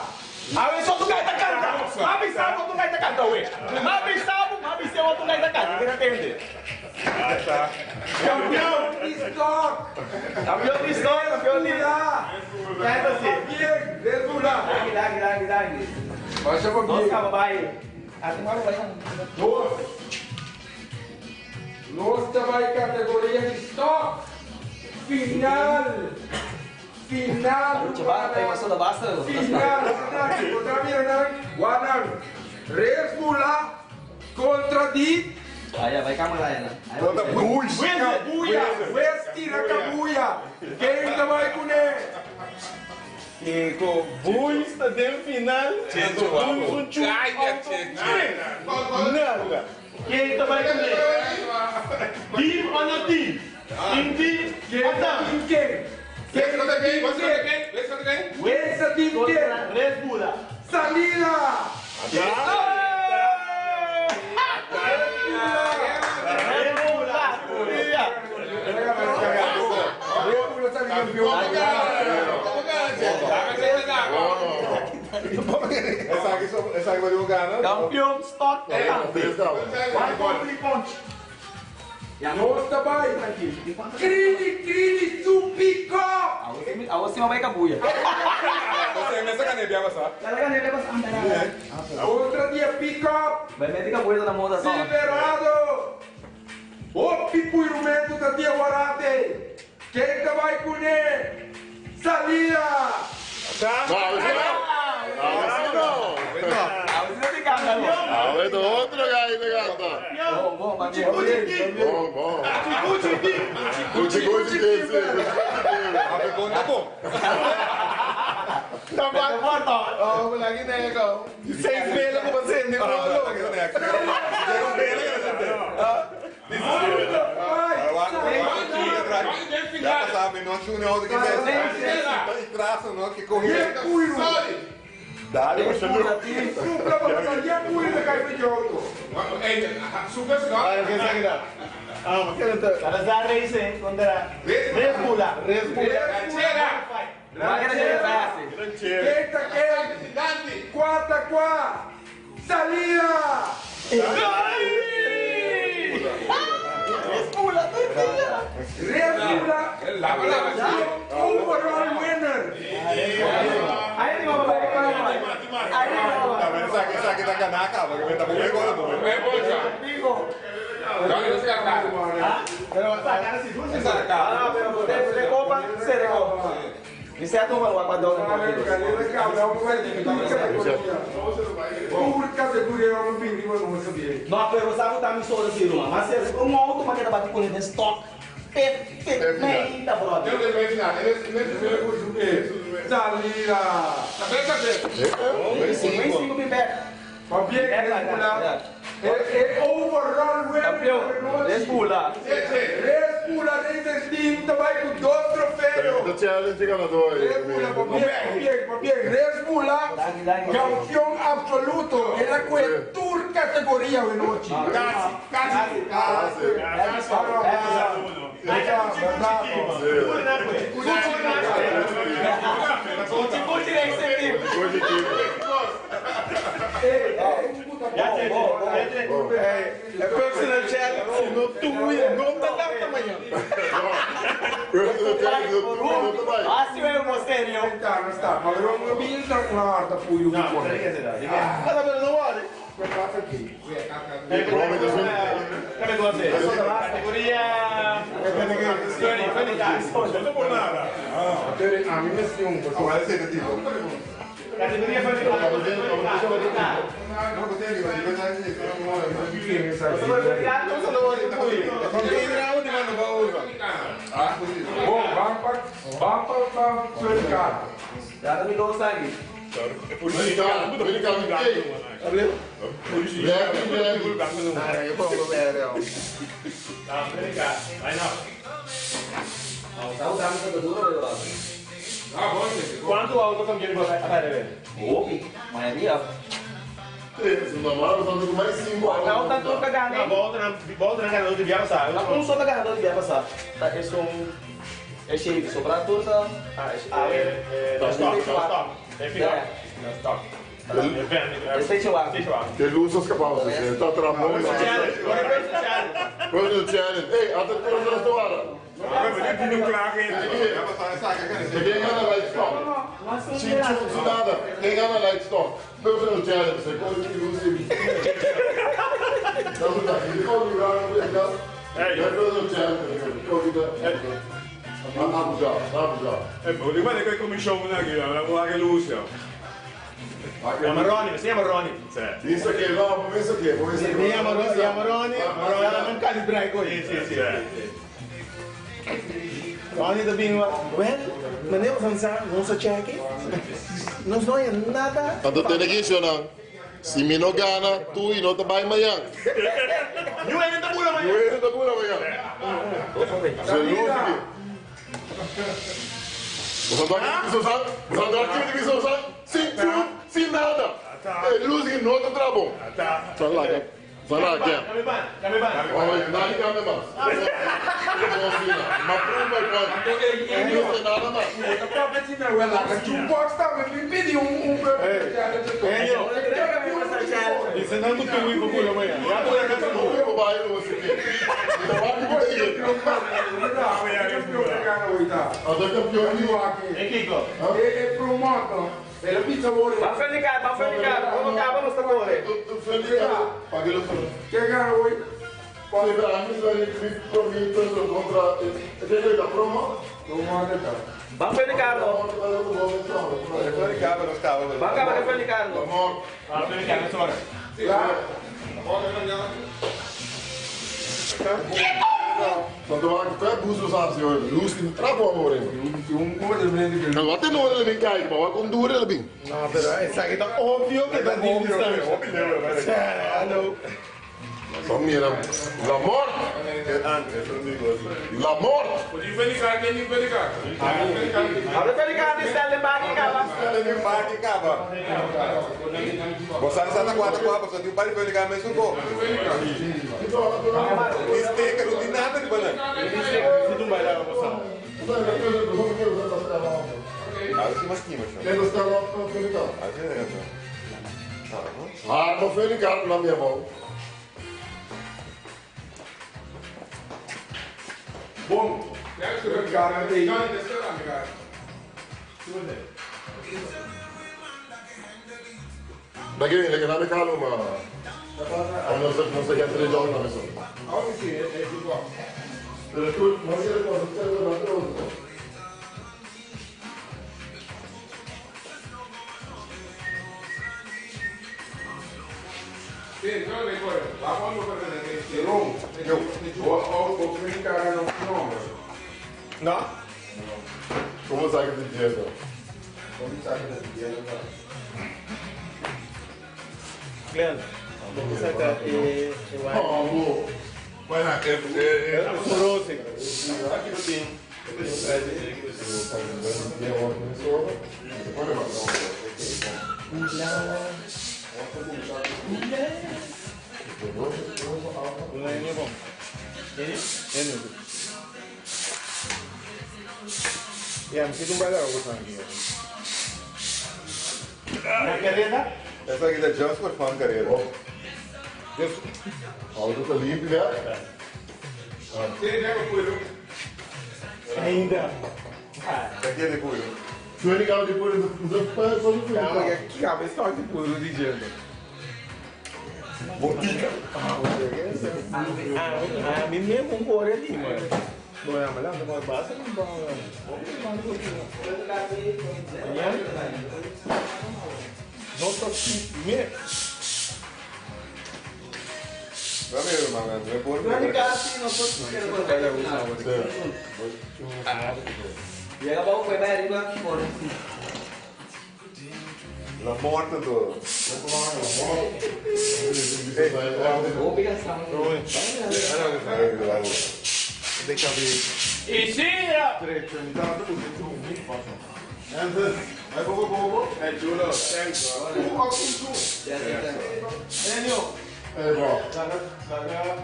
A ver se tu gaita canta. Mabi sabe tu gaita canta, ué. Mabi sabe, mabi sabe tu gaita canta. Quem atende? Campeón de stock. Campeão de história, campeão de... Salida. Bien, Red Bull. Dai, dai, dai, dai. Pasa pa Dos bien. cama, vai. Até mais vai. Dos. Nos tambe kategoria di stock. Final. Final. Chaval, tem uma soda basta. Final. Kontra mira Guanan. Red Bull kontra di Aí, vai câmera aí, né? Cabuya. West tira Cabuya. Quem também com ele? Kiko, Bulls está dentro final. Bulls um Calla, Cheche. Nada. ¿Quién te va a comer? Team o no team? Team, team, Quem Adam. team quem? ¿Ves contra quién? ¿Ves contra quién? ¿Ves contra quién? West team quem? Contra Red Bull. Salida. Red Bull. Red Bull está campeón. Essa aqui vai jogar, né? Campeão stock. Nos também. Crini, crini, supico. A você vai cabuia. Você me saca nebia, pasa. Galera, nem leva essa. Contra dia pick up. Vai meter cabuia na moda só. Silverado. O pipuirumento da dia Warate. Quem também com ele? Salida. No, A você não tem canta, não. a ver, otro gallo te canta. Bom, bom, bom. Bom, bom. Cuchi, cuchi, sí, Conta, Tá Oh, lagi na ikaw. Seis vela ko ba sa hindi ko alam. Já sabe, não acho nem que vai. Traço, não, que corrida. Dale, você não. Supla para salir a cuir de cair de auto. Super, ¿no? Ah, que sa Ah, magkano to? Salazar Racing contra Red Bull. Red Bull. Ranchera. Vai querer Quem tá quem? Quarta, qua. Salida. Red Bull. Lava, lava. Overall winner. Aí, não vai Aí, não. Tá vendo? Essa aqui tá canaca, porque tá muito agora, pô. Me bolsa. No, no se acaba. Essa Ah, pero de copa, se de copa. Isso é a turma do Aguador. Por categoria eu não vi, eu não sabia. Não, pero sabe tá me soda assim, irmão. Mas é um auto mas que tá batendo com ele stock. Perfeitamente, brother. Eu não vejo nada. Salida. Sabe, sabe. 5 bem back. Pabien, Red Bull. E overall winner. Kampeon, Red Bull. Red Bull Racing Team ta bai ku dos trofeo. The challenge ganadó. Red Bull, pabien, pabien, pabien. Red Bull, kampeon absoluto. El a kue tur kategoria awe nochi. Kasi, kasi. Kasi. Kuchi Racing Team. E personal challenge, si no tu no ta lanta mañan. Personal challenge, no tu bai. Así es, un serio. Está, no está. Maar we hebben hier nog een harde voor je. Ah, pero no worry. Wat pasa aki? Categoria. No por nada. A mi me un Agora sei tipo. Categoria No, que tiene que Bom, vamos para Suriname. Ya mi dos aquí. Ah, yo pongo verde. Kuantu outo tambe bo a ver? Hopi, mayoria. Normal, nos ku mais 5. Não, ta tur gana. No, Bolton, Bolton ganadó di biaha pasá. Un solo ganadó di biaha pasá. Ta es un e shape sobra tur ta. Ah, Stop, stop. É final. Stop. Station wagon. Station wagon. Que luz escapamos, está tramando. Personal challenge. Hey, até todos nós do ar. Quem gana light stop? Sin sin nada. Quem gana light stop? Personal challenge. Você corre que luz e. Dat is het. Je kan niet raar Hey, personal challenge. Abuja, Abuja. Eh, pero igual è che cominciamo una che la vuoi che luce. Chiama Ronnie, si chiama Ronnie. Sì. Isso aqui, não, isso aqui, isso aqui. Mi chiama Ronnie, Ronnie non calibra qui. Sì, sì, sì. Ronnie da bem, well, meneer van Zaan, onze checking. Nos no hay nada. Tanto tem aqui, senhor. Se me não gana, tu e não tá bem amanhã. Io è da pura ma. Eu entro da pura amanhã. Você luz aqui. Você tá aqui, você tá aqui, você tá sem tune, sem nada. É luz que não tá trabom. Tá. Tá lá, tá lá, aqui. Kami ban, kami ban. Olha, nada que me mais. Mas prova my point. Não tem nada mais. Jukebox também me pediu um Dice não tu e pura manhã. Ya pura que tu. Eu vou bairro você aqui. Então vai que você. Até campeão de E Kiko. É promoto. Ela pizza worry. Va Felicar, va Felicar. Vamos acaba nossa corre. Paguei o Quem ganha hoje? Quando a mim vai me prometer contra ele da promo. Promoto tá. Va Felicar. Va acaba Felicar. Amor. Ah, Felicar, nessa hora. Quando eu acho que é buzo sabe senhor, luz que trapo amor. Não, até não ele vem cair, mas com dura ele vem. No, pero esa que está obvio que está distante. Hallo. Só mira, la morte. La morte. Pode verificar, quem verificar? Abre Felicar, está em baki acaba. Você não sabe quatro quatro, só tem um par de verificar mesmo com. Sticker, não tem nada de banana. Se tu vai lá, você. Ah, isso é mais química. Quem está lá com o Ah, não foi ligado na minha mão. Bom, cara tem. Daqui, daqui na minha calma. Não sei, não sei que é três jogos na mesa. Pero tu, não sei quando você vai dar outro. Sì, no me corre. Va quando per Jerome, o Felicar não nome. No? Como sabe que tem dinheiro? Como sabe que é dinheiro? Glenn, saca Oh, Bueno, Rose. Ja, misschien doen wij daar ook aan hier. Na carrera? Essa aqui é just for fun, carreira. Auto tá limpo, né? Tiene ya cuero. Ainda. Essa aqui é de cuero. Tu é ligado depois do Calma, que cabeça de cuero de gente. Botica. A mim mesmo um core ali, mano. Bom, mas lá, não basta não bom. Não tô me. Dame, hermano, me puedo. Llega poco, fue para arriba, por La morte do. Isidro! Vai, vou, vou, vou. É chulo. Enio, É bom. saca, saca.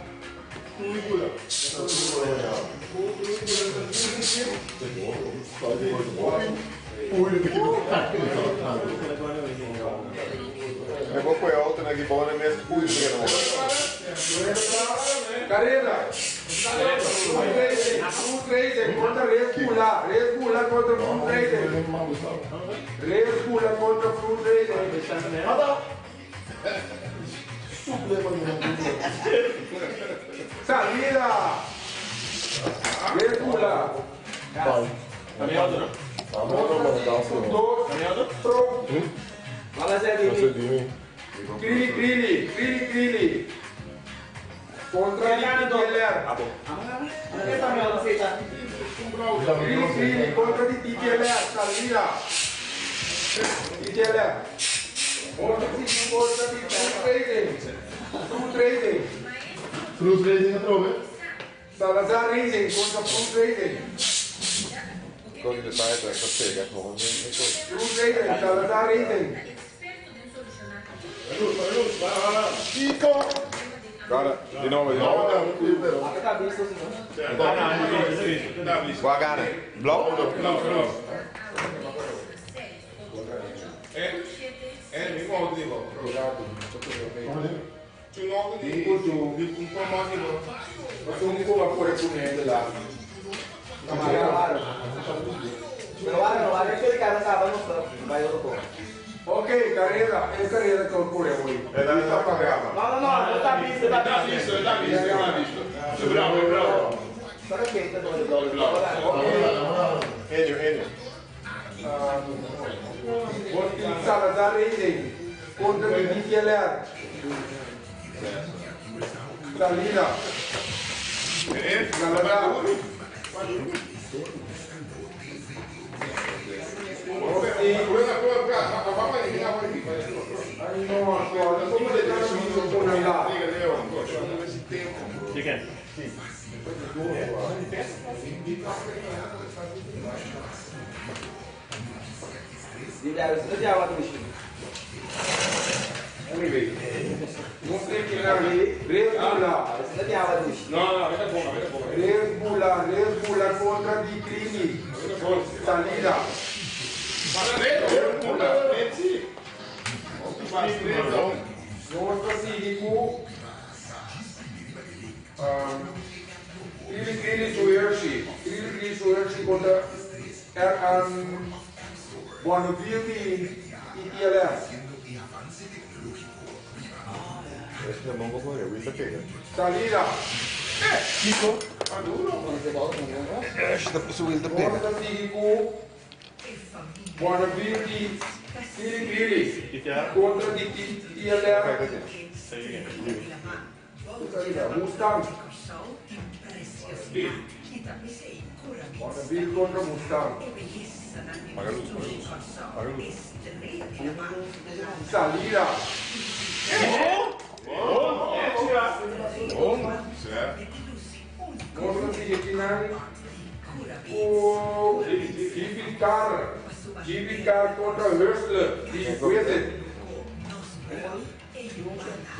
Eu vou pôr outra na guibona mesmo, cuido que não. Carrera. Fruit Racing contra Red Bull. Red Bull contra Fruit Racing. Red Bull contra Fruit Racing. Salida. Red Bull. Dos. Pro. Crilli, Crilli, Crilli, Crilli. Contra TTLR. Crilli, Crilli contra di TTLR. Salida. TTLR. Contra contra di Fruit Racing. Fruit Racing. Cruz Racing entrou, né? Salazar Racing contra Fruit Racing. Quando ele sai, vai pegar com Fruit Racing, Salazar Racing. Chico! Cara, de novo, de novo. Guagana. Blauw? É, mi modo di voto. Tu no di un po' más di voto. Un po' a pure con lá. Pero bueno, no hay que cada sábado no vai outro pouco. Ok, carrera, é carrera que eu corro hoje. Está pagado. No, no, no, no está visto, está visto. Está visto, está visto. Bravo, bravo. Sabe que está todo el Enio, Enio. Salazar Racing contra o DTLR. Salida. Salazar. Red Bull, Red Bull contra Di Crini. Salida. Nos sigue com Crini Crini Suershi. Crini Crini Suershi contra Bonneville e TLS. Esse é bom pra correr, o Ita pega. Salida. Chico. Esta Nos sigue com Bonneville Crini Crini contra TLS. Mustang. Bonneville contra Mustang. Paga luz, paga luz. Paga luz. Salida. Nos ta sigui akinan ku GB Car, GB Car kontra Hustler di Wizard.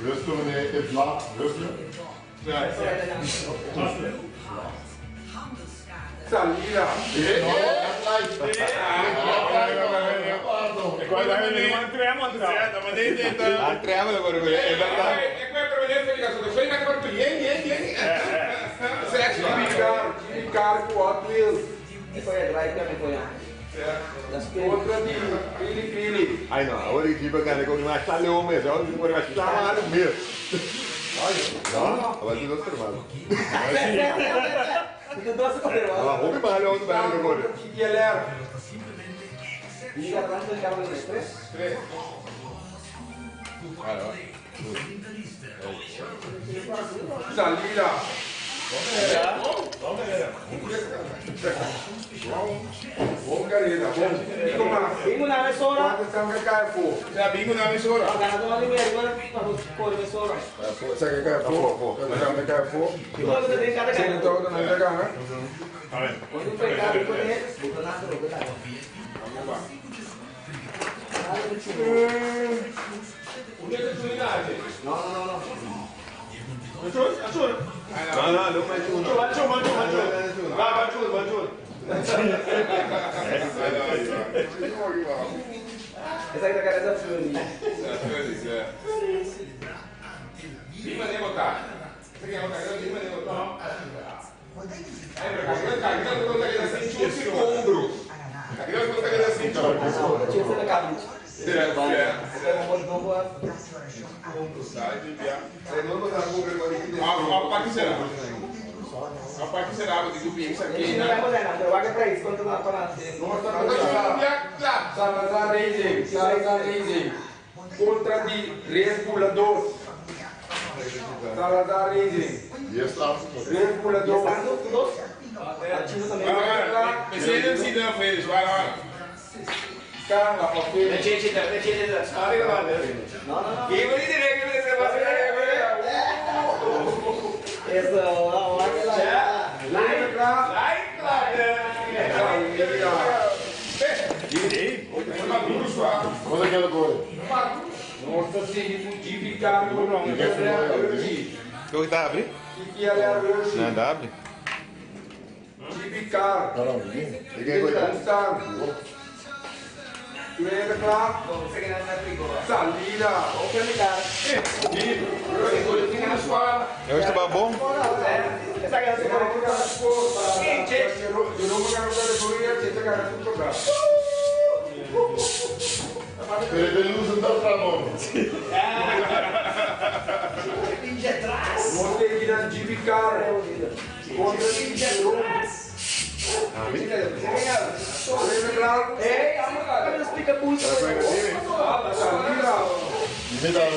Hustler meneer, e bla, Hustler. Salida. GB Car, GB Car ku Hot Wheels. Kontra di Pili Pili. Ai no, awor e jeep a gana con mas sale un mes, awor por mas sale un mes. No, awor di dos hermano. Ah, hopi malo auto ba na Kontra TTLR. Salida. Bon carrera, bon. Kiko mas? Bingo na mesora. Cuanto sangre cae afó? Bingo na mesora. Ganador di merda, pa corre mesora. Sangre cae afó. Sangre cae afó. Cada Sino todo no está gana. Quando pegar, depois, botar na droga, tá? No, no, no, no. No, no, no mais uno. Manchu, manchu, manchu. Va, manchu, manchu. Essa aqui tá cara da Fury. Tinha que ser na cabeça. Salazar Racing, Salazar Racing. Contra di Red Bull 2. Salazar Racing. Hier staat het. Red Bull 2. Kanga, ok. Wat een hele goal. Nossa, seguindo de ficar no Dove tá abre? Não, dá abre. Tibicar. No, no, ik denk wel. Mustang. Tweede klaar. Salida. Eu estou bom. Pero de luz en dat ramon. Montevideo Tibicar. Contra Jerome. Tweede klaar. Salida. Dime daar,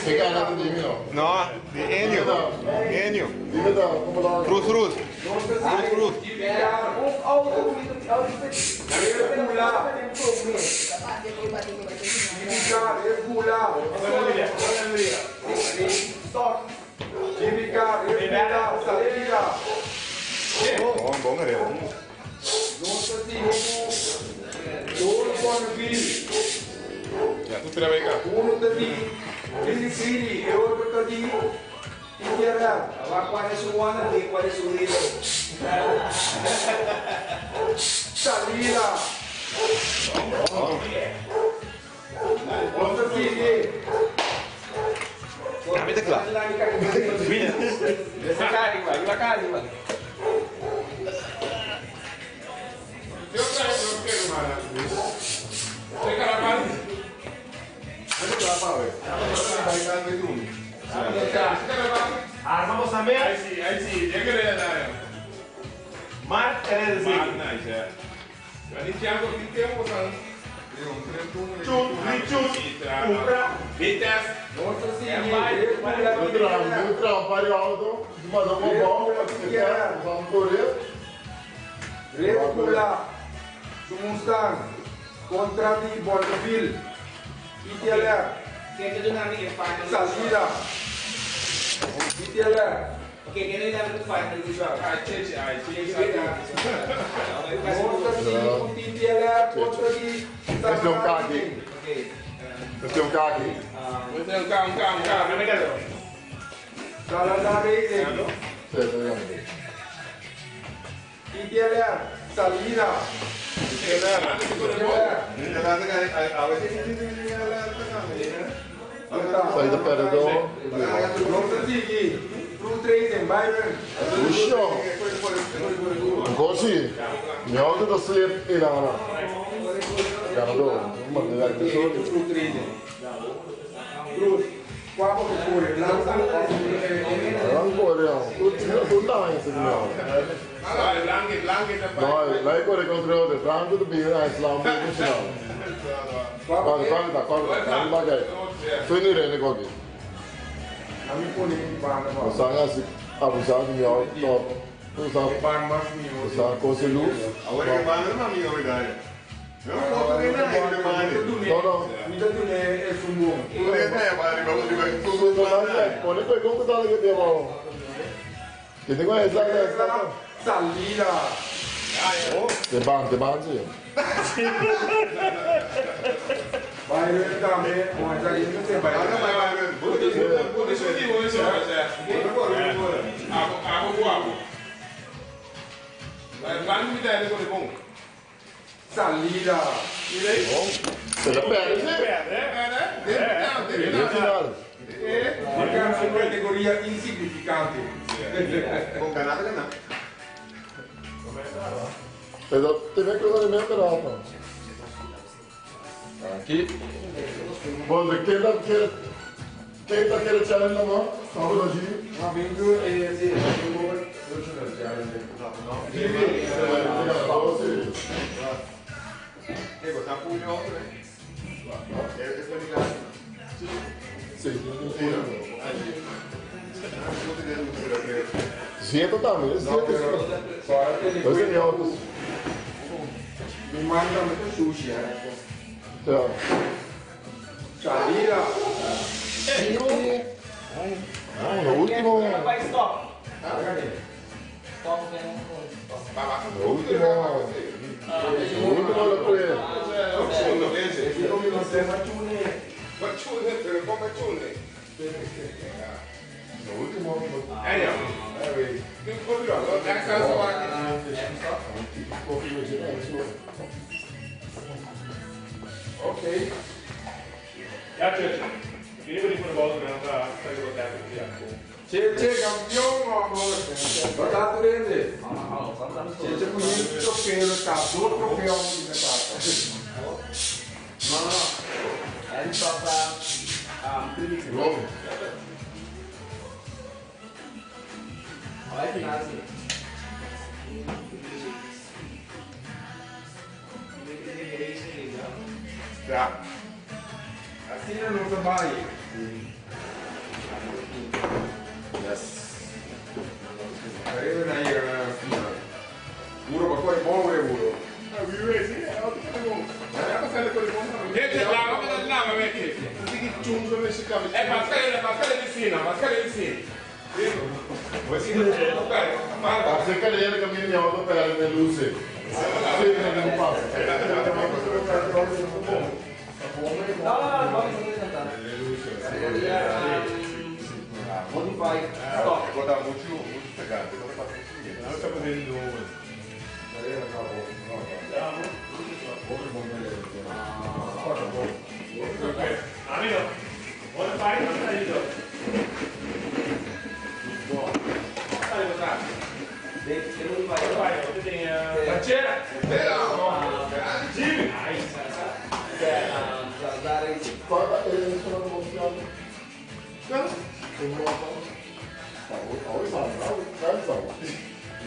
ik ga naar de Dime nou. No, di Enio. Enio. Dime daar, kom maar Cruz, Cruz. Cruz, Cruz. Tibicar, Regula. Tibicar, Regula. Salida. Bom, bom, galera. Nossa Senhora. Todo Bonneville. Ja, tu tira cá. Uno tá de Pili Pili, e outro tá de Itiará. Salida. Nossa Senhora. Mete claro. Armamos também. Aí sim, aí sim. Eu queria dar. Mark era Nice, Nossa Senhora. Eu travo, eu travo, pare auto, maar dan maar bouwen, van Korea. Regula. Do Mustang. Contra de Bonneville. ITLR. Ken ta duna mi e final? Salida. TTLR. Ok, ken ta duna mi e final result? Ai, Cheche, ai, Cheche. Nos ta sigui ku TTLR kontra di Este un Salazar kaki. Racing. Ok. Este un kaki. Este un ka, un ka, un ka. Salazar Racing. Sí, sí, sí. TTLR. Salida. TTLR. Salida perdedor. Nos ta sigui. Fruit Racing, Byron. Usho. Gosi. Mi auto ta slip y la gana. Ganador. Manda la que soy. Fruit Racing. Cruz. Qual que foi? Blanco. Blanco era. Tu tá em cima. Blanke, blanke. No, la corre contro de Blanco de Bira Islam nacional. Qual qual tá qual tá bagay. Foi ni rene kogi. Ami pone banda. Usanga si abusado mi auto top. Usa Banda mas mi. usa cose luz. Agora que mano não é minha verdade. Não posso nem nada de mano. No, no. Mi ta dune e sumo. Não é nada, padre, vamos ver. Tu tu lá, pone poi como tá que te vamos. Que tengo esa esa. Salida. Te ban, te ban sí. Byron tambe, mas aí não tem Agora Byron. vai vai. Abo, abo. Blanke mi dai ko bom. Salida. Se la perde, sí. Eh, E final. Marca uma categoria insignificante. Com canada ganhar. Pero te me cruza de medio pero Aqui. Bom, de quem tá quer quem tá querendo challenge na mão? Salve hoje. Uma vez eu esse Eh, você apoiou outro, né? É bonito. Sim. Zieto também, zieto. Dois minutos. Me manda muito sushi, né? Tá. Salida. Ah, no último. Vai, stop. Stop, No último. No último lo pre. Bachune, pero con bachune. No último. Anyhow. Ok. Ja, Cheche. Queria vir para o bolso, né? Tá, tá de botar aqui. Che, che, campeão, amor. Botar por ele. Che, che, com um troféu, tá? Dois troféus na casa. No, no, no. En stop 3 weeks ago. Logo. Vai final sim. Ja. Assina no trabalho. Yes. Arriba na aí, na final. Muro, pa corre bom, muro. Ah, vi esse, é outro que bom. É passando por bom. Gente, lá, vamos lá, vamos aqui. É Pascal, Pascal de ensina, Pascal de ensina. Você quer que a minha auto perde na luz. Sim, não passa. No, no, no, vamos tentar. Modify. Stop. Vou dar muito, muito pegado. Eu vou fazer o seguinte. Não tá fazendo de novo. Amigo, modify, não tá aí, ó. Tá aí, botar. Modify. Modify, você tem a. Cheira. Time. Aí, Salazar Racing. Qual é isso não vou ficar. Não.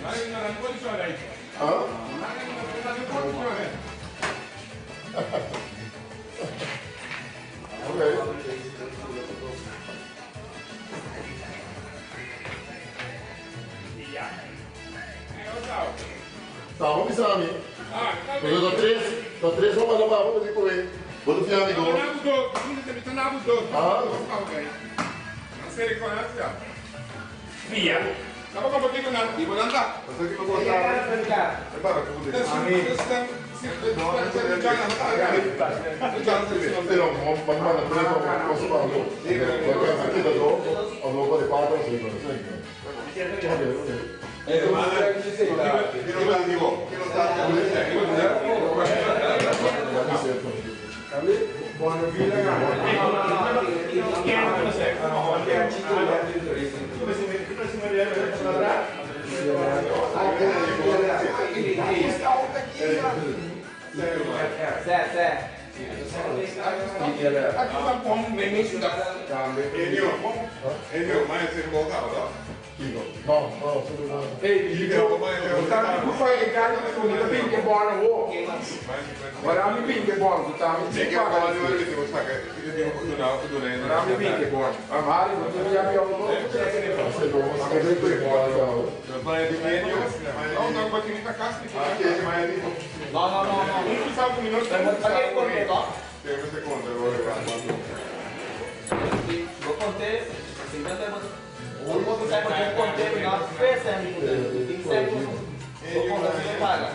Não, não, não pode chorar aí. Hã? Não, não pode chorar. Ok. Tá, vamos avisar, né? Ah, tá Mas eu dou três, vamos lá, vamos fazer correr. Bo ta fia amigo? Ah. Pasa ki bo gosta? E baracuda. Pero mo manda preto cosa pa lo. Lo que kita do, o lo pa de pato, sí, no sé. Okay, okay. No, no, solo no. Ei, Bo ta mi ku mi ta bin ke bon awo. Ora mi bin ke bon, ku ta mi tin paga. Ora mi bin ke bon. Amari, bo tin ya pio bo. No, no, no, no. Vou conter 50 O outro sai para conter, não pensa em tem sempre. Vou contar se não paga.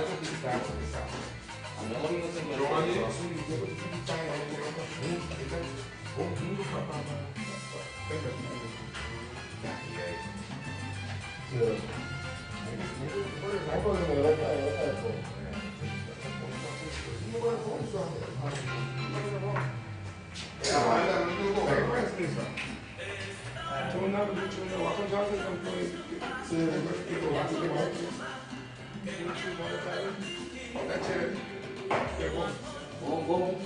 Bom, bom.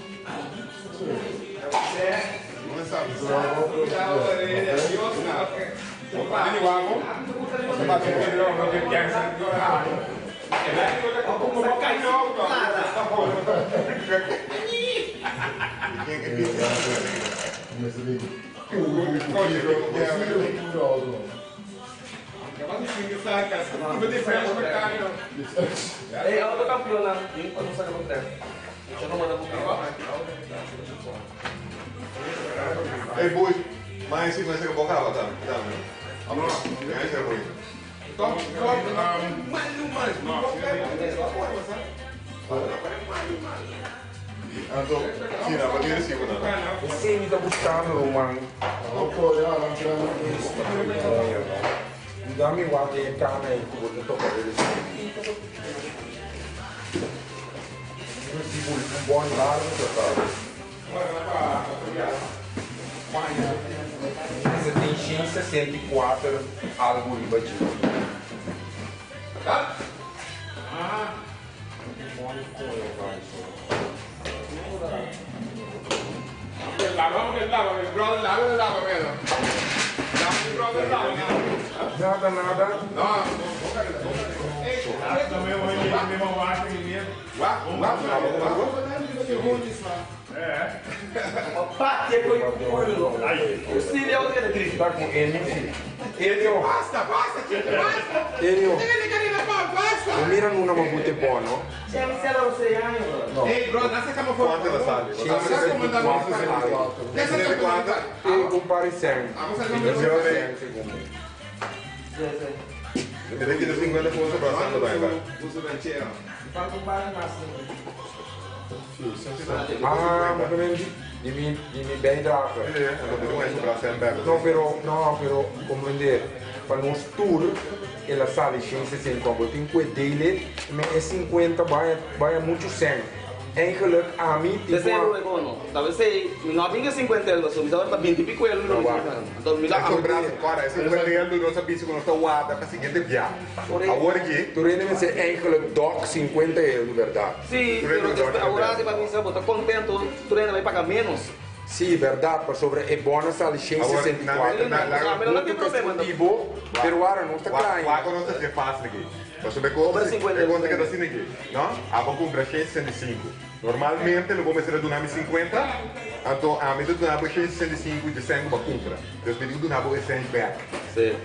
Ei, eu tô campeão lá. Eu não sei como é. Eu não mando Hey boy, maar zie maar zeggen boka wat dan. Dan. Ja, is er boy. Anto, sì, no, ma dire sì, no. Você me tá buscando, Roman. Dami wate e kana e kubo te toca ele. Tipo um bom largo total. Você tem 164 algo ribadinho. Tá? Ah. Nada, nada. Bate com o culo. O Cílio é o que grita. Tá com ele, Ele, Basta, basta, basta. Ele, Mira nuna mabute bono. Ei, bro, nessa cama foi. Quanto ela sabe? 164. E compare 100. Ele aqui de 50 força para Santa vai, vai. Ah, ma come di mi di mi bijdrage. No, però, no, però, comprendere, para nos tour, ela sale 165, tem que dele, mas é 50, vai, vai muito 100. Eigenlijk, a mim, tipo... Você é no. Talvez sei, não tem 50 euros, mas agora tá 20 e pico euros. Então, me dá Agora, 50 euros, não sabia se não está guarda para seguinte viagem. Agora aqui... Tu rende me eigenlijk doc 50 euros, verdade? Sim, pero agora se para mim, se botar contento, tu rende vai pagar menos. Sim, verdade, mas sobre é bona sale 164. Não tem problema. Pero agora não está claro. Agora não está fácil aqui. Mas sobre conta, conta que está assim aqui, não? Ah, vou comprar 165. Normalmente, eu vou começar a donar 50, então a mim donar 165 de 100 para comprar. Então, eu digo donar 100 back. Sim.